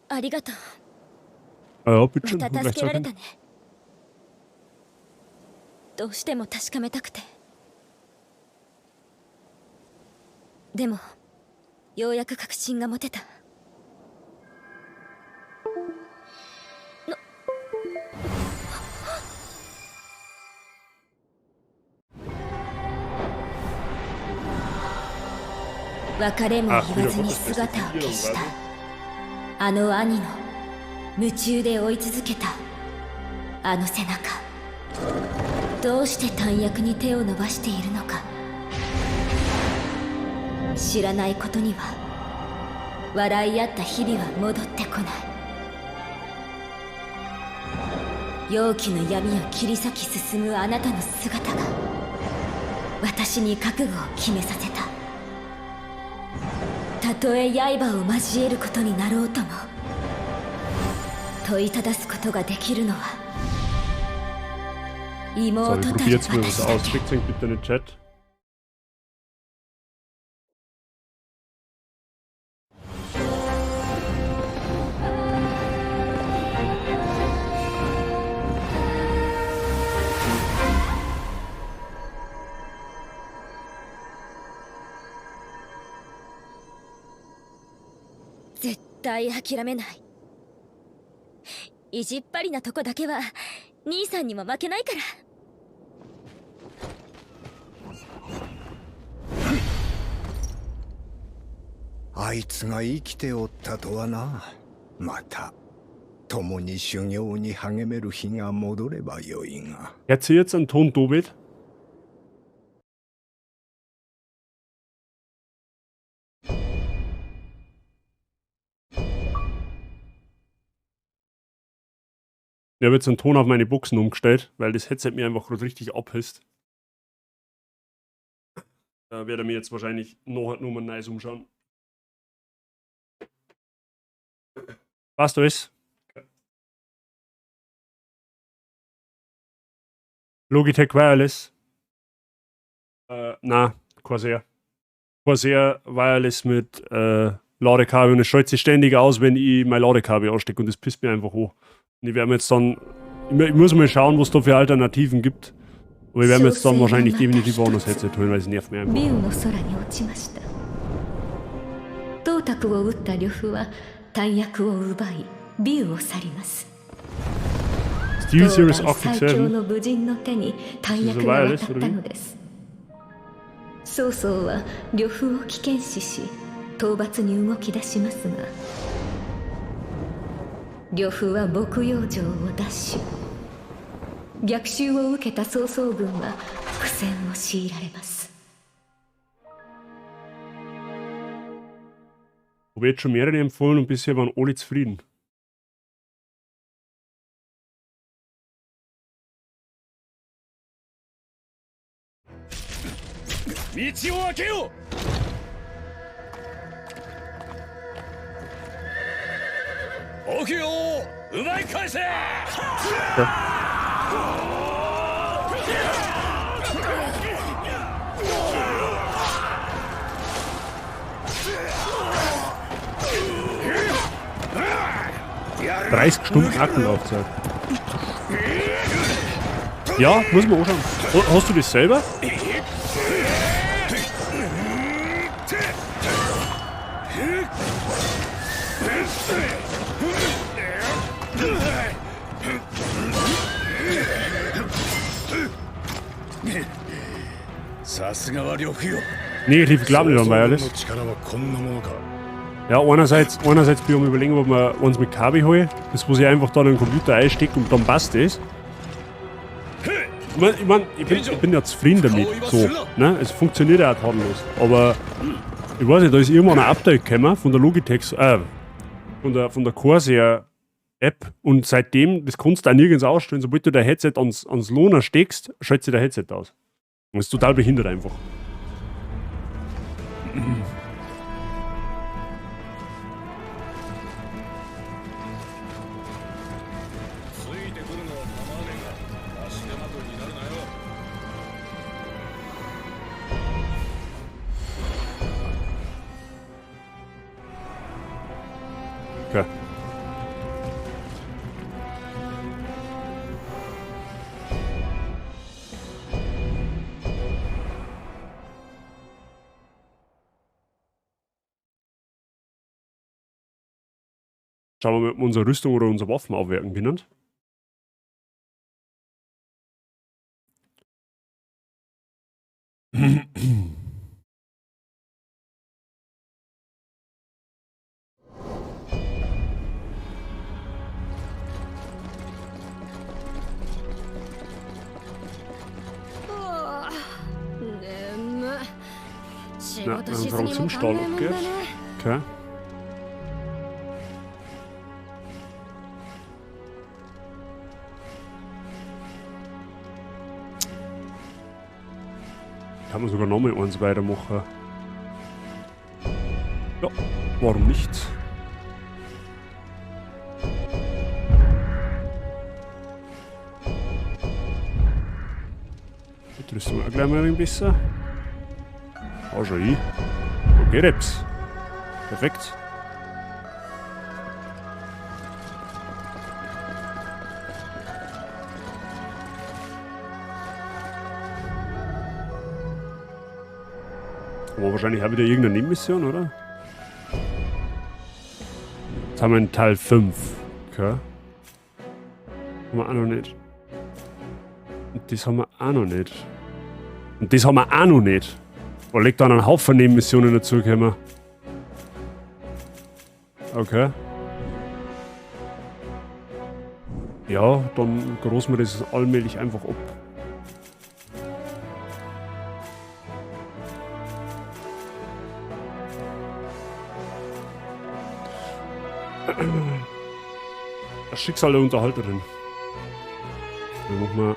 S6: ありがとう。
S1: Ah, ja, bitteschön.
S6: また
S1: Gleich
S6: 助けられ
S1: zurück.
S6: たね。どうしても確かめたくて。でも、ようやく確信が持てた。な。別れも言わずに姿を消したあの兄の、夢中で追い続けたあの背中。どうして弾薬に手を伸ばしているのか。知らないことには、笑い合った日々は戻ってこない。容器の闇を切り裂き進むあなたの姿が、私に覚悟を決めさせた。たとえ刃を交えることになろうとも、問いただすことができるのは
S1: So, ich
S6: 妹た
S1: probiere
S6: る
S1: jetzt mal was
S6: 私だ
S1: aus.
S6: け。
S1: Kriegt bitte in den Chat.
S6: 絶対諦めない。意地っ張りなとこだけは兄さんにも負けないから。
S2: あいつが生きておったとはな。また共に修行に励める日が戻ればよいが。
S1: Hört ihr jetzt einen Ton doppelt? Ich habe jetzt einen Ton auf meine Boxen umgestellt, weil das Headset mir einfach gerade richtig abhisst. Da werde ich mir jetzt wahrscheinlich noch nur mal nice umschauen. Passt alles? Logitech Wireless. Na, Corsair. Corsair Wireless mit Ladekabel und es schaltet sich ständig aus, wenn ich mein Ladekabel anstecke, und das pisst mir einfach hoch. Und ich werde mir jetzt dann, ich muss mal schauen, was da für Alternativen gibt. Aber ich werde mir jetzt dann wahrscheinlich definitiv auch noch das Headset holen, weil es nervt mir einfach.
S8: ビウの空に落ちました。董卓を撃った呂布は、弾薬を奪い、ビウを去ります。
S1: SteelSeries
S8: 当代
S1: Arctic
S8: 最強
S1: 7.
S8: の武人の手に弾薬が渡ったのです。曹操は呂布を危険視し、討伐に動き出しますが、呂布は牧羊城を奪取。逆襲を受けた曹操軍は苦戦を強いられます。
S1: Habe jetzt schon mehrere empfohlen und bisher waren alle zufrieden.
S5: 道を開けよ。牧羊を奪い返せ。
S1: 30 Stunden Akkulaufzeit. Ja, muss man anschauen. Hast du das selber? Negativ glaube ich nicht an Wireless. Ja, einerseits bin ich am Überlegen, ob wir eins mit Kabel holen. Das muss ich einfach dann in den Computer einstecken und dann passt das. Ich mein, ich bin ja zufrieden damit. So, ne? Es funktioniert ja auch tadellos. Aber ich weiß nicht, da ist irgendwann ein Update gekommen von der Logitech, von der Corsair App und seitdem, das kannst du auch nirgends ausstellen, sobald du dein Headset ans Lohner steckst, schaltet sich dein Headset aus. Und das ist total behindert einfach. Okay. Schauen wir mal, ob wir unsere Rüstung oder unsere Waffen aufwerten können. Na, wir haben uns zum Stall abgehört. Okay. Kann man sogar nochmal eins weitermachen. Ja, warum nicht? Die Rüstung auch gleich mal ein wenig besser. Schau schon hin. Okay, Reps. Perfekt. Aber wahrscheinlich auch wieder irgendeine Nebenmission, oder? Jetzt haben wir in Teil 5. Okay. Haben wir auch noch nicht. Und das haben wir auch noch nicht. Und das haben wir auch noch nicht. Da liegt da einen Haufen Nebenmissionen dazugekommen. Okay. Ja, dann großen wir das allmählich einfach ab. Das Schicksal der Unterhalterin. Dann machen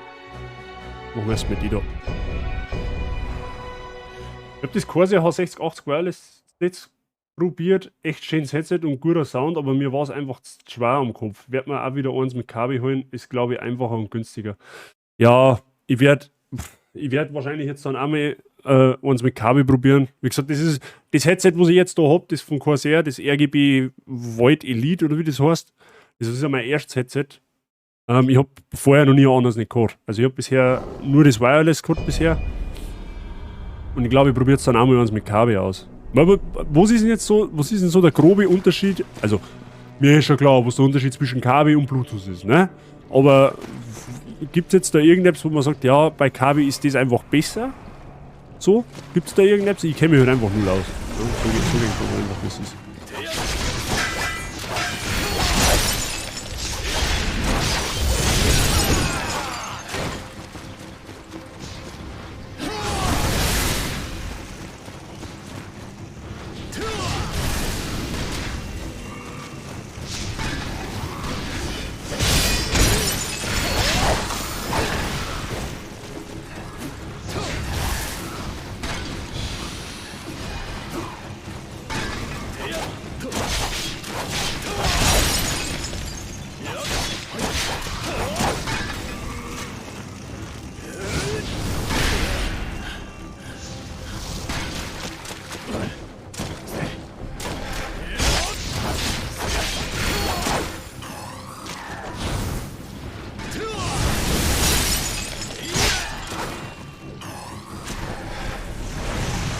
S1: wir erst mit die da. Ich hab das Corsair H680 Wireless jetzt probiert. Echt schönes Headset und guter Sound, aber mir war es einfach zu schwer am Kopf. Werd mir auch wieder eins mit Kabel holen, ist glaube ich einfacher und günstiger. Ja, ich werd wahrscheinlich jetzt dann auch mal eins mit Kabel probieren. Wie gesagt, das ist das Headset, was ich jetzt da hab, das von Corsair, das RGB Void Elite oder wie das heißt. Das ist ja mein erstes Headset. Ich hab vorher noch nie anders nicht gehabt. Also ich hab bisher nur das Wireless gehabt bisher. Und ich glaube, ich probiere es dann auch mal eins mit Kabel aus. Aber was ist denn jetzt so, was ist denn so der grobe Unterschied? Also, mir ist schon klar, was der Unterschied zwischen Kabel und Bluetooth ist, ne? Aber gibt es jetzt da irgendetwas, wo man sagt, ja, bei Kabel ist das einfach besser? So? Gibt es da irgendetwas? Ich kenne mich halt einfach null aus. Ja, so geht es einfach, wie es ist.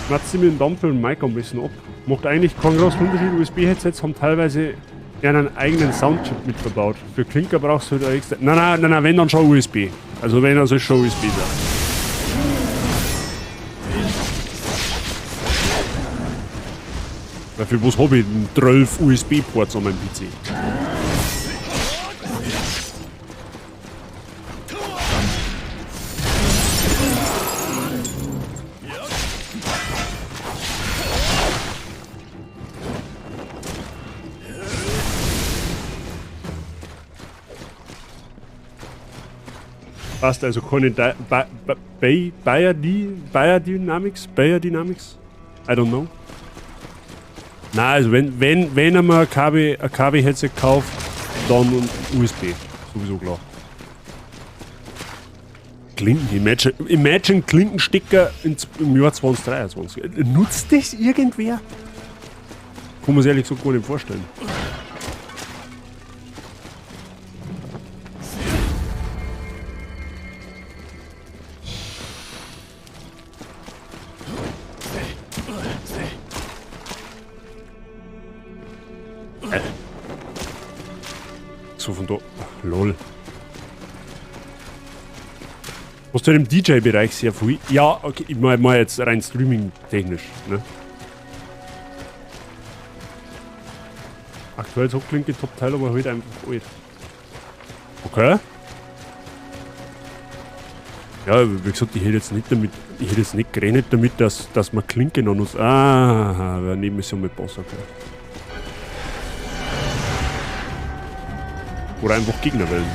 S1: Schmatzt sie mit dem Dampfer und Mic am besten ab. Macht eigentlich keinen großen Unterschied. USB-Headsets haben teilweise einen eigenen Soundchip mit verbaut. Für Klinker brauchst du halt ein extra. Nein, nein, nein, nein, wenn dann schon USB. Also wenn, dann soll schon USB sein. Weil für was hab ich denn 12 USB-Ports an meinem PC? Passt also keine Bayer Dynamics? Bayer Dynamics? I don't know. Na, also wenn er mal ein KB-Headset kauft, dann USB. Sowieso klar. Klinken, imagine Klinkenstecker im Jahr 2023. Nutzt das irgendwer? Kann man sich ehrlich gesagt gar nicht vorstellen. So von da. Lol. Was du im DJ-Bereich sehr viel. Ja, okay, ich mach jetzt rein streaming-technisch, ne? Aktuell so klingt die Top-Teil aber halt einfach alt. Okay. Ja, wie gesagt, ich hätte jetzt nicht damit, ich hätte jetzt nicht gerechnet damit, dass man Klinke noch nutzt. Ah, wir nehmen es ja mit Boss, okay. Oder einfach Gegnerwellen.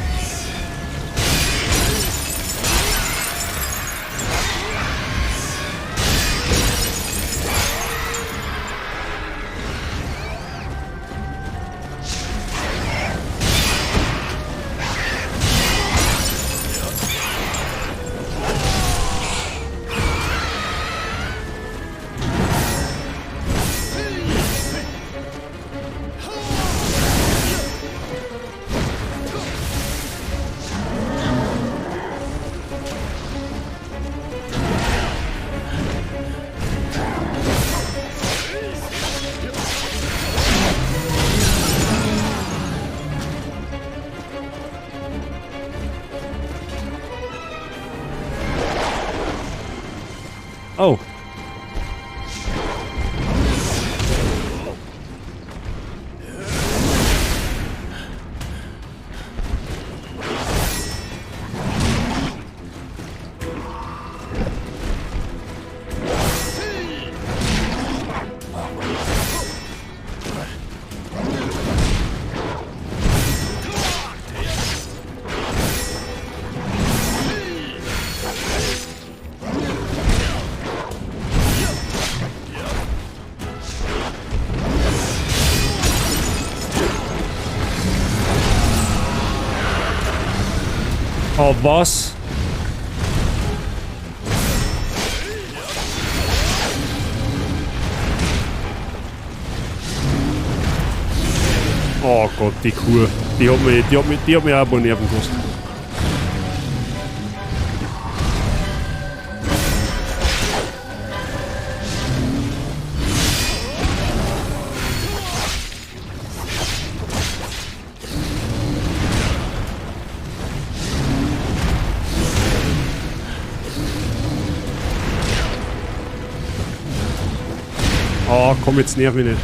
S1: Oh. Oh, was? Oh Gott, die Kuh. Die hat mich auch ein paar Nerven gekostet. Oh, komm, jetzt nerv mich nicht.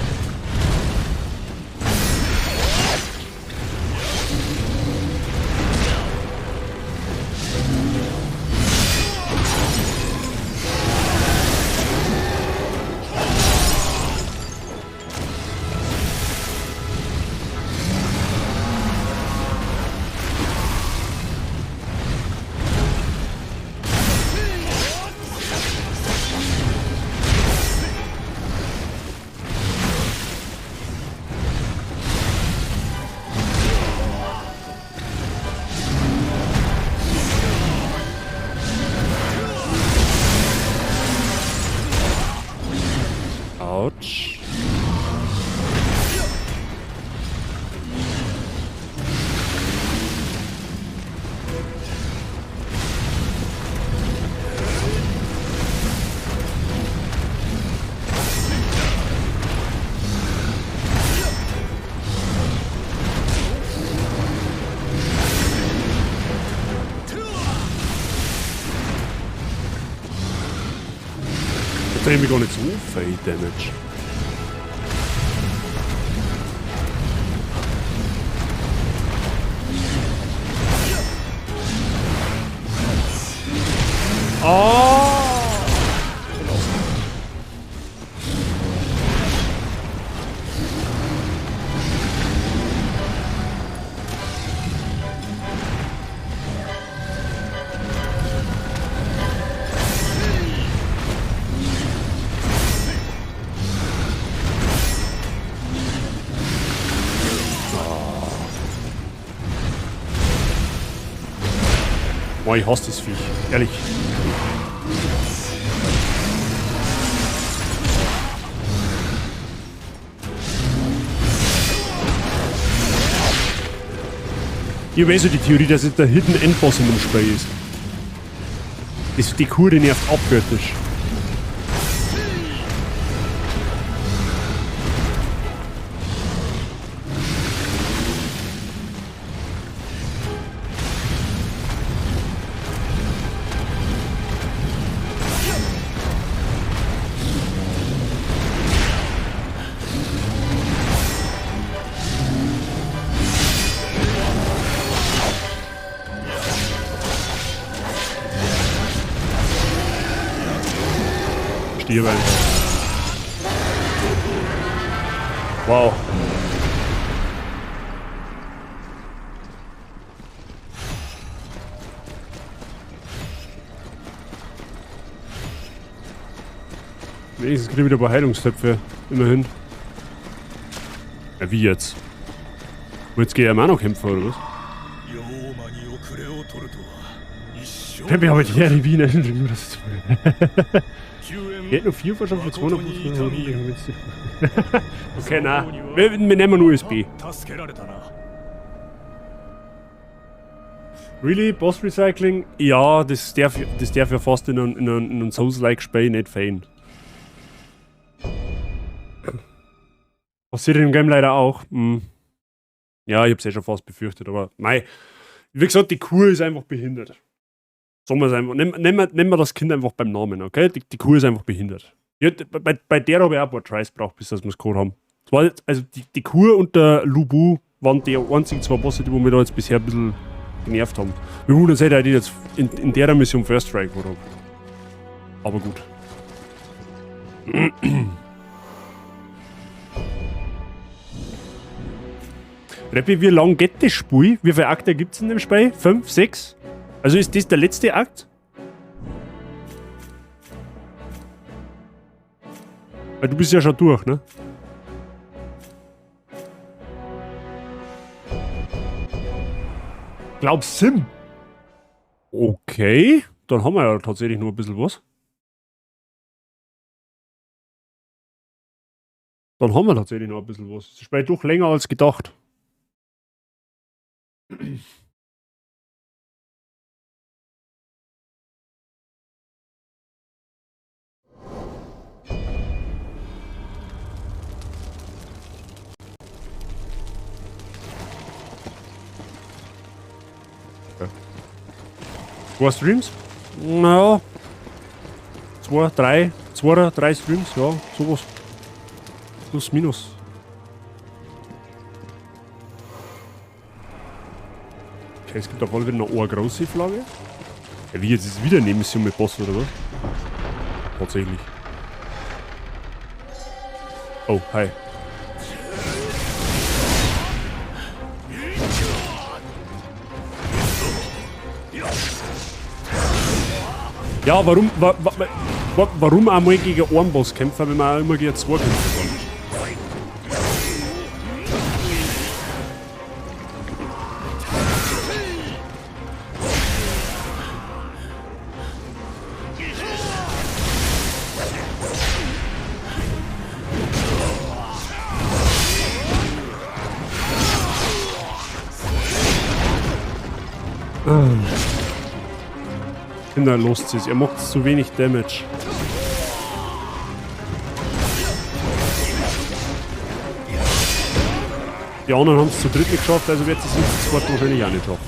S1: Macht er irgendwie gar nicht so viel Damage. Oh! Boah, ich hasse das Viech. Ehrlich. Ich habe eh so die Theorie, dass es der Hidden Endboss in dem Spiel ist. Das, die Kur, die nervt abgöttisch. Stirb. Wow. Wenigstens kriege ich wieder ein paar Heilungstöpfe. Immerhin. Ja, wie jetzt? Wo jetzt gehe ich auch noch kämpfen, oder was? Pepe, aber die Herren Wiener, das ist. Ich hätte noch 4 schon für 250 Euro. Okay, nein. Wir nehmen nur USB. Really? Boss Recycling? Ja, das darf ja fast in einem Souls-like Spiel nicht fehlen. Passiert in dem Game leider auch. Hm. Ja, ich hab's eh schon fast befürchtet, aber mei. Wie gesagt, die Kuh ist einfach behindert. Sagen wir es einfach. Nehmen wir das Kind einfach beim Namen, okay? Die Kuh ist einfach behindert. Ja, bei der habe ich auch ein paar Tries gebraucht, bis wir es geholt haben. Das war jetzt, also die Kuh und der Lubu waren die einzigen zwei Bosse, die wir da jetzt bisher ein bisschen genervt haben. Wir wundern uns, dass ich jetzt in der Mission First Try geholt habe. Aber gut. Rappi, wie lang geht das Spiel? Wie viele Akte gibt es in dem Spiel? 5, 6? Also ist das der letzte Akt? Weil du bist ja schon durch, ne? Glaub Sim! Okay, dann haben wir ja tatsächlich nur ein bisschen was. Dann haben wir tatsächlich noch ein bisschen was. Das Spiel doch länger als gedacht. Zwei Streams? Naja. 2, 3, 2, 3 Streams, ja, sowas. Plus, minus. Okay, es gibt auf alle Fälle noch eine große Flagge. Ja, wie jetzt ist wieder eine Mission mit Boss oder was? Tatsächlich. Oh, hi. Ja, warum einmal gegen einen Boss kämpfen, wenn man auch immer gegen zwei kämpfen kann? Kinder, lasst es. Ihr macht zu wenig Damage. Die anderen haben es zu dritt nicht geschafft, also wird es zu zweit wahrscheinlich auch nicht schaffen.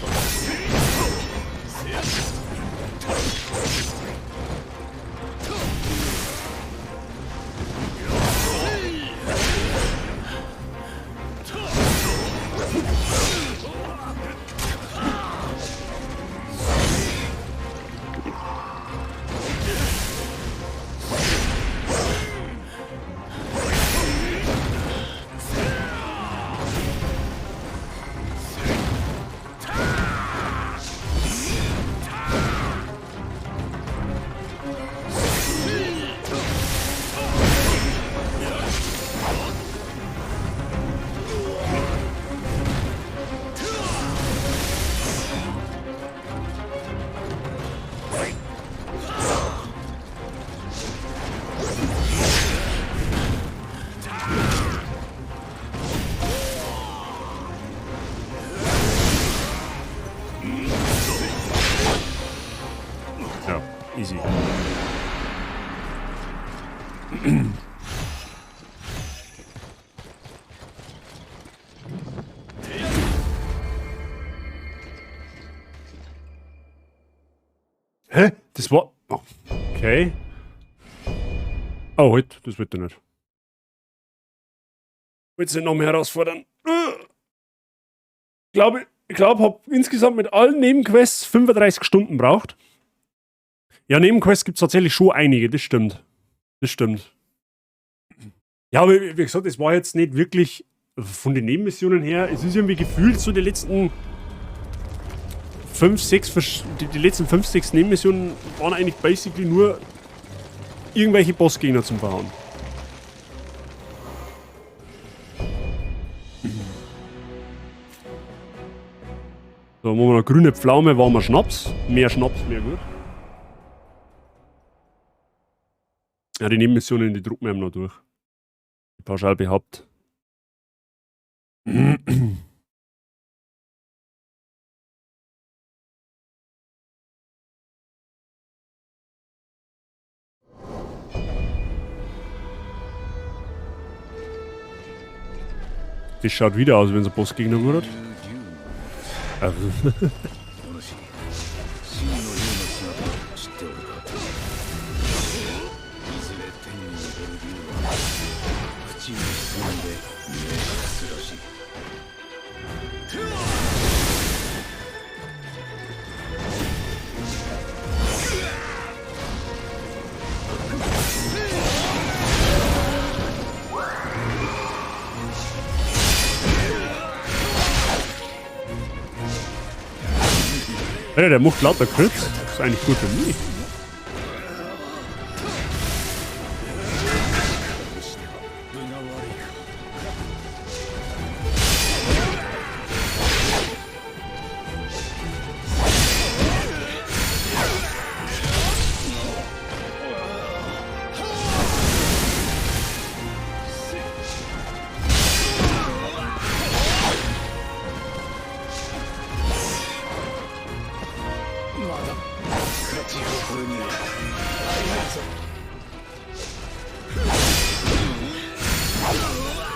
S1: Easy. Hä? Das war. Okay. Oh, halt, das wird er nicht. Willst du noch mehr herausfordern? Ich glaube, hab insgesamt mit allen Nebenquests 35 Stunden braucht. Ja, Nebenquests gibt es tatsächlich schon einige, das stimmt. Das stimmt. Ja, aber wie gesagt, es war jetzt nicht wirklich von den Nebenmissionen her, es ist irgendwie gefühlt so die letzten 5, 6, die letzten 5, 6 Nebenmissionen waren eigentlich basically nur irgendwelche Bossgegner zum Verhauen. So, machen wir noch grüne Pflaume, warmer Schnaps. Mehr Schnaps, mehr gut. Ja, die Nebenmissionen, die drucken wir eben noch durch. Die pauschal behauptet. Das schaut wieder aus, wenn es ein Bossgegner wurde. Also. Alter, der macht lauter Crits. Das ist eigentlich gut für mich.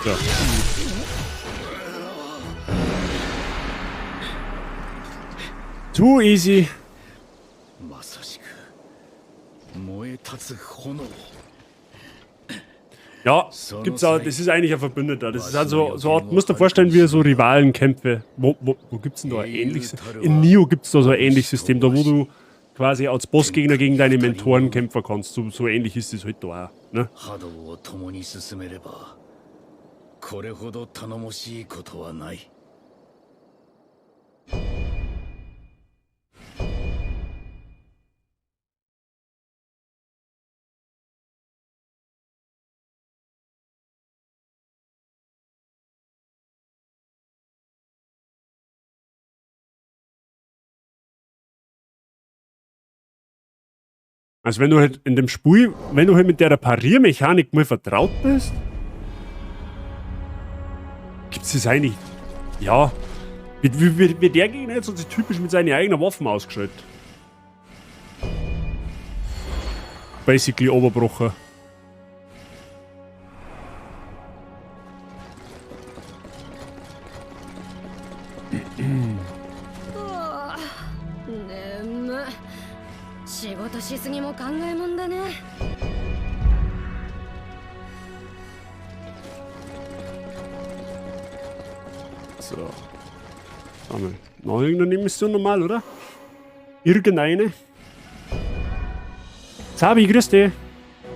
S1: So. Too easy. Ja, gibt's auch, das ist eigentlich ein Verbündeter. Das ist also so, musst du dir vorstellen, wie so Rivalenkämpfe. Wo gibt's denn da ein ähnliches? In Nioh gibt's da so ein ähnliches System, da wo du quasi als Bossgegner gegen deine Mentoren kämpfen kannst. So ähnlich ist es halt da auch. Ne? Also wenn du halt in dem Spiel, wenn du halt mit der Pariermechanik mal vertraut bist, gibt's das eigentlich, ja, wie der Gegner jetzt hat sich typisch mit seinen eigenen Waffen ausgeschaltet. Basically Oberbrocher. So. Haben wir noch irgendeine Mission normal, oder? Irgendeine. Sabi, grüß dich.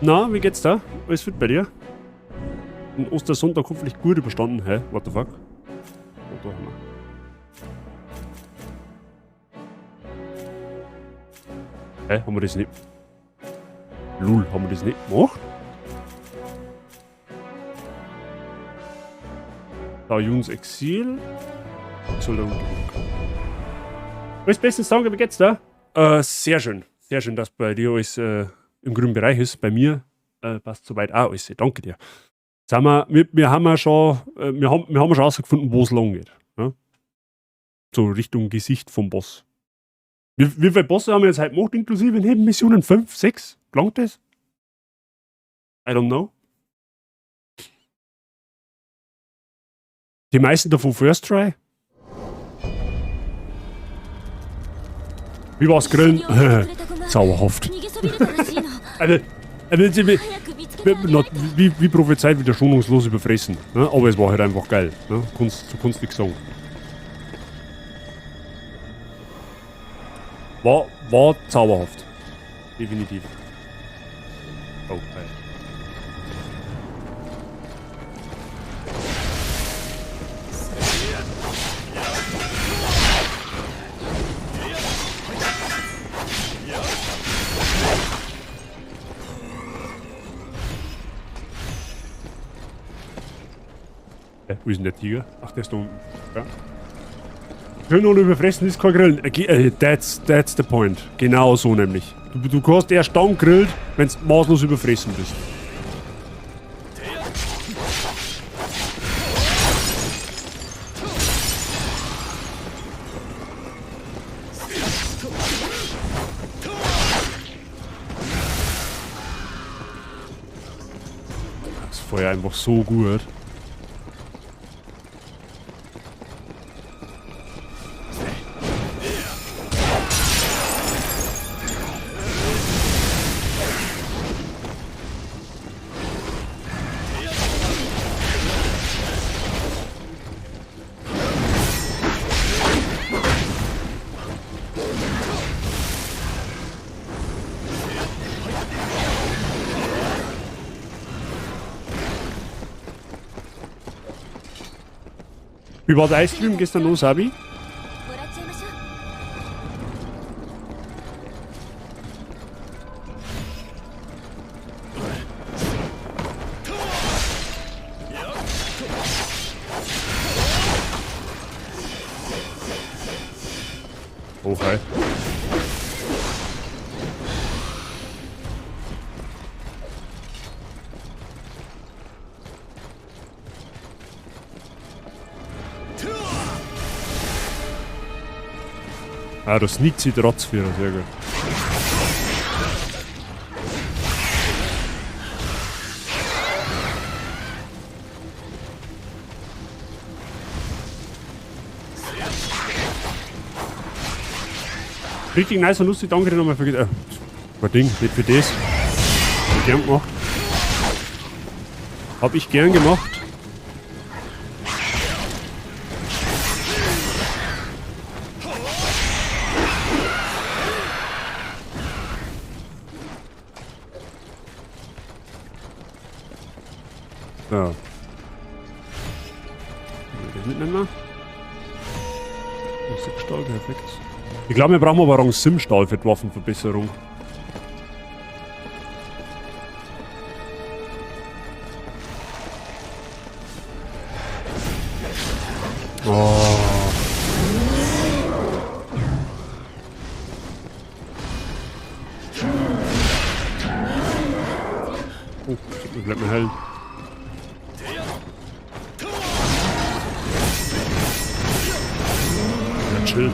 S1: Na, wie geht's da? Alles fit bei dir? Den Ostersonntag hoffentlich gut überstanden. Hä? What the fuck? Oh, da haben wir. Hä? Haben wir das nicht? Lul, haben wir das nicht gemacht? Da, Juns Exil. Soll da unten. Alles bestens, danke, wie geht's da? Sehr schön. Sehr schön, dass bei dir alles im grünen Bereich ist. Bei mir passt soweit auch alles. Danke dir. Jetzt haben wir haben ja schon, wir haben schon rausgefunden, wo es lang geht. Ja? So Richtung Gesicht vom Boss. Wie viele Bosse haben wir jetzt heute gemacht, inklusive Nebenmissionen? 5, 6? Gelangt das? I don't know. Die meisten davon First Try? Wie war's grillen? Zauberhaft. Also, wie prophezeit wieder schonungslos überfressen. Ne? Aber es war halt einfach geil. Ne? Du kannst nichts sagen. War zauberhaft. Definitiv. Oh, geil. Wo ist denn der Tiger? Ach, der ist da unten. Ja. Schön und überfressen ist kein Grillen. That's the point. Genau so nämlich. Du hast erst dann gegrillt, wenn du maßlos überfressen bist. Das Feuer einfach so gut. Wie war der Stream gestern los, Abi? Oh, hi. Ah, das sneakt sich der Rotzführer, sehr gut. Richtig nice und lustig, danke dir nochmal für kein Ding, nicht für das. Hab ich gern gemacht. Hab ich gern gemacht. So. Das mitnehmen wir. Stahl, perfekt. Ich glaube, wir brauchen aber Rang Simstahl für die Waffenverbesserung. Oh. Oh, das bleibt mir hell. Ja, chill.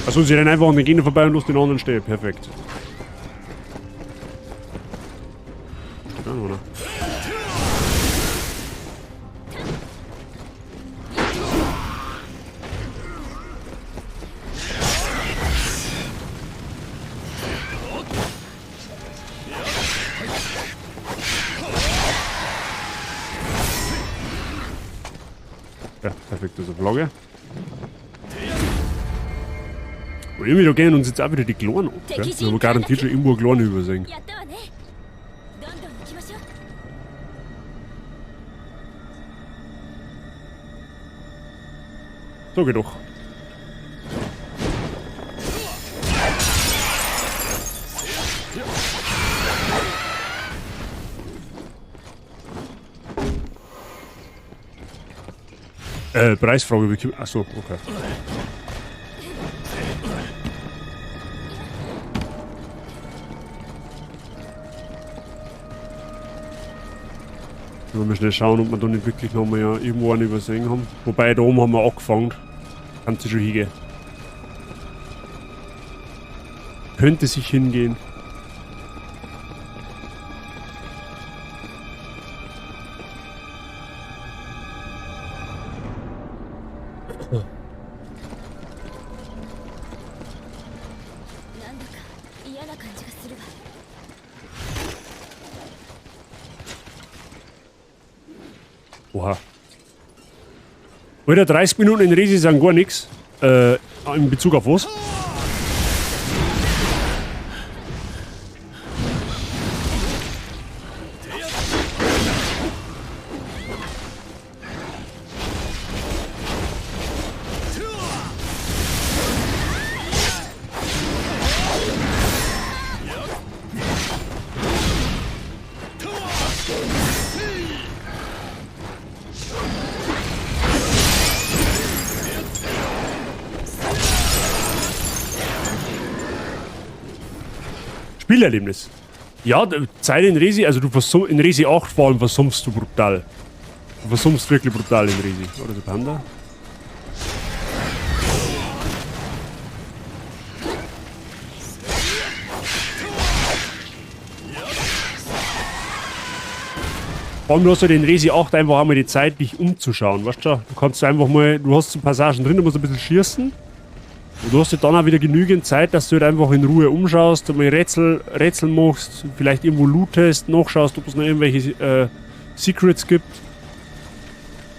S1: Achso, sie rennen einfach an den Gegner vorbei und lassen den anderen stehen. Perfekt. Steht da noch, oder? Ja, perfekt, das ist eine Flagge. Aber irgendwie da gehen uns jetzt auch wieder die Klonen ab, gell? Wir haben garantiert schon irgendwo Klonen übersehen. So geht doch. Preisfrage, wie achso, okay. Wenn wir schnell schauen, ob wir da nicht wirklich nochmal ja, irgendwo einen übersehen haben. Wobei, da oben haben wir angefangen. Kannst du schon hingehen. Könnte sich hingehen. Oha. Alter, 30 Minuten in Resi sind gar nichts. In Bezug auf was? Spielerlebnis. Ja, Zeit in Resi, also du versum-, in Resi 8 vor allem versumpfst du brutal. Du versumpfst wirklich brutal in Resi. Oder so Panda? Vor allem, du hast halt in Resi 8 einfach einmal die Zeit, dich umzuschauen, weißt du? Du kannst einfach mal, du hast so Passagen drin, du musst ein bisschen schießen. Und du hast halt dann auch wieder genügend Zeit, dass du halt einfach in Ruhe umschaust, mal Rätsel machst, vielleicht irgendwo lootest, nachschaust, ob es noch irgendwelche Secrets gibt.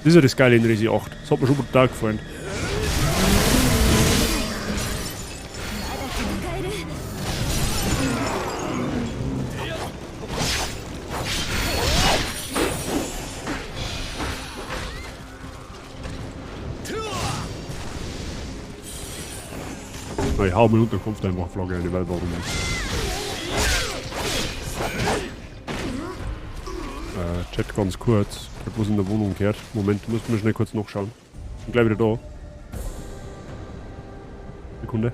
S1: Das ist ja das Geile in Resi 8. Das hat mir schon brutal gefallen. Ich hau mir unter den Kopf einfach Flagge rein, weil warum nicht? Chat ganz kurz. Ich hab bloß in der Wohnung gehört. Moment, muss mir schnell kurz nachschauen. Bin gleich wieder da. Sekunde.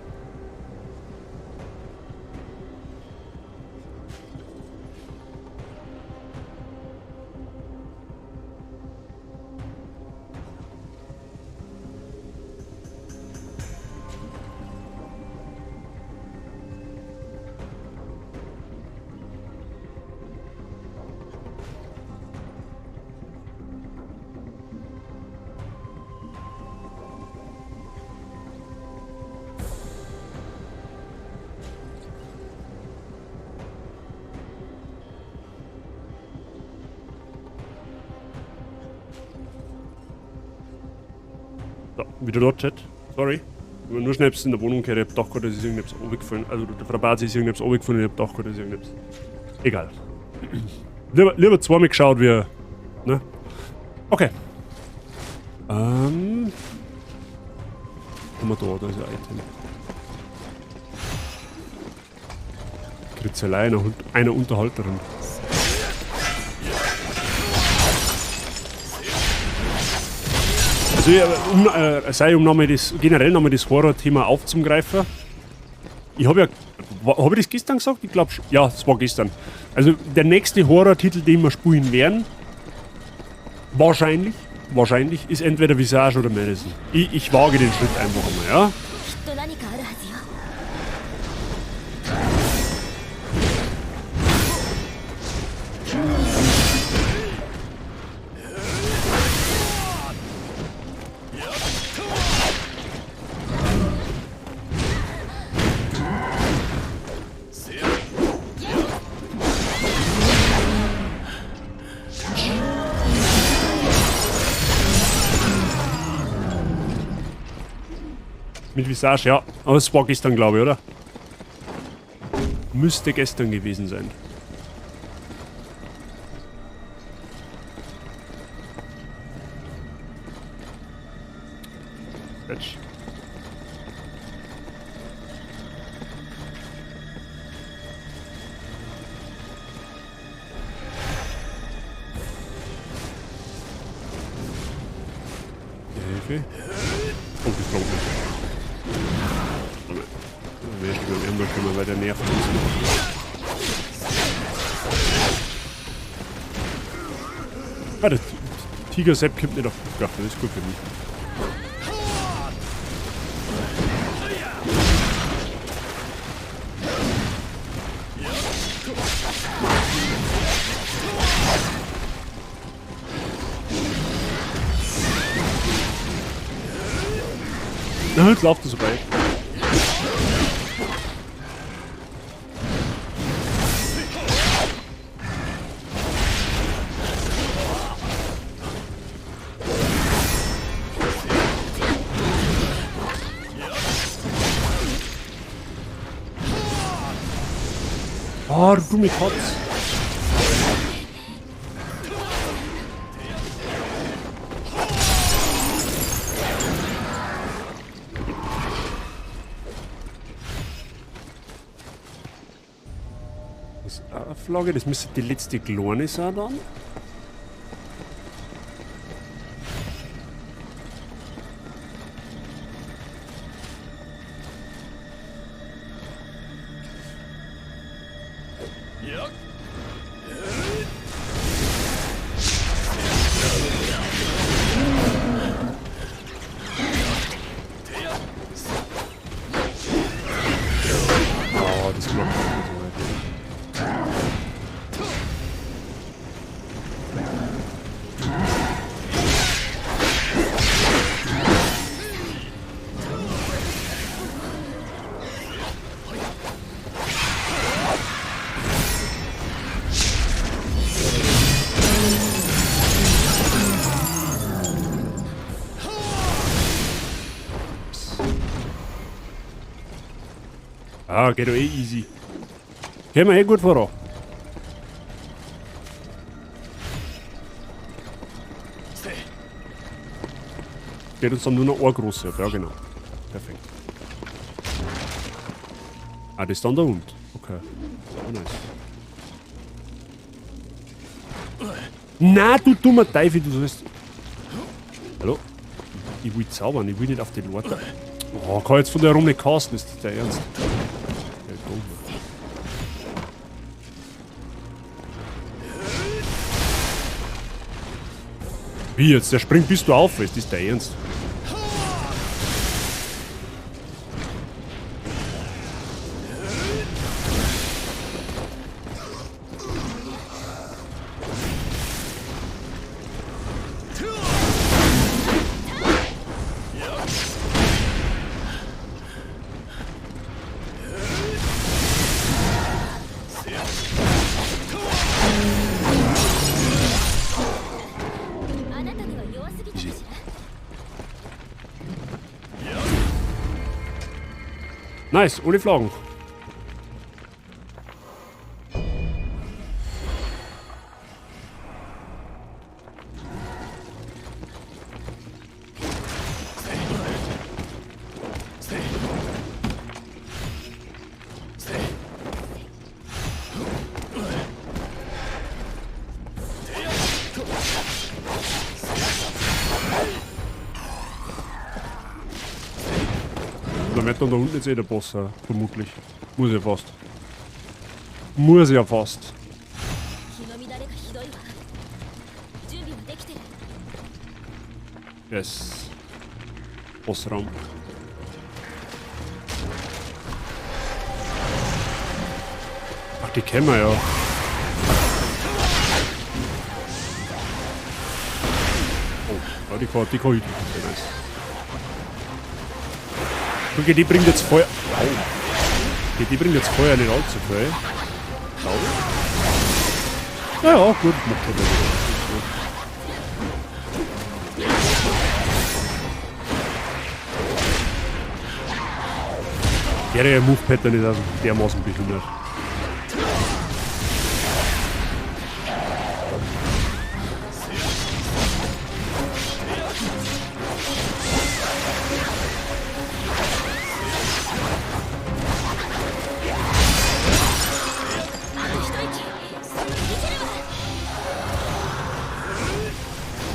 S1: So, wieder dort, Chat. Sorry. Ich hab nur schnell in der Wohnung gehört, ich hab gedacht, das ist irgendetwas runtergefallen. Also der Frau Bazi ist irgendetwas runtergefallen und ich hab gedacht, das ist irgendetwas. Egal. Lieber zweimal geschaut, wie. Ne? Okay. Haben wir da, da ist ein Item. Kritzelei einer Unterhalterin. Also, ja, um sei um nochmal das, generell nochmal das Horror-Thema aufzugreifen. Ich hab ja, hab ich das gestern gesagt? Ich glaub schon. Ja, es war gestern. Also der nächste Horror-Titel, den wir spielen werden, wahrscheinlich, ist entweder Visage oder Madison. Ich wage den Schritt einfach einmal, ja? Mit Visage, ja. Aber es war gestern, glaube ich, oder? Müsste gestern gewesen sein. Quatsch. Okay. Oh, das braucht nicht. Warte mal. Ich werde mich um ihn kümmern, weil der nervt uns noch. Ah, der Tiger Sepp kommt nicht auf die Gaffel, das ist gut für mich. Na, jetzt läuft das vorbei. Ah, du dumme Katz. Das ist eine Flagge, das müsste die letzte kleine sein dann. Oh, das klappt nicht so weit. Ah, geht doch eh easy. Gehen wir eh gut voran. Geht uns dann nur noch eine große ab, ja genau. Perfekt. Ah, das ist dann der Hund. Okay. Oh, nice. Na, du dummer Teufel, du sollst... Hallo? Ich will zaubern, ich will nicht auf die Leute. Oh, kann ich jetzt von der Runde casten, ist das der Ernst? Ja, dumm. Wie jetzt? Der springt bis du auf, ist das der Ernst? Nice, ohne Flaggen. Da wird dann da unten jetzt eh der Boss sein, vermutlich. Muss ja fast. Muss ja fast. Yes. Bossraum. Ach, die kennen wir ja. Oh, ja, die kann ich. Okay, nice. Okay, die bringt jetzt Feuer. Au. Okay, die bringt jetzt Feuer nicht allzu viel. Glaube ich. Ja, ja, gut, macht schon wieder. Der Move Pattern ist also dermaßen behindert.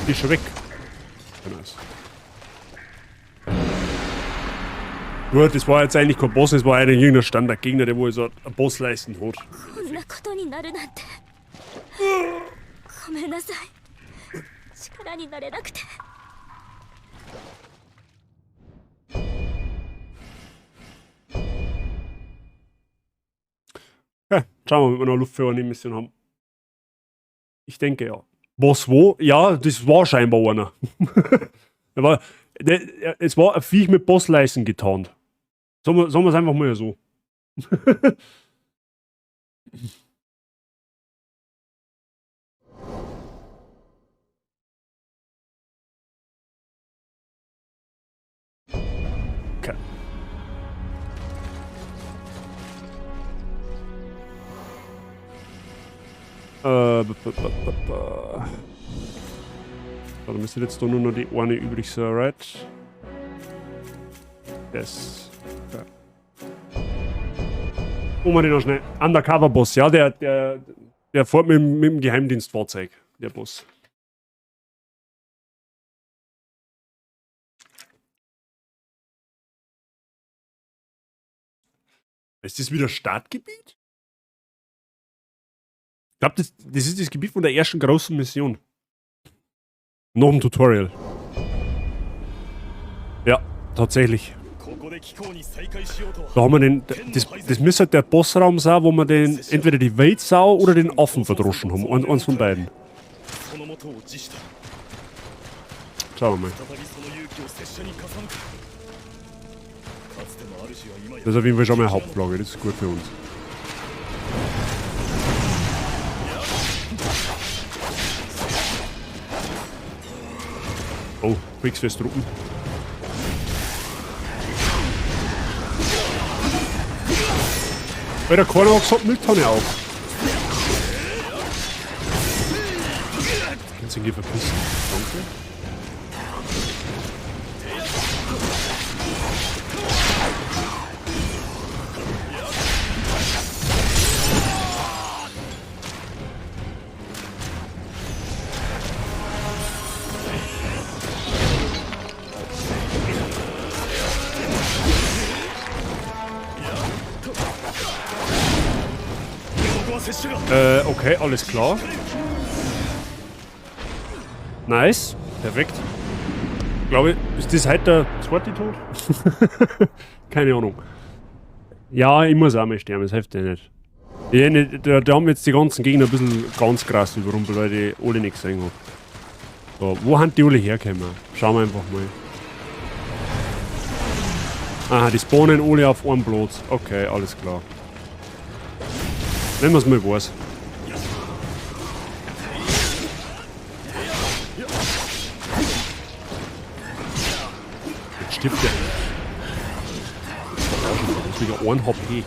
S1: Die ist schon weg. Ja, nice. Gut, das war jetzt eigentlich kein Boss, das war eigentlich irgendein Standardgegner, der wohl so einen Boss leisten hat.
S6: こんなことになるなんて。ごめんなさい。力になれなくて。
S1: Okay, schauen wir mal, ob wir noch Luft für eine Mission haben. Ich denke ja. Was wo? Ja, das war scheinbar einer. Aber es war ein Viech mit Bossleisten getarnt. Sagen wir es einfach mal so. Okay. So, da müsste jetzt da nur noch die eine übrig sein, right? Yes. Okay. Machen wir den noch schnell. Undercover-Boss, ja, der fährt mit dem Geheimdienstfahrzeug, der Boss. Ist das wieder Startgebiet? Ich glaub, das ist das Gebiet von der ersten großen Mission. Noch ein Tutorial. Ja, tatsächlich. Da haben wir den. Das müsste halt der Bossraum sein, wo wir den entweder die Wildsau oder den Affen verdroschen haben. Eins von beiden. Schauen wir mal. Das ist auf jeden Fall schon mal eine Hauptflagge, das ist gut für uns. Oh, Kriegsfest-Truppen. Alter, keiner hat gesagt, Mülltonne auf. Kannst du ihn hier verpissen? Danke. Okay, alles klar. Nice. Perfekt. Glaube ich, ist das heute der zweite Tod? Keine Ahnung. Ja, ich muss auch mal sterben, das hilft ja nicht. Ja, nicht, da haben jetzt die ganzen Gegner ein bisschen ganz krass überrumpelt, weil ich die alle nicht gesehen hab. So, wo haben die alle hergekommen? Schauen wir einfach mal. Aha, die spawnen alle auf einem Platz. Okay, alles klar. Wenn man's mal weiß. Jetzt stirbt der. Das ist wieder 1 HP.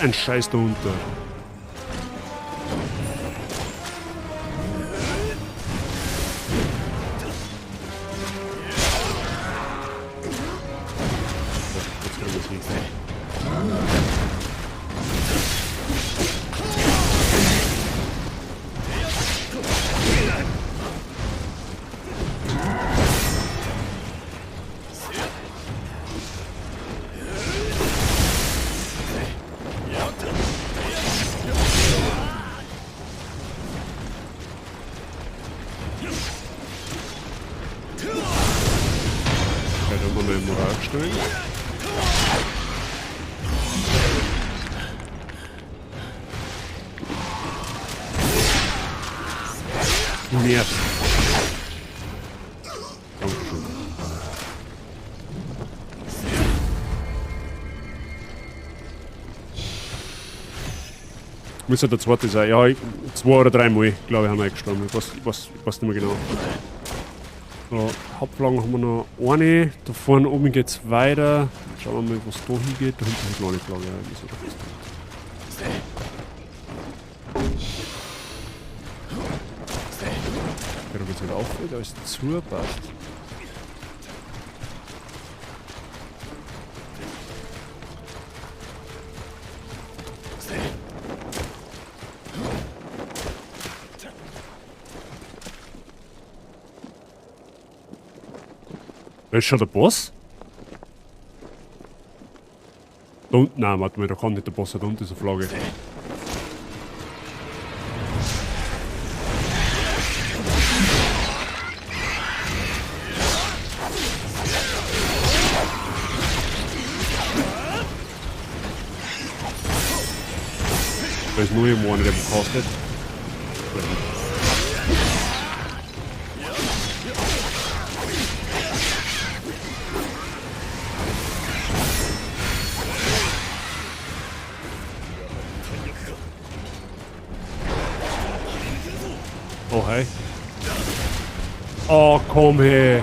S1: Ein Scheiß da unter. Jetzt kriegen wir's hin. Du nervst. Dankeschön. Muss ja der zweite sein. Ja, 2 oder 3 Mal, glaube ich, haben wir gestorben. Ich weiß nicht mehr genau. So, Hauptflaggen haben wir noch eine. Da vorne oben geht's weiter. Schauen wir mal, was da hingeht. Da hinten ist noch eine Flagge. Ja, die ist Geht's wieder auf, da ist zu, passt. Ist schon der Boss? Da unten, nein, warte mal, da kann nicht der Boss, da unten ist eine Flagge. Da ist nur irgendwo einer, der gecastet. Oh, hey. Oh, komm her.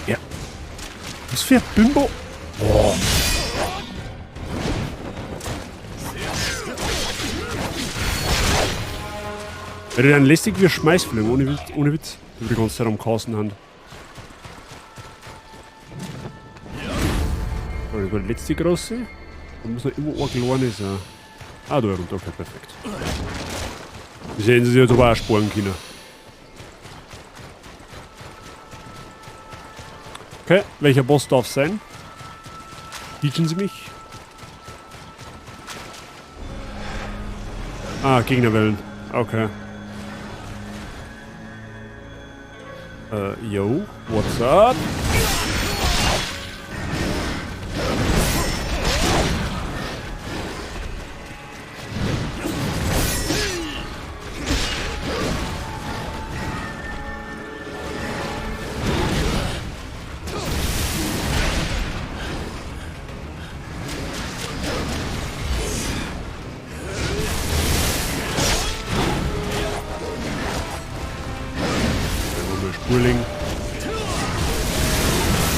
S1: Ja. Was für ein Bimbo? Boah. Wäre dann lästig wie ein Schmeißfilm, ohne Witz, ohne Witz. Die die ganze Zeit am Casten haben. So, das war die letzte große. Da muss noch immer ein kleines sein. Ah, da runter, okay, perfekt. Die sehen sie sich jetzt aber auch sparen können. Okay, welcher Boss darf sein? Teachen Sie mich? Ah, Gegnerwellen. Okay. Yo, what's up?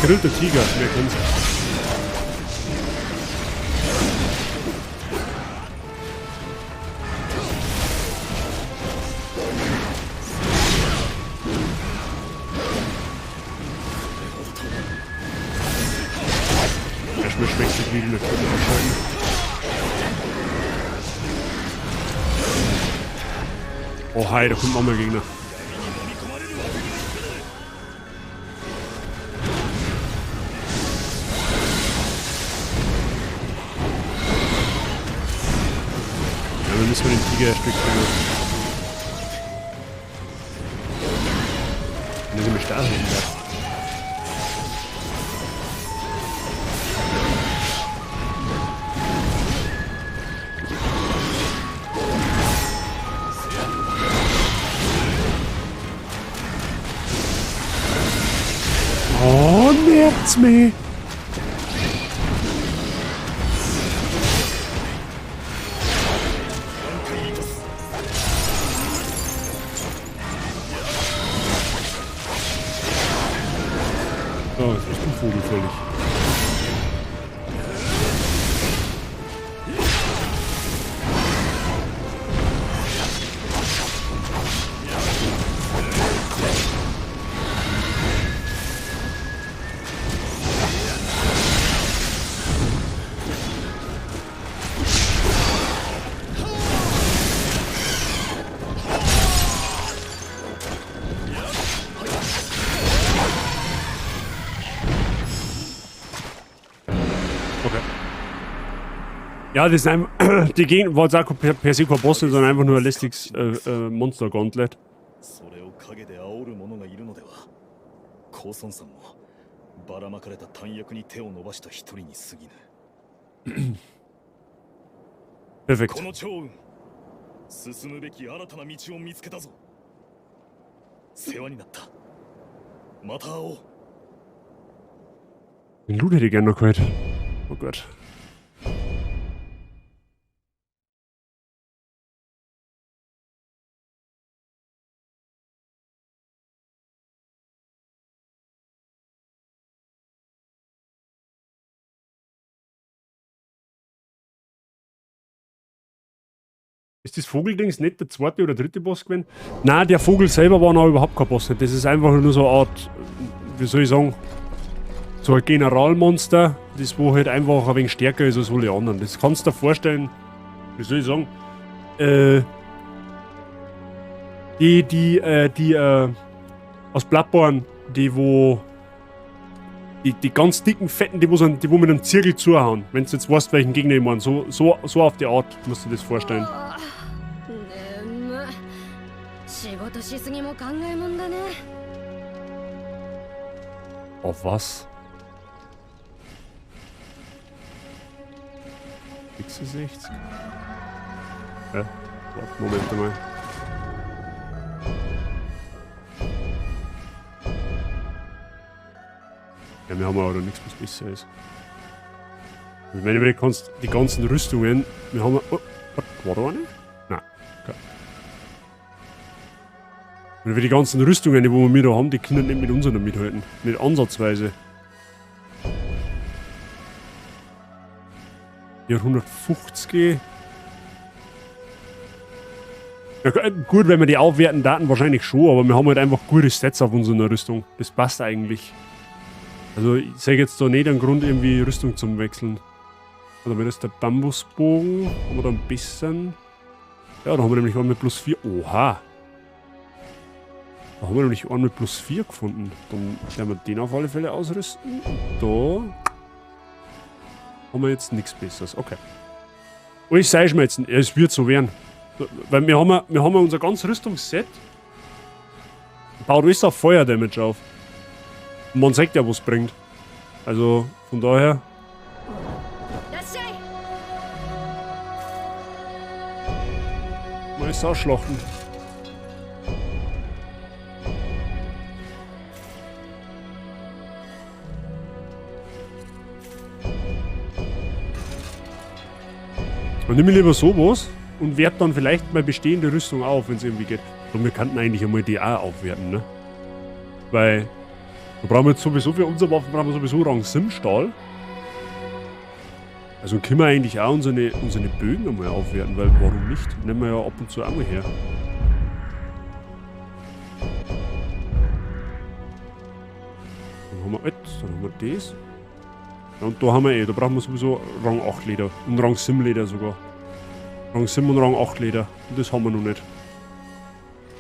S1: Grillter Tiger, wer kennt's? Erstmal schmeckt sich wieder natürlich ausschalten. Oh hi, da kommt noch mehr Gegner. Ja, wir müssen den Tiger erst wegkriegen. Wenn er sich mit Stase ändert. Oh, nervt's mich! Oh, jetzt bist du Vogel völlig. Okay. Ja, das sind einfach, die Gegner war jetzt auch per se kein Boss, sondern einfach nur ein lästiges Monster Gauntlet.
S9: それを陰で煽る者がいるのでは。高孫さんもばらまかれた弾薬に手を伸ばした一人に過ぎぬ。
S1: Perfekt.
S9: この趙雲、進むべき新たな道を見つけたぞ。世話になった。また会おう。
S1: Den Loot hätte ich gerne noch geholt. Oh Gott. Ist das Vogeldings nicht der zweite oder dritte Boss gewesen? Nein, der Vogel selber war noch überhaupt kein Boss. Das ist einfach nur so eine Art, wie soll ich sagen, so ein Generalmonster, das wo halt einfach ein wenig stärker ist als alle anderen. Das kannst du dir vorstellen, wie soll ich sagen, die aus Bloodborne, die wo die ganz dicken Fetten, die wo mit einem Zirkel zuhauen. Wenn du jetzt weißt, welchen Gegner ich meine, so auf die Art musst du dir das vorstellen.
S6: 仕事しすぎも考えもんだね。
S1: Auf was? 66? Ja, warte, Moment einmal. Ja, wir haben aber noch nichts, was besser ist. Ich meine, du kannst die ganzen Rüstungen. Wir haben. Oh, war da eine? Nein. Okay. Und die ganzen Rüstungen, die wir da haben, die können nicht mit unseren mithalten. Nicht ansatzweise. Die hat 150. Ja, gut, wenn wir die aufwerten, Daten wahrscheinlich schon, aber wir haben halt einfach gute Stats auf unserer Rüstung. Das passt eigentlich. Also ich sehe jetzt da nicht einen Grund, irgendwie Rüstung zum Wechseln. Oder das ist der Bambusbogen. Haben wir da ein bisschen. Ja, da haben wir nämlich einen mit plus 4. Oha! Da haben wir nämlich einen mit plus 4 gefunden. Dann werden wir den auf alle Fälle ausrüsten. Und da haben wir jetzt nichts Besseres. Okay. Und ich sage mir jetzt, es wird so werden. Weil wir haben ja unser ganzes Rüstungsset. Baut alles auf Feuer-Damage auf. Und man sagt ja, was bringt. Also von daher. Mal ist ausschlachten. Dann nehme ich lieber sowas und werte dann vielleicht meine bestehende Rüstung auf, wenn es irgendwie geht. Und wir könnten eigentlich einmal die auch aufwerten, ne? Weil da brauchen wir jetzt sowieso für unsere Waffen brauchen wir sowieso Rang 7 Stahl. Also können wir eigentlich auch unsere Bögen einmal aufwerten, weil warum nicht? Nehmen wir ja ab und zu auch mal her. Dann haben wir das, dann haben wir das. Ja, und da haben wir da brauchen wir sowieso Rang 8 Leder und Rang 7 Leder sogar. Rang 7 und Rang 8 Leder. Und das haben wir noch nicht.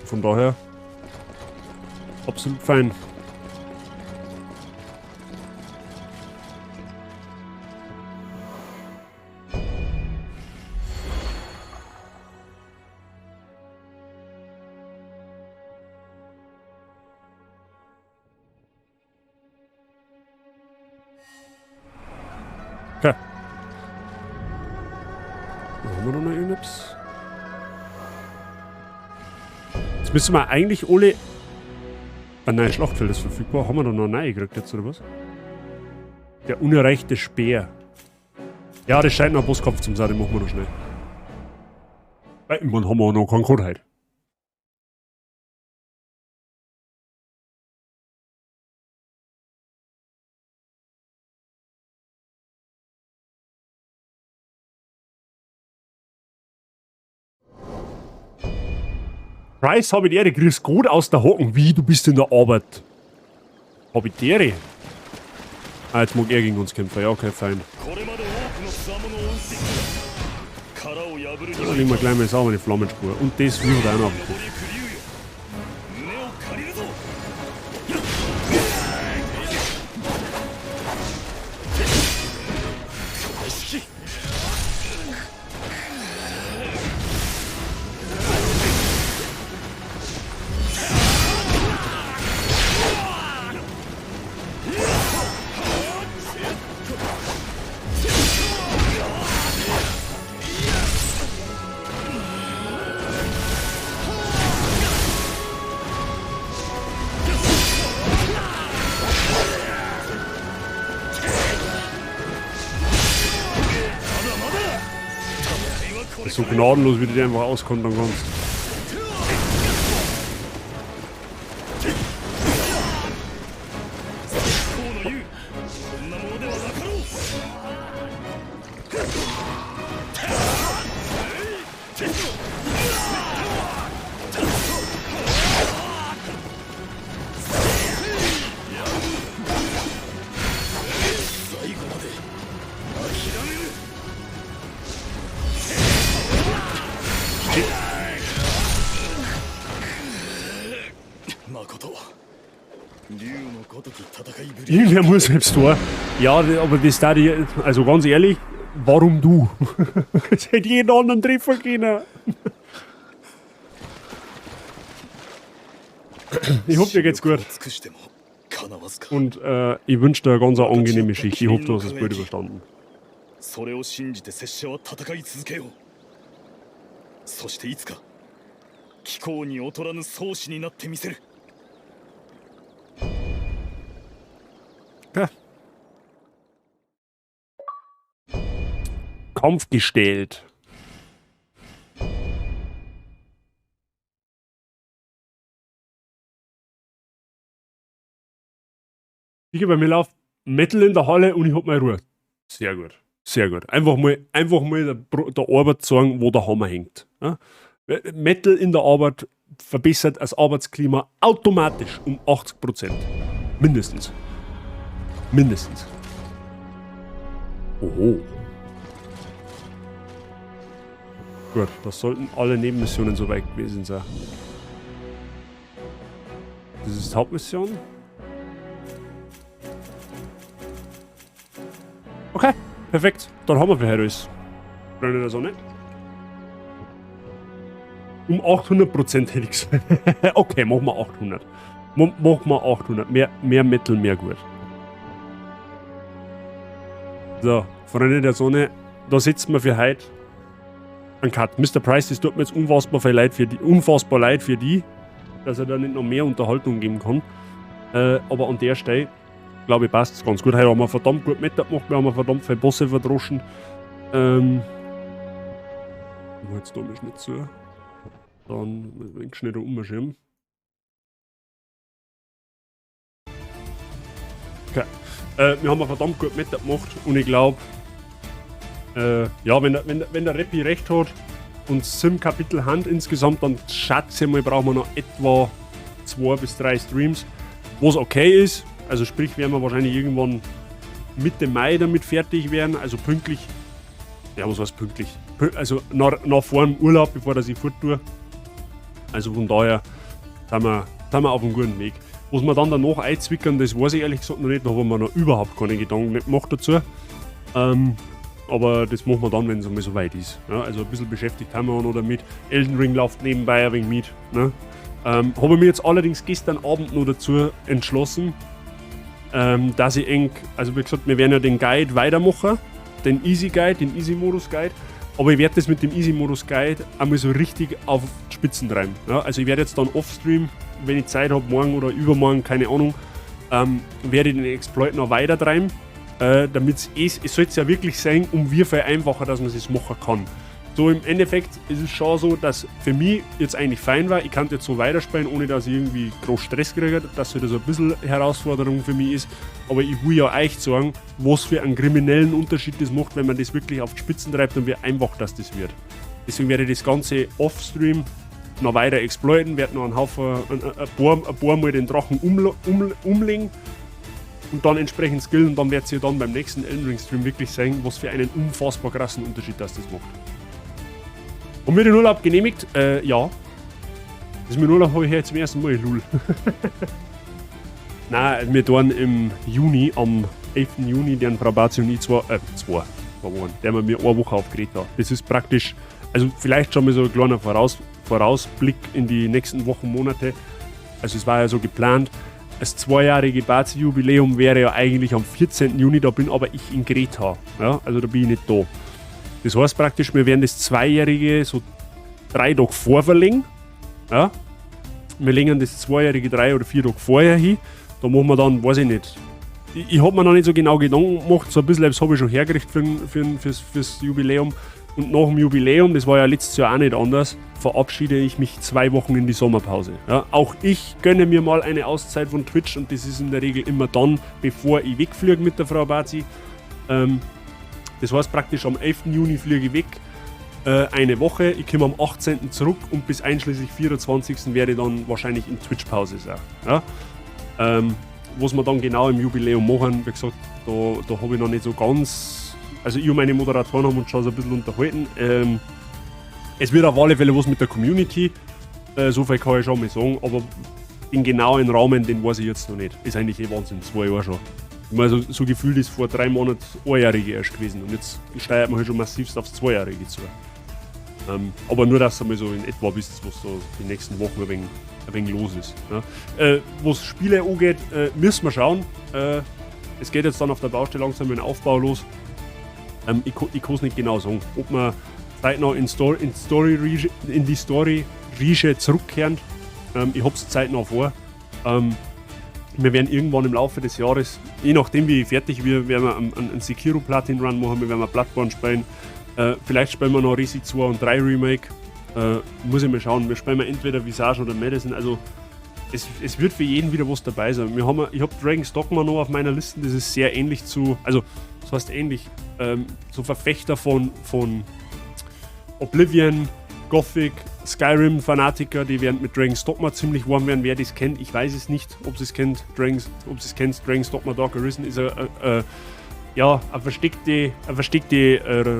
S1: Von daher absolut fein. Okay. Da haben wir noch irgendetwas. Jetzt müssen wir eigentlich alle... Ah nein, Schlachtfeld ist verfügbar. Haben wir da noch neu gekriegt jetzt, oder was? Der unerreichte Speer. Ja, das scheint noch ein Bosskampf zu sein, den machen wir noch schnell. Weil, ich meine, haben wir auch noch keinen Code heute. Price, hab ich die Ehre, grüß Gott aus der Hocken. Wie, du bist in der Arbeit? Hab ich die Ehre? Ah, jetzt mag er gegen uns kämpfen. Ja, okay, fein. Dann legen wir gleich mal sauber eine Flammenspur. Und das wird auch noch auf den Kopf. Das ist so gnadenlos, wie du die einfach auskontern kannst. Irgendwer muss selbst da. Ja, aber das da die, also ganz ehrlich, warum du? Es hätte jeden anderen treffen können. Ich hoffe, dir geht's gut. Und ich wünsche dir eine ganz angenehme Schicht. Ich hoffe, du hast das Bild überstanden.
S9: それを信じて拙者は戦い続けよう。そしていつか貴公に劣らぬ宗師になってみせる。
S1: Ja. Kampf gestellt. Ich bei mir läuft Metal in der Halle und ich hab meine Ruhe. Sehr gut. Sehr gut. Einfach mal der Arbeit sagen, wo der Hammer hängt. Ja? Metal in der Arbeit verbessert das Arbeitsklima automatisch um 80%. Mindestens. Mindestens. Oho. Gut, das sollten alle Nebenmissionen soweit gewesen sein. Das ist die Hauptmission. Okay, perfekt. Dann haben wir für heute alles. Freunde der Sonne. Um 800% hätte ich gesagt. Okay, machen wir 800. Machen wir 800. Mehr Metal, mehr gut. So, Freunde der Sonne, da sitzen wir für heute einen Cut. Mr. Price, das tut mir jetzt unfassbar viel leid für die, unfassbar leid für die, dass er da nicht noch mehr Unterhaltung geben kann. Aber an der Stelle, glaube ich, passt es ganz gut. Heute haben wir verdammt gut Meta gemacht, wir haben verdammt viele Bosse verdroschen. Jetzt da mich nicht zu. Dann ein schnell umschirmen. Okay. Wir haben verdammt gut Meta gemacht und ich glaub, ja, wenn der Reppi recht hat und 7 Kapitel Hand insgesamt, dann schätze ich mal, brauchen wir noch etwa 2 bis 3 Streams, was okay ist. Also sprich, werden wir wahrscheinlich irgendwann Mitte Mai damit fertig werden, also pünktlich. Ja, was heißt pünktlich? Also nach vor dem Urlaub, bevor ich fort tue. Also von daher sind wir auf einem guten Weg. Was wir dann danach einzwickern, das weiß ich ehrlich gesagt noch nicht, da haben wir noch überhaupt keine Gedanken gemacht dazu. Aber das machen wir dann, wenn es einmal so weit ist. Ja, also ein bisschen beschäftigt haben wir auch noch damit. Elden Ring läuft nebenbei ein wenig mit. Ne? Habe ich mir jetzt allerdings gestern Abend noch dazu entschlossen, dass ich eng, also wie gesagt, wir werden ja den Guide weitermachen, den Easy Guide, den Easy Modus Guide, aber ich werde das mit dem Easy Modus Guide einmal so richtig auf die Spitzen treiben. Ja, also ich werde jetzt dann offstream, wenn ich Zeit hab, morgen oder übermorgen, keine Ahnung, werde ich den Exploit noch weiter treiben, damit's es soll's ja wirklich sein, um wie viel einfacher, dass man es machen kann. So im Endeffekt ist es schon so, dass für mich jetzt eigentlich fein war, ich kann jetzt so weiterspielen, ohne dass ich irgendwie groß Stress kriege, dass das so ein bisschen Herausforderung für mich ist. Aber ich will ja euch sagen, was für einen kriminellen Unterschied das macht, wenn man das wirklich auf die Spitzen treibt und wie einfach das wird. Deswegen werde ich das Ganze off-stream noch weiter exploiten, werde noch einen Haufen, ein, ein, ein paar, ein paar Mal den Drachen umlegen und dann entsprechend skillen und dann werdet ihr dann beim nächsten Elden Ring Stream wirklich sehen, was für einen unfassbar krassen Unterschied das macht. Und mir den Urlaub genehmigt? Ja. Das mit dem Urlaub habe ich jetzt zum ersten Mal, lul. Nein, wir tun im Juni, am 11. Juni, den Frau Bazi und ich zwei, zwei Wochen, der wir mir eine Woche auf Kreta. Das ist praktisch, also vielleicht schon mal so ein kleiner Vorausblick in die nächsten Wochen, Monate. Also es war ja so geplant, das zweijährige Bazi-Jubiläum wäre ja eigentlich am 14. Juni, da bin aber ich in Kreta. Ja, also da bin ich nicht da. Das heißt praktisch, wir werden das Zweijährige so 3 Tage vorverlegen. Ja? Wir legen das Zweijährige 3 oder 4 Tage vorher hin. Da machen wir dann, weiß ich nicht. Ich hab mir noch nicht so genau Gedanken gemacht, so ein bisschen etwas hab ich schon hergerichtet fürs Jubiläum. Und nach dem Jubiläum, das war ja letztes Jahr auch nicht anders, verabschiede ich mich 2 Wochen in die Sommerpause. Ja, auch ich gönne mir mal eine Auszeit von Twitch und das ist in der Regel immer dann, bevor ich wegfliege mit der Frau Bazi. Das heißt praktisch, am 11. Juni fliege ich weg, eine Woche, ich komme am 18. zurück und bis einschließlich 24. Werde ich dann wahrscheinlich in Twitch-Pause sein. Ja? Was wir dann genau im Jubiläum machen, wie gesagt, da habe ich noch nicht so ganz. Also ich und meine Moderatoren haben uns schon so ein bisschen unterhalten. Es wird auf alle Fälle was mit der Community, so viel kann ich schon mal sagen, aber den genauen Rahmen, den weiß ich jetzt noch nicht. Ist eigentlich eh Wahnsinn, 2 Jahre schon. Ich meine, so gefühlt ist vor 3 Monaten Einjährige erst gewesen und jetzt steuert man halt schon massivst aufs Zweijährige zu. Aber nur, dass ihr mal so in etwa wisst, was so die nächsten Wochen ein wenig los ist. Ja. Was Spiele angeht, müssen wir schauen. Es geht jetzt dann auf der Baustelle langsam mit dem Aufbau los. Ich kann es nicht genau sagen, ob wir zeitnah in die Story-Riege zurückkehren. Ich hab's zeitnah vor. Wir werden irgendwann im Laufe des Jahres, je nachdem wie ich fertig werde, werden wir einen Sekiro Platin Run machen, wir werden Bloodborne spielen. Vielleicht spielen wir noch Resi 2 und 3 Remake. Muss ich mal schauen. Wir spielen entweder Visage oder Madison. Also es wird für jeden wieder was dabei sein. Ich habe Dragon's Dogma noch auf meiner Liste, das ist sehr ähnlich zu, also das heißt ähnlich, so Verfechter von Oblivion, Gothic, Skyrim-Fanatiker, die werden mit Dragon's Dogma ziemlich warm werden. Wer das kennt, ich weiß es nicht, ob sie es kennt. Ob sie es kennt, Dragon's Dogma Dark Arisen ist ja, eine versteckte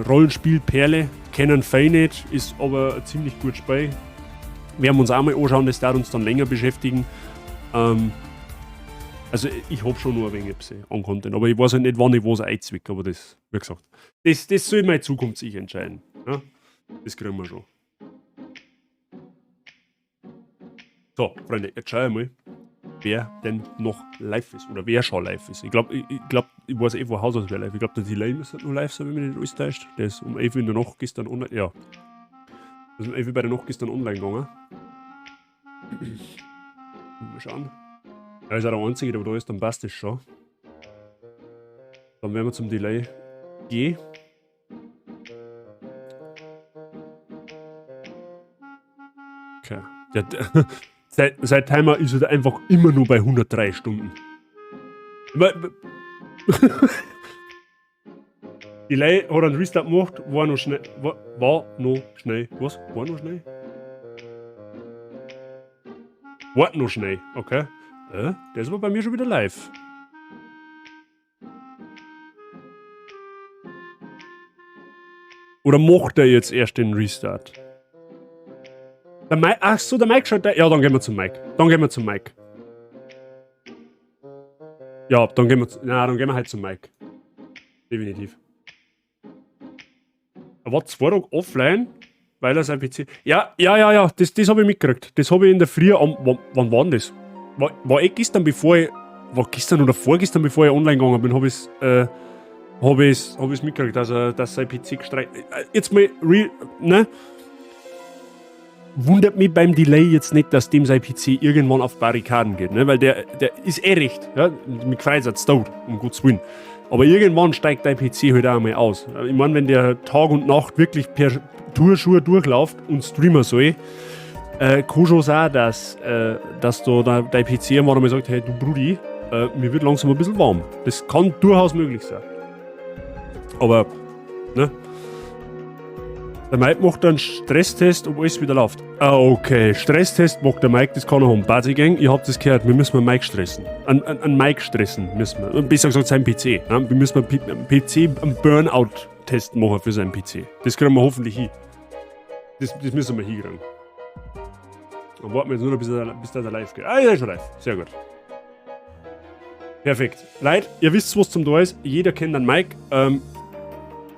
S1: Rollenspielperle. Kennen viele nicht, ist aber ein ziemlich gutes Spiel. Werden wir uns auch mal anschauen, das darf uns dann länger beschäftigen. Also ich habe schon nur ein wenig an Content, aber ich weiß halt nicht, wann ich was einzwick, aber das, wie gesagt, das soll meine Zukunfts-Ich entscheiden. Ja? Das kriegen wir schon. So, Freunde, jetzt schaue ich mal, wer denn noch live ist oder wer schon live ist. Ich glaub, ich weiß eh von Haus aus, wer live ist. Ich glaube, der Delay müsste noch live sein, wenn mich nicht alles täuscht. Der ist um 11 Uhr in der Nacht gestern online. Ja. Der ist um 11 Uhr bei der Nacht gestern online gegangen. Mal schauen. Er ist auch der Einzige, der da ist, dann passt das schon. Dann werden wir zum Delay gehen. Okay. Sein Timer ist halt einfach immer nur bei 103 Stunden. Delay hat einen Restart gemacht, war noch schnell. War noch schnell. Was? War noch schnell? War noch schnell, okay. Der ist aber bei mir schon wieder live. Oder macht er jetzt erst den Restart? Der Mike, ach so, der Mike schaut da. Ja, dann gehen wir zum Mike. Dann gehen wir zum Mike. Ja, na, dann gehen wir halt zum Mike. Definitiv. Er war 2 Tage offline, weil er sein PC. Ja, das habe ich mitgekriegt. Das habe ich in der Früh am. Wann war denn das? War eh gestern, bevor ich. War gestern oder vorgestern, bevor ich online gegangen bin, habe ich es hab ich's, hab ich's mitgekriegt, dass sein PC gestreikt. Jetzt mal, real, ne? Wundert mich beim Delay jetzt nicht, dass dem sein PC irgendwann auf Barrikaden geht, ne? Weil der ist eh recht. Ja? Mit gefreut ist tot, um Gottes Willen. Aber irgendwann steigt dein PC halt auch einmal aus. Ich meine, wenn der Tag und Nacht wirklich per Turnschuhe durchläuft und streamen soll, kann schon sein, dass da dein PC irgendwann einmal sagt: "Hey du Brudi, mir wird langsam ein bisschen warm." Das kann durchaus möglich sein. Aber, ne? Der Mike macht einen Stresstest, ob alles wieder läuft. Ah, okay. Stresstest macht der Mike, das kann er haben. Party Gang, ihr habt es gehört, wir müssen Mike stressen. An Mike stressen müssen wir. Besser gesagt, sein PC. Ja? Wir müssen einen PC einen Burnout-Test machen für seinen PC. Das kriegen wir hoffentlich hin. Das müssen wir hinkriegen. Dann warten wir jetzt nur noch, bis der live geht. Ah, er ist schon live. Sehr gut. Perfekt. Leute, ihr wisst, was zum da ist. Jeder kennt den Mike.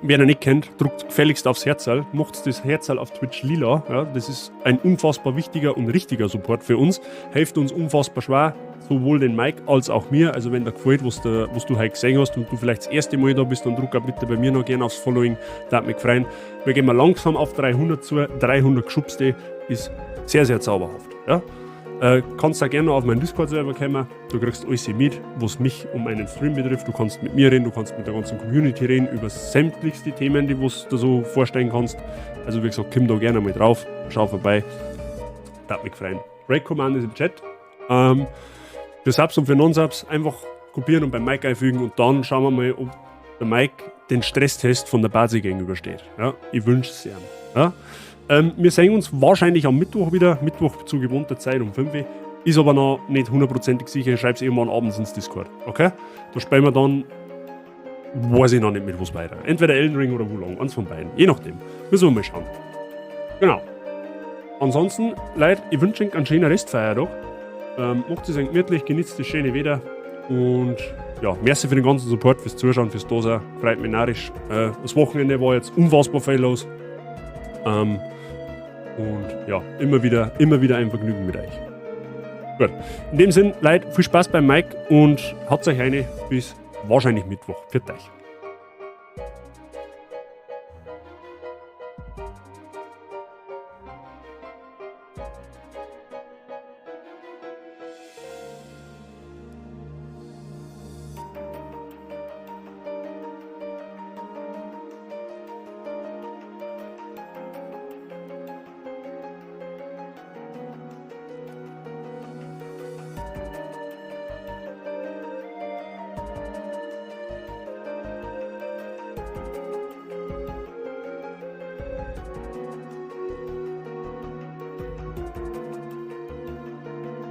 S1: Wer ihn nicht kennt, druckt gefälligst aufs Herzerl. Macht das Herzerl auf Twitch lila. Ja, das ist ein unfassbar wichtiger und richtiger Support für uns. Hilft uns unfassbar schwer, sowohl den Mike als auch mir. Also wenn dir gefällt, was du heute gesehen hast und du vielleicht das erste Mal da bist, dann druck auch bitte bei mir noch gerne aufs Following. Da mich freuen. Wir gehen mal langsam auf 300 zu. 300 Geschubste ist sehr, sehr zauberhaft. Ja? Kannst da gerne noch auf meinen Discord-Server kommen. Du kriegst alles mit, was mich um einen Stream betrifft. Du kannst mit mir reden, du kannst mit der ganzen Community reden über sämtlichste Themen, die du dir so vorstellen kannst. Also wie gesagt, komm da gerne mal drauf, schau vorbei. Tät mich freuen. Raid Command ist im Chat. Für Subs und für Non-Subs einfach kopieren und beim Mike einfügen und dann schauen wir mal, ob der Mike den Stresstest von der Bazi Gang übersteht. Ja, ich wünsche es ihm. Ja? Wir sehen uns wahrscheinlich am Mittwoch wieder, Mittwoch zu gewohnter Zeit um 5 Uhr. Ist aber noch nicht hundertprozentig sicher. Ich schreibe es irgendwann abends ins Discord. Okay? Da spielen wir dann, weiß ich noch nicht, mit was weiter. Entweder Elden Ring oder Wo Long, eins von beiden. Je nachdem. Müssen wir mal schauen. Genau. Ansonsten, Leute, ich wünsche euch einen schönen Restfeiertag. Macht es euch gemütlich, genießt das schöne Wetter und ja, merci für den ganzen Support, fürs Zuschauen, fürs Dasein. Freut mich narrisch. Das Wochenende war jetzt unfassbar viel los. Und ja, immer wieder ein Vergnügen mit euch. Gut. In dem Sinn, Leute, viel Spaß beim Mike und habt euch eine bis wahrscheinlich Mittwoch. Pfiat euch.